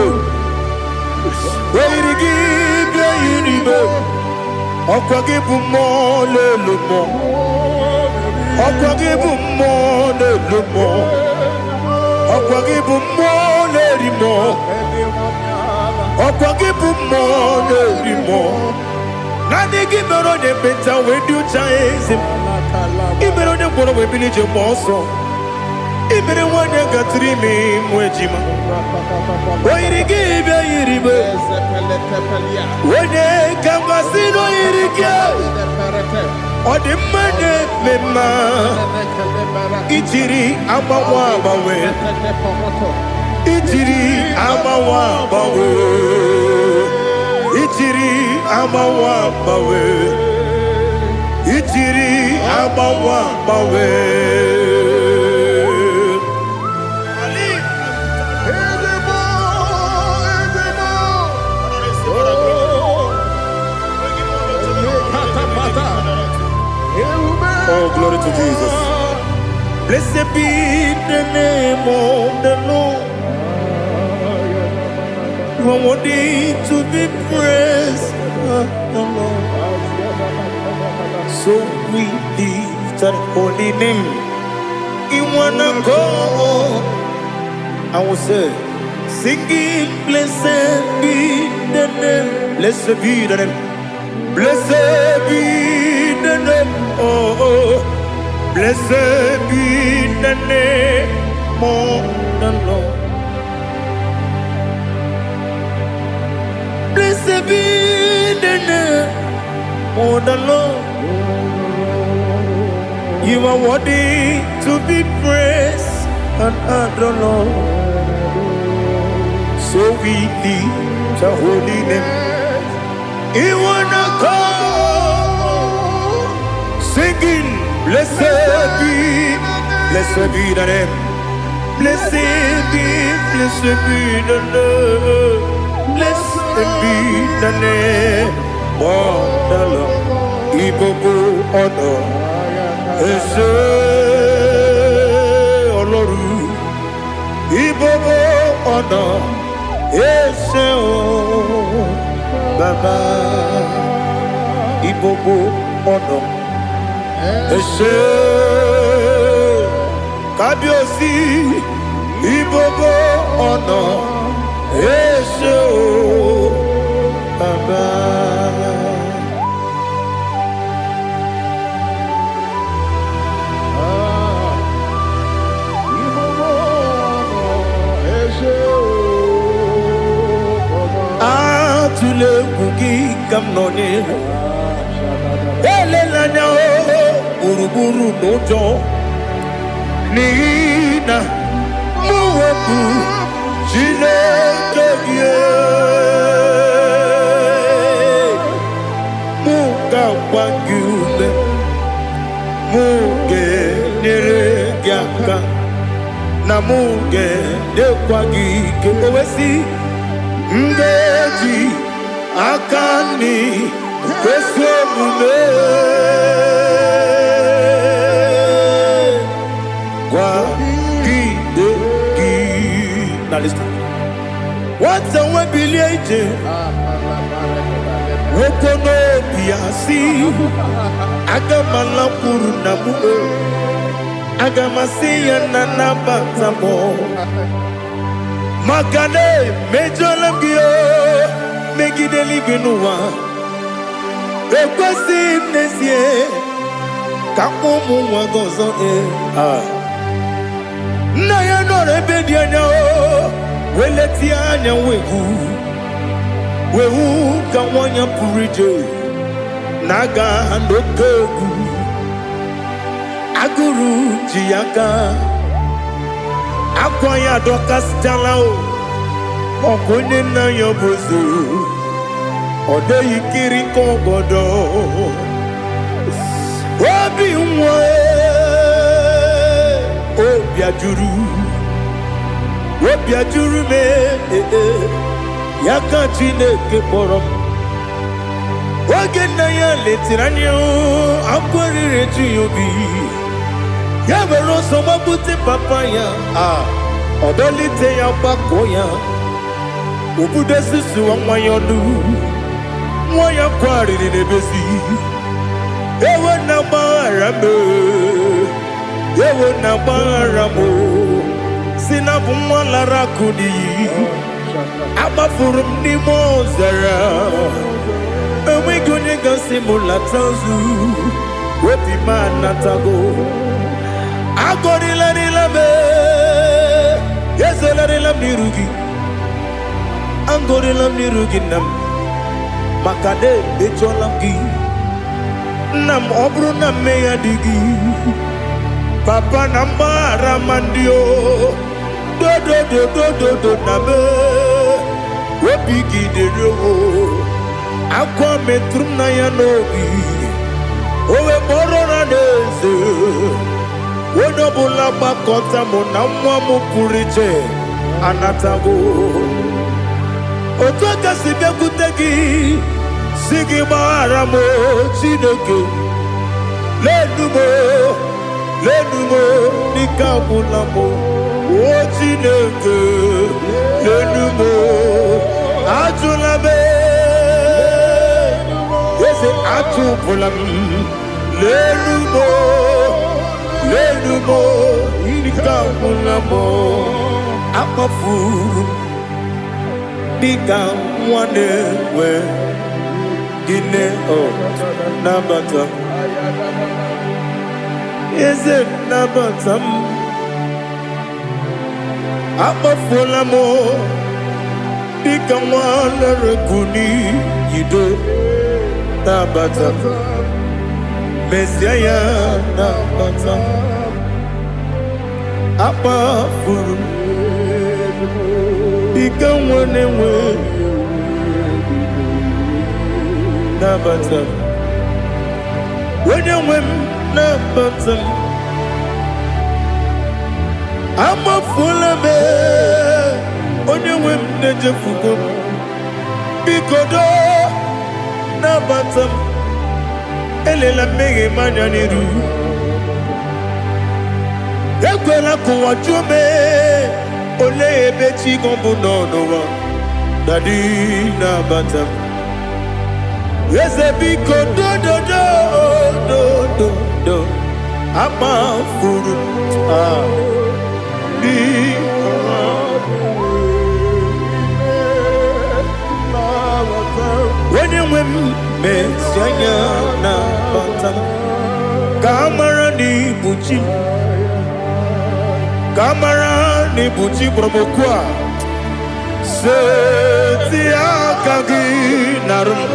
O yiri gị bịa yiri ibe. Ọkwa gị bụ mmụọ na-elu mmụọ. Ọkwa gị bụ mmụọ na-elu mmụọ. Ọkwa gị bụ mmụọ na-eri mmụọ. Ọkwa gị bụ mmụọ na-eri mmụọ. Naanị gị mere onye ekpenta wee dị ụcha, eze m. Ị mere onye ngwọrọ wee bili ije mgbe ọsọ. Ị mere nwanyị gatụrụ ime ịmụ ejima. O yiri gị bịa yiri ibe. Onye ka m gasị na o yiri gị. Ọ dị mma na-eme mma. Ijiri agbanwe agbanwe. Ijiri agbanwe agbanwe. Ijiri agbanwe agbanwe. Ijiri agbanwe agbanwe. Ali. Ezebo, ezebo. Oh, lekatapata. Ewube. Oh, glory to Jesus. Blessed be the name of the Lord. You are worthy to be praised, the Lord. So we lift that holy name in one accord. I will say, singing, blessed be the name, blessed be the name, blessed be the name, oh, blessed be the name of the Lord. Blessed be the name of the Lord. You are worthy to be praised and adored, Lord. So we lift the holy name. In one accord, singing, blessed be the name. Blessed be the name. Blessed be the name of the Lord. Ìgbogbo ọ̀nà ẹ ṣé Ọlọ́run. Ìgbogbo ọ̀nà ẹ ṣé o Bàbá. Ìgbogbo ọ̀nà ẹ ṣé Kábíyèsí. Ìgbogbo ọ̀nà ẹ ṣé o Bàbá. Ah, ìgbogbo ọ̀nà ẹ ṣé o, Bàbá. Atụla egwu gị ka m nọ n'ihu. Elela anya o gburugburu n'ụjọ, n'ihi na mụ wepụ Chineke gị, mụ ga-agba gị ume, mụ ga-enyere gị aka, na mụ ga-enyekwa gị ike. O wee sị, m ga-eji aka nri kwesị omume kwagide gị. Na listen. Nwata nwe bilie ije, nwoke n'obi ya si, aga m alakwuru nna m o, aga m asị ya na nabata m, maka na emejọla m gị o megide eluigwe n'ụwa. Ekwesịghị m n'ezie ka m kpọọ ụmụ nwa gị ọzọ ee. Ah. Nna ya nọrọ ebe dị anya o wee letie anya wee hụ ka nwa ya pụrụ ije na-aga n'oke egwu. Agụrụ ji ya aka, akwa ya adọkasịchala o. Ọkụ onye nna ya bụ eze, ọ dịghị kiri ka ọgọdọ obi nwa obi ajụrụ, obi ajụrụ m ee, ya ka Chineke kpọrọ m. Oge nna ya letiri anya, akwa riri eju ya obi, ya were ọsọ gbapute papa ya, a ọ dọlite ya, gbakọọ ya. Obodo susuwa nwa ya ọnụ, nwa ya kwarịrị n'ebezi. Ewo na gbaghara m, ewo na gbaghara m, si na bụ nwa lara akụ n'iyi. Agbafuru m n'ime ọzara, enweghị onye gasị m lata ozu. Obi m anatago. Agọrịlarịla m, ezolarịla m n'iru gị. Agọrịla m n'iru gị, nna m, maka na emejọla m gị, nna m. Ọ bụrụ na mmehie dị gị, papa, na mgbaghara ma ndị o dodododododo na m obi gị dịrị o. Akwa metụrụ m na ya n'obi, o wee kpọrọ na n'eze onye ọbụla gbakọta mụ na nwa m pụrụ iche anatago. Otu aka si bịakwute gị, si gị gbaghara m, Chineke. Lenu m, lenu m, n'ike agwụla m o. Chineke, lenu m, ajụla m. Eze, atụpụla m. Lenu m, lenu m, n'ike agwụla m. Akpafuru m dịka nwa na-enwe gịnị o. Nabata m, eze, nabata m. Akpafuola m dịka nwa lere yido. Nabata m, mezie ya, nabata m. Akpafuru m dịka nwa na-enwe, nabata m. Onye nwe m, nabata m. Amafuola m, onye nwe m, na-ejefugo m. Biko doo, nabata m. Elela mmehie m anya n'iru. Ekwela ka ụwa jụọ m, olee ebe chi gị bụ nọ n'ụwa. Daddy, nabata m. Eze, biko, dododo dododo. Amafuru m ah, biko. Onye nwe m, mezi anya, nabata m, ka a mara na ibu chi m, ka a mara na ibu chi kpọrọ m okwu a. Seti aka gị narụ m,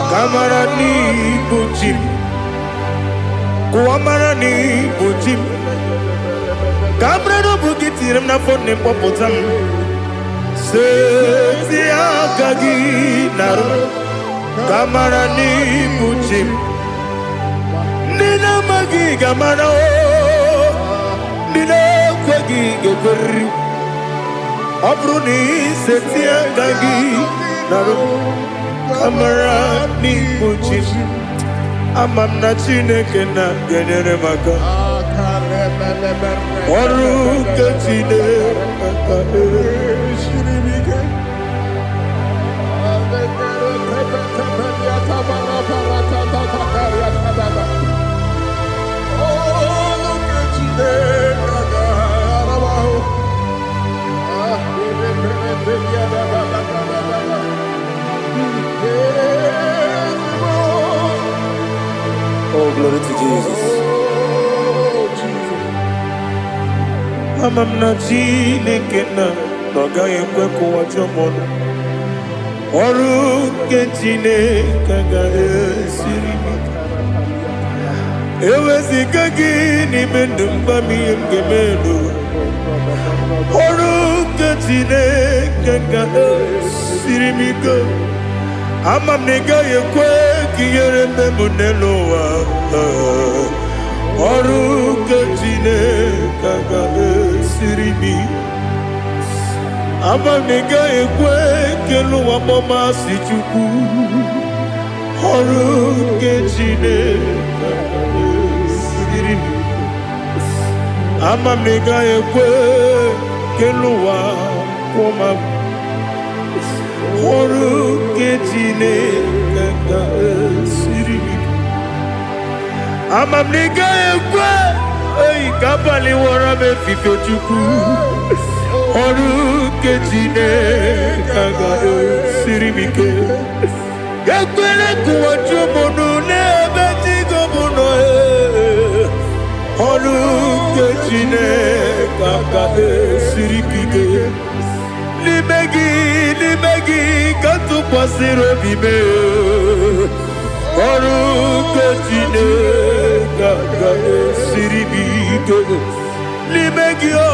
ka a mara na ibu chi m. Kụwa mara na ibu chi m, ka a mara na ọ bụ gị tinyere m n'afọ nne m, kpọpụta m. Seti aka gị narụ m, ka a mara na ibu chi m. Ndị na-amaghị ga-amara o, ndị na-ekweghị ga-ekweriri. Ọ bụrụ na iseti aka gị narụ m, ka mara n'ibu chi m. Ama m na Chineke na ga-enyere m aka. Ọrụ nke Chineke Siri m ike. Oh, glory to Jesus. Ama m na Chineke na ọ gaghị ekwe ka ụwa jụọ m ọnụ. Ọrụ nke Chineke agaghị esiri m ike. Eweziga gị n'ime ndụ m, gwa m ihe m ga-eme n'ụwa. Ọrụ nke Chineke ga-esiri m ike. Ama m na ị gaghị ekwe ka ihere mme m n'elu ụwa. Ọrụ nke Chineke ga-esiri m ike. Ama m na ị gaghị ekwe ka elu ụwa kpọmasị Chukwu. Ọrụ nke Chineke ga-esiri m ike. Ama m na ị gaghị ekwe ka elu ụwa kwụọ m. Ọrụ nke Chineke ga-esiri m ike. Ama m na ị gaghị ekwe eyi ka abalị wọrọ m efifie. Chukwu, ọrụ nke Chineke ga-esiri m ike. Ekwere ka ụwa jụọ m ọnụ n'ebe chi gị bụ nọ. Ee. Ọrụ nke Chineke ga-esiri m ike. N'ime gị, n'ime gị ka m tụkwasịrị obi m. Ọrụ nke Chineke ga-esiri m ike. N'ime gị o,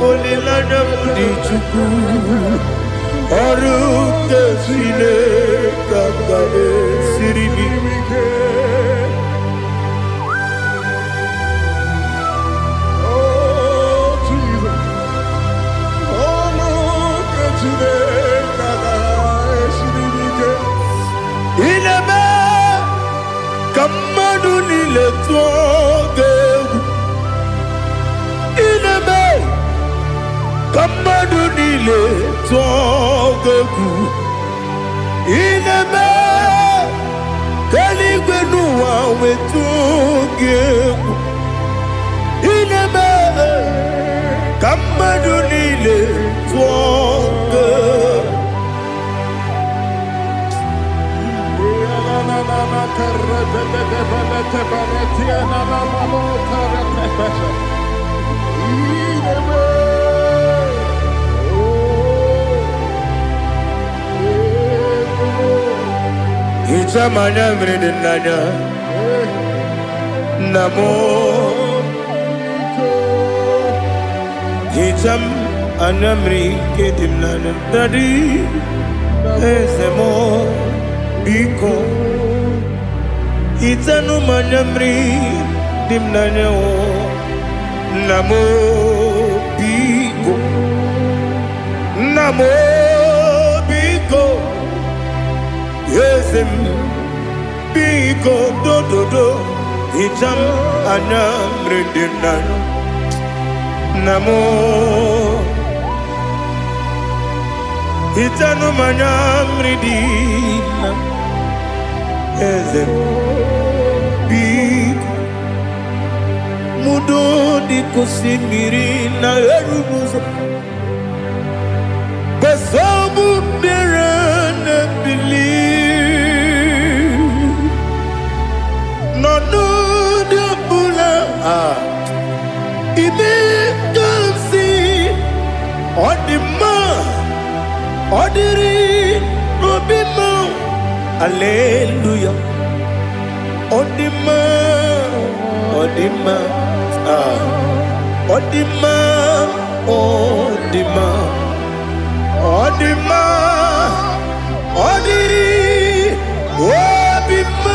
olileanya m dị. Chukwu, ọrụ nke Chineke ga-esiri m ike. Oh, Jesus. Ọrụ nke Chineke ga-esiri m ike. Ị na-eme ka mmadụ niile tụọ gị egwu. Ị na-eme ka mmadụ niile tụọ gị egwu. Ị na-eme ka eluigwe n'ụwa wetụọ gị egwu. Ị na-eme ka mmadụ niile tụọ gị egwu. Hichaa m anya mmiri dị n'anya, nna m. Hichaa m anya mmiri nke dị m n'anya, Daddy, eze m, biko hichanụ m anya mmiri dị m n'anya o. Nna m, biko. Nna m, biko. Eze m, biko, dododo, hichaa m anya mmiri dị m n'anya. Nna m, hichanụ m anya mmiri dị na eze m, biko. Mudo dịka osimiri na-eru n'ụzọ gbasọbụ mmiri na-ebili n'ọnọdụ ọbụla. Ah, ime ka m si ọ dị mma, ọ dịrị n'obi m. Aleluya, ọ dị mma, ọ dị mma. Ah, ọ dị mma, ọ dị mma, ọ dị mma, ọ dịrị obi m.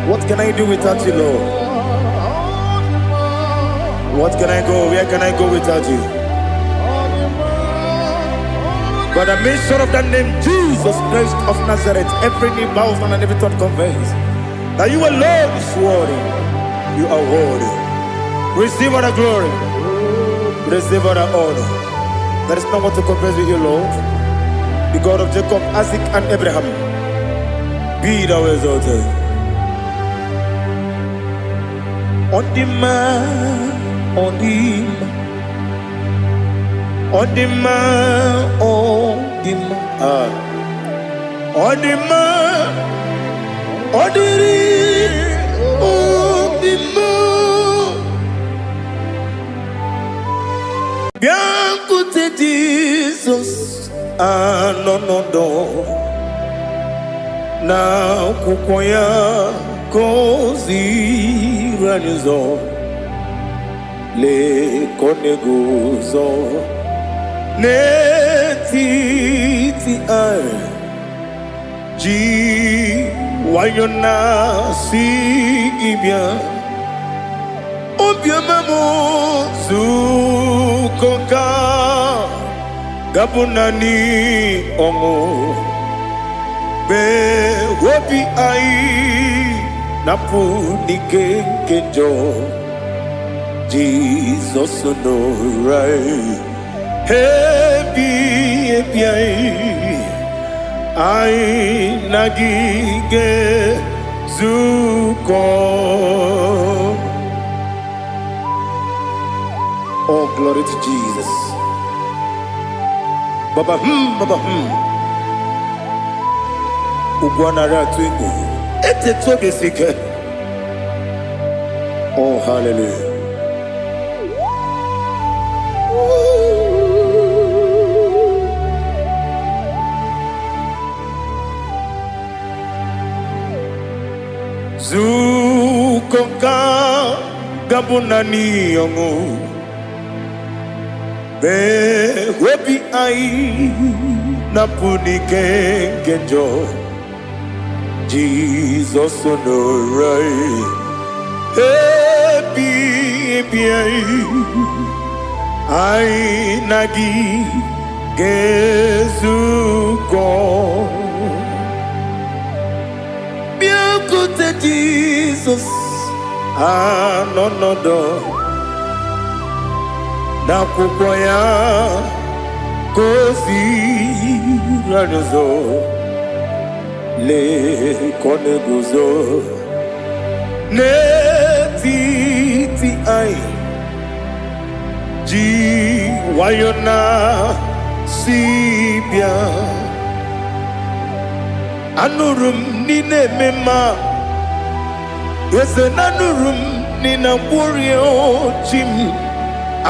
What can I do without you, Lord? What can I go? Where can I go without you? By the mention of that name, Jesus Christ of Nazareth, every knee bows down and every tongue confess that you alone is worthy. You are worthy. Receive all the glory. Receive all the honor. There is no one to compare with you, Lord. The God of Jacob, Isaac, and Abraham. Be thou exalted. Ọ dị mma, ọ dị mma, ọ dị mma, ọ dị mma. Ah. Ọ dị mma, ọ dịrị obi m. Bịakwute Jizọs anọ n'ọdọ na akwụkwọ ya ka o ziri anyị ụzọ. Lee ka ọ na-eguzo n'etiti anyị ji nwayọ na-asị gị bịa. Obiọma m, zukọ ka gabụ naanị ọṅụ mee obi anyị napụ n'ike nke njọ. Jizọs nọrọ ebi ebi anyị anyị na gị ga-ezukọ. Oh, glory to Jesus. Baba baba. Ugwu anaghị atụ egwu. Etetu obi esi ike. Oh, hallelujah. Zukọ ka gabụ naanị ọṅụ. Mee obi anyị napụ n'ike nke njọ. Jizọs nọrọ anyị. Ebi ebi anyị. Anyị na gị ga-ezukọ. Bịakwute Jizọs anọ nọdụ n'akwụkwọ ya ka o ziri anyị ụzọ. Lee ka ọ na-eguzo n'etiti anyị ji nwayọ na si bịa. Anụrụ m n'ị na-eme mma, eze na anụrụ m n'ị na-agwọrị chi m,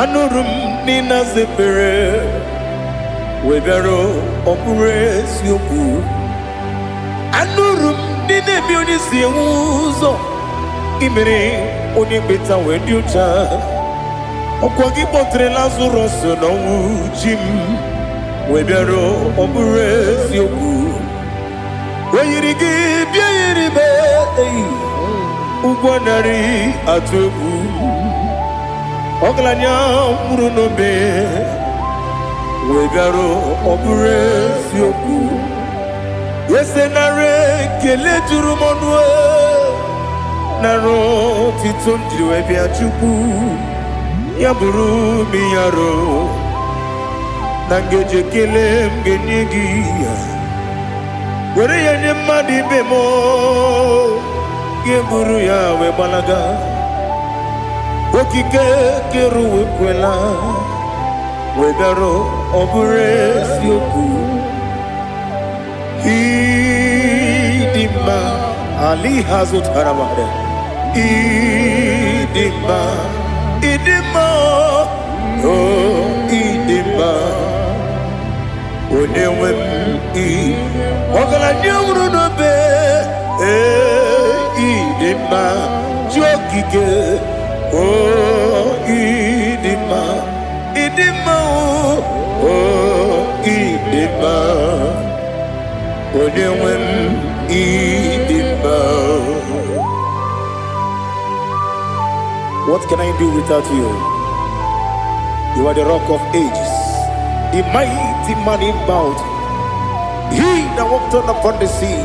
anụrụ m n'ị na-azepere wee bịara ọ bụrụ eziokwu. Anụrụ m ndị na-eme onye si enwe ụzọ imere onye mkpeta wee dị ụcha. Ọkwa gị kpọtere Lazarọs n'ọnwụ chi m wee bịara ọ bụrụ eziokwu. O yiri gị bịa yiri m eyi ụgwọ narị atụ egwu. Ọgaranya nwụrụ n'obe wee bịara ọ bụrụ eziokwu. Ese nara ekele juru m ọnụ e, nara otito m jiri wee bịa Chukwu ya bụrụ m yaro na ngeji ekele m ga-enye gị ya were ya nye mmadụ ibe m gị buru ya wee gbalaga. Okike kere ụwa ekwela wee bịara ọ bụrụ eziokwu. Ịdị mma ali hazụtara mmadụ. Ịdị mma, ịdị mma, o ịdị mma, onye nwe m ị ọgaranya nwụrụ n'obe. Ee, ịdị mma chi okike, o ịdị mma, ịdị mma, o ịdị mma, onye nwe m ịdị mma. What can I do without you? You are the rock of ages, the mighty man in battle, he that walked on upon the sea.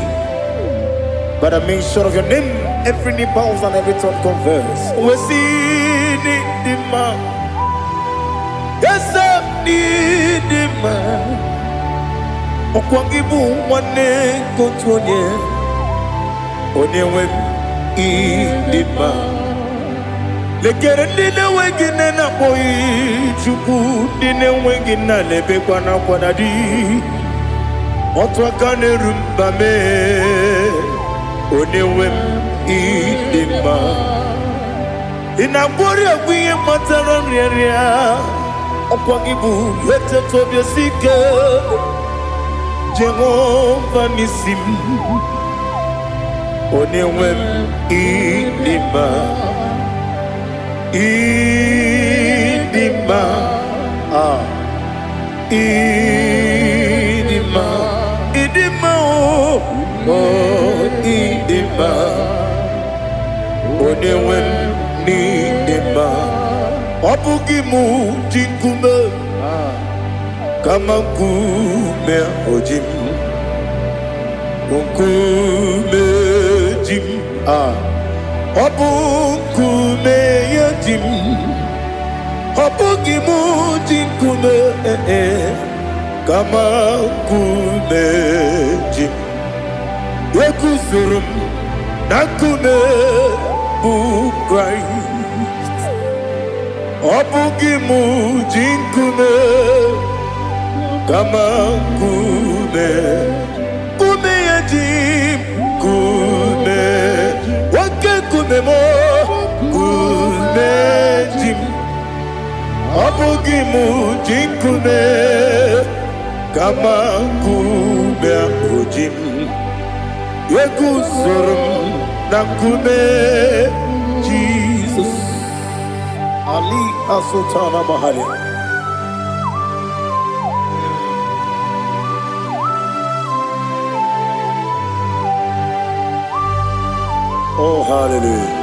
By the mention of your name, every knee bows and every tongue confess. We see the man. Yes, I need the man. Ọkwa gị bụ nwanne nke otu onye, onye nwe m ịdị mma. Lekere ndị na-enweghị nne na-akpọghị Chukwu, ndị na-enweghị nna na-ebekwa n'akwa na di. Otu aka na-eru mba mee, onye nwe m ịdị mma. Ị na-agwọrị agwụ ihe kpatara nrịanrịa, ọkwa gị bụ eteta obi esi ike. Jehova n'isi m, onye nwe m ịdị mma, ịdị mma, ah, ịdị mma, ịdị mma, o oh, ịdị mma, onye nwe m n'ịdị mma. Ọ bụghị mụ ji nkume, kama nkume oji m, nkume ji m, ah, ọ bụ nkume ya ji m. Ọ bụghị m ji nkume, eh, kama nkume ji m. Eguzoro m na nkume bụ Kraịst. Ọ bụghị m ji nkume, kama nkume, nkume ya ji m. Nkume, oke nkume m, nkume ji m. Ọ bụghị m ji nkume, kama nkume ahụ ji m. Eguzoro m na nkume Jizọs. Ali Asutana Mahali. Oh, hallelujah.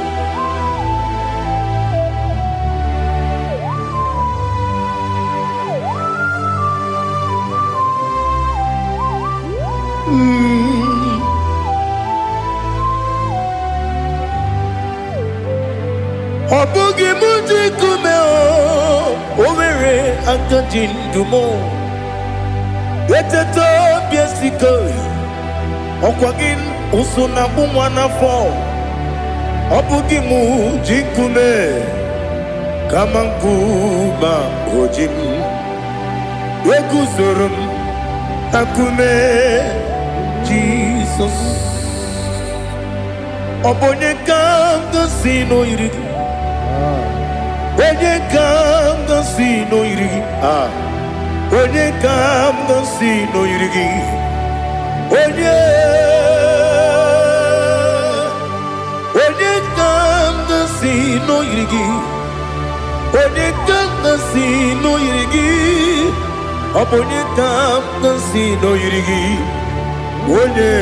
Ọ bụghị m ji nkume, o nwere aka ji ndụ m. Eteta obi esike, ọkwa gị ụsụ na agbụ nwa n'afọ. Ọ bụghị m ji nkume, kama nkume o ji m. Eguzoro m na nkume Jizọs. Ọ bụ onye ka m gosi n'oyiri gị? Onye ka m gosi n'oyiri gị? Ah, onye ka m gosi n'oyiri gị? Onye, onye ka m gosi n'oyiri gị? Onye ka m gosi n'oyiri gị? Ọ bụ onye ka m gosi n'oyiri gị? Onye.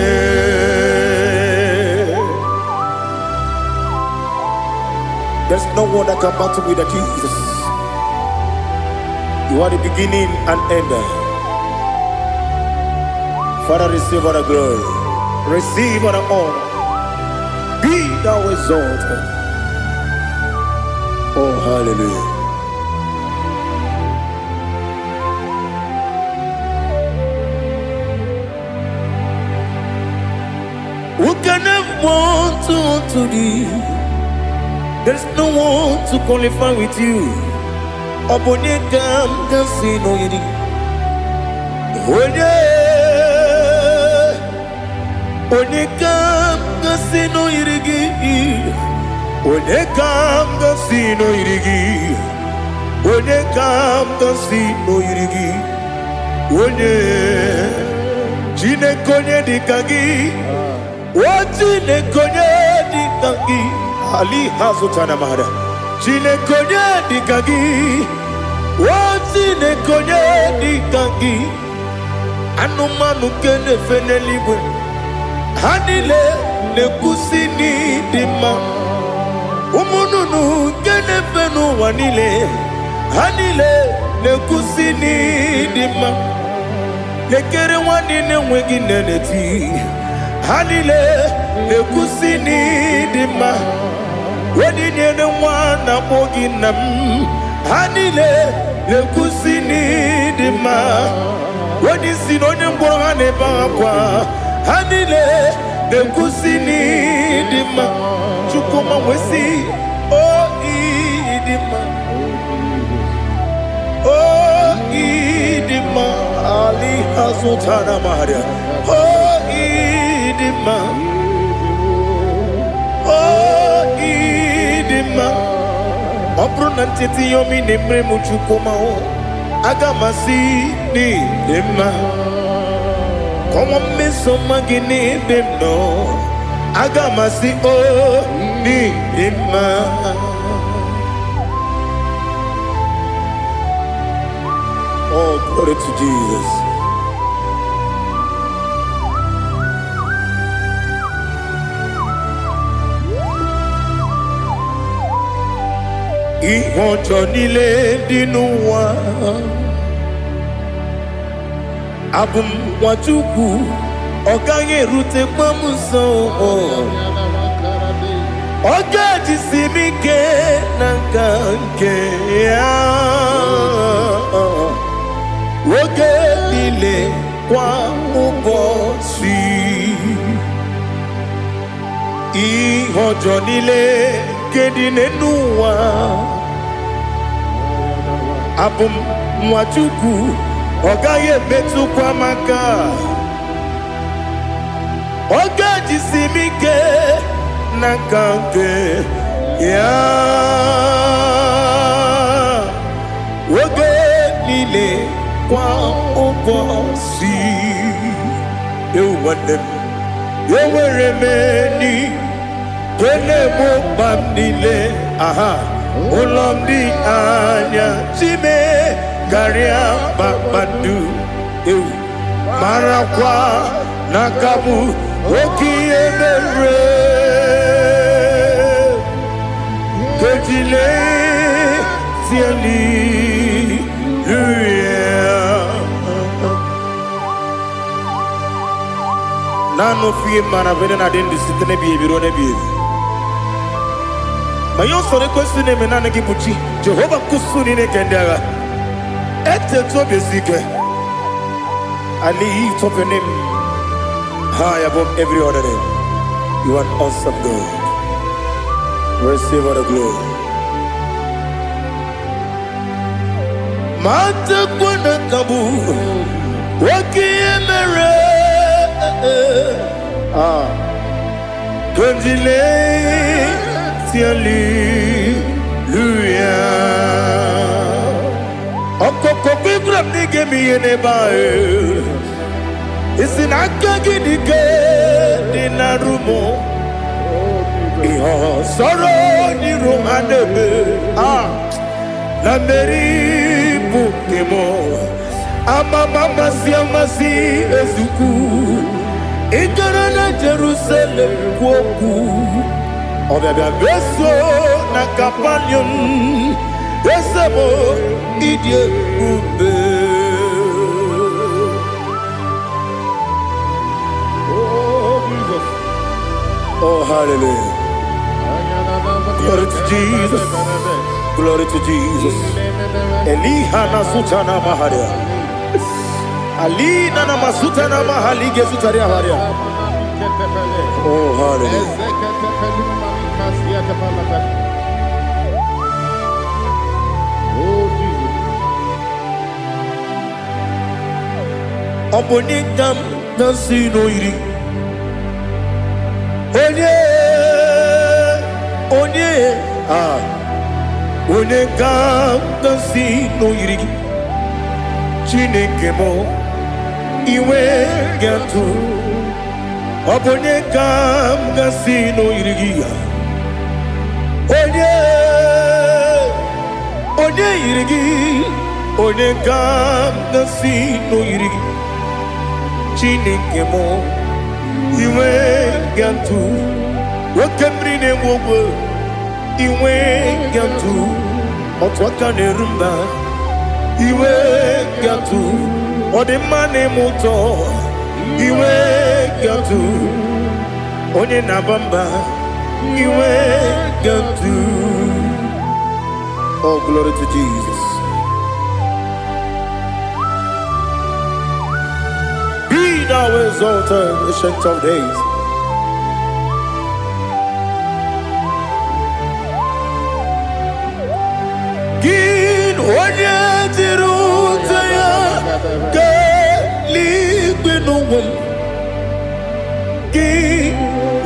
There's no one that can battle with the Jesus. You are the beginning and end. Father, receive all the glory. Receive all the honor. Be thou exalted. Oh, hallelujah. Who can have one to thee? There's no one to qualify with you. Ọ bụ onye ka m ga-asị n'oyiri? Onye, onye ka m ga-asị n'oyiri gị? Onye ka m ga-asị n'oyiri gị? Onye ka m ga-asị n'oyiri gị? Onye, Chineke, onye dịka gị? O Chineke, onye dịka gị? Ali hazụtana mara. Chineke, onye dịka gị? O Chineke, onye dịka gị? Anụmanụ nke na-efe n'eluigwe, ha niile na-ekwusi n'ịdị mma. Ụmụ nnụnụ nke na-efe n'ụwa niile, ha niile na-ekwusi n'ịdị mma. Lekere nwa niile enweghị nne na-eti, ha niile na-ekwusi n'ịdị mma. Onye nyere nwa na-akpọ gị nna m, ha niile na-ekwusi n'ịdị mma. Onye isi na onye ngwọrọ, ha na-ebe akwa, ha niile na-ekwusi n'ịdị mma. Chukwuma wee o ịdị mma, o ịdị mma. Ali azụtara maria. O ịdị mma, o ịdị mma. Ọ bụrụ na ntete ihe omi na-emere m, Chukwuma, o aga m asị n'ịdị mma. Kọnwa mmeso mma gị n'ebe m nọ, aga m asị o n'ịdị mma. Oh, glory to Jesus. Ihe ọjọọ niile dị n'ụwa, abụ m nwa Chukwu, ọ gaghị erutekwa m nso. Ọ ga-ejisi m ike na nka nke ya oge niile, kwa ụbọchị. Ihe ọjọọ niile nke dị n'elu ụwa, abụ m nwa Chukwu, ọ gaghị emetụkwa m aka. Ọ ga-ejisi m ike na nka nke ya oge niile, kwa ụbọchị. Ewu nwanne m, enwere m enyi nke na-egbo mkpa m niile. Aha ụlọ m dị anya chime karịa kpakpando. Ewu, marakwa na aka bụ oke ihe mere kejile hallelujah. Naanị ofu ihe mara bụ na-adị ndụ site n'ebighị ebi ruo n'ebighị ebi. Ma ihe usoro ekwesị na-eme, naanị gị bụ chi Jehova nkusu niile nke ndị agha. Etetu obi esi ike. I lift up your name high above every other name. You are an awesome God. Receive all the glory. Matakwa na kabu oke ihe mere. Ah, Kondile hallelujah. Ọkọkọ gwara m na ị ga-eme ihe n'ebe ahụ. Isi na aka gị dị ike dị na rumo. Ihe ọsọrọ n'iru ha na-eme. Ah, na mmeri bụ nke m. Amama amasị amasị ezukwu. Ị gara na Jerusalem kwuo okwu. Ọbịabịa meso na Kapanium. Eze m, ịdị ebube. Oh, Jesus. Oh, hallelujah. Glory to Jesus. Glory to Jesus. Eliha na sutana maharia. Alina na masutana mahali gezutaria haria. Oh, hallelujah. Oh, Jesus. Ọ bụ onye ka m na-si n'oyiri? Onye, onye, ah, onye ka m na-si n'oyiri gị? Chineke m, iwe ga-atụ. Ọ bụ onye ka m ga-si n'oyiri gị ya? Onye, onye yiri gị? Onye ka m ga-si n'oyiri gị? Chineke m, iwe ga-atụ. Oke mmiri na-egbu ogwe, iwe ga-atụ. Otu aka na-eru mba, iwe ga-atụ. Ọ dị mma na-eme ụtọ, iwe ga-atụ. Onye na-aba mba, iwe ga-atụ. Oh, glory to Jesus. Be thou exalted, Ancient of Days. Gị onye jiri ute ya kelee n'ụwa m, gị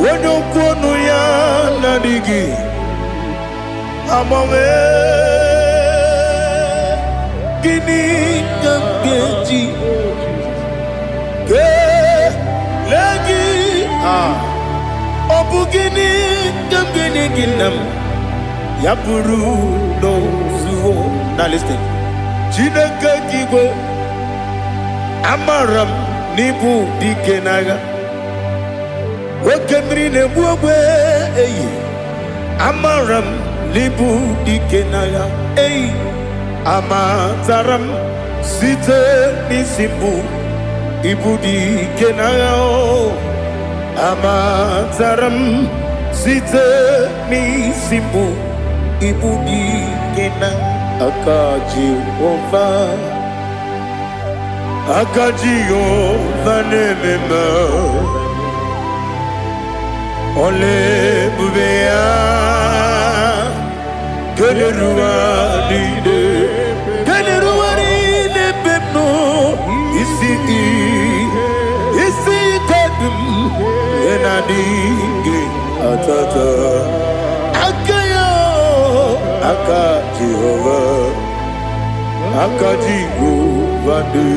onye okwu ọnụ ya na-adịghị agbanwe, gịnị ka m ga-eji kelee gị? Ah, ọ bụ gịnị ka m ga-enye gị, nna m, ya bụrụ n'ozuo na listen? Chineke gị igwe, amara m n'ịbụ dike n'agha. Oke mmiri na-egbu ogbe eyi, amara m n'ịbụ dike n'agha eyi. Amatara m site n'isi mbụ, ịbụ dike n'agha o. Amatara m. Site n'isi mbụ ibu dị ike na aka Jehova. Aka Jehova na-eme mma. Ọla ebube ya keneruwa niile, keneruwa niile ebe m nọ. Isi isi ike dị m ihe na-adịghị atata aka ya. Aka Jehova, aka Jehova dị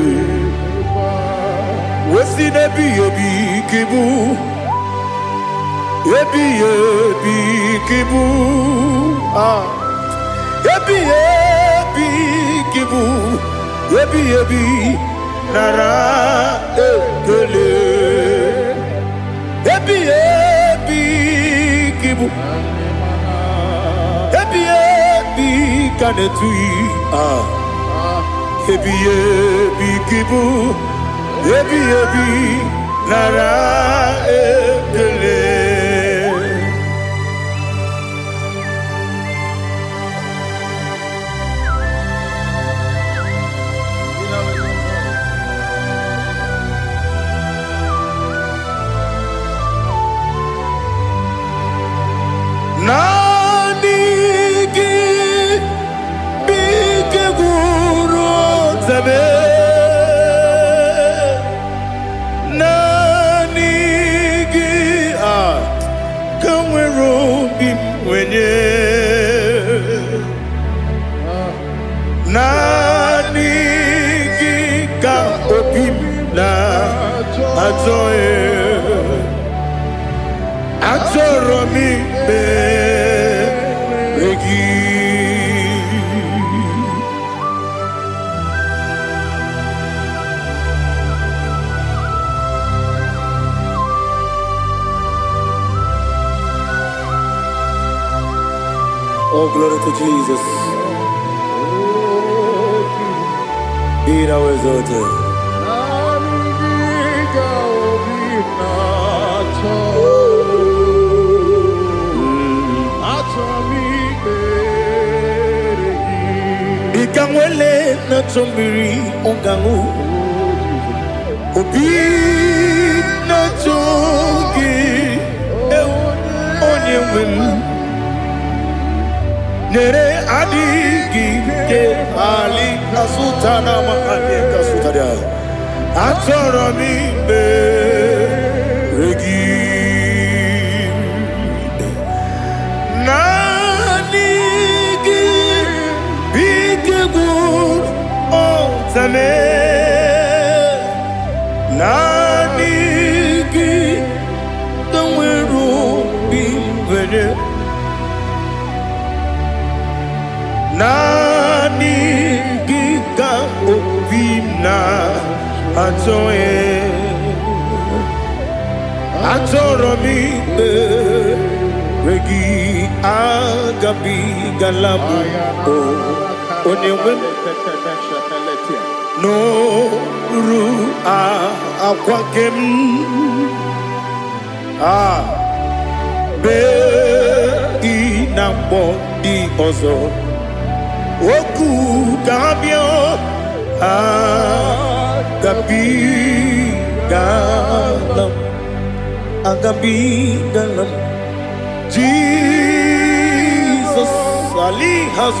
wesi n'ebighị ebi ka ịbụ, ebighị ebi ka ịbụ. Ah, ebighị ebi ka ịbụ, ebighị ebi, nara ekele. Ebighị ebi ka ịbụ, ebighị ebi ka na-etughị. Ah, ebighị ebi ka ịbụ, ebighị ebi, nara ekele. Naanị gị bụ ike gwụrụ ọtabe. Naanị gị a ka nwere obi m nwenye. Naanị gị ka obi m na-achọ. Achọrọ m ikpere gị. Oh, glory to Jesus. Be thou exalted. Naanị gị ka obi na-achọ. Achọ m ikpere gị. Dịka nwele na-achọ mmiri ọ ga-aṅụ, obi na-achọ gị, ewu, onye nwe m. Nyere adịghị ike ali kasụta na mahadị kasụtara. Achọrọ m ikpere gị. Naanị gị bụ ike gwụrụ ọtame. Naanị gị ka nwere obi nwere. Naanị gị ka obi m na-achọ. Achọrọ m ikpere gị. Agabigala m o onye nwe m n'oru akwa nke m a bee ị na-akpọ ndị ọzọ okwu ka ha bịa. Agabigala m, agabigala m. Jesus Ali has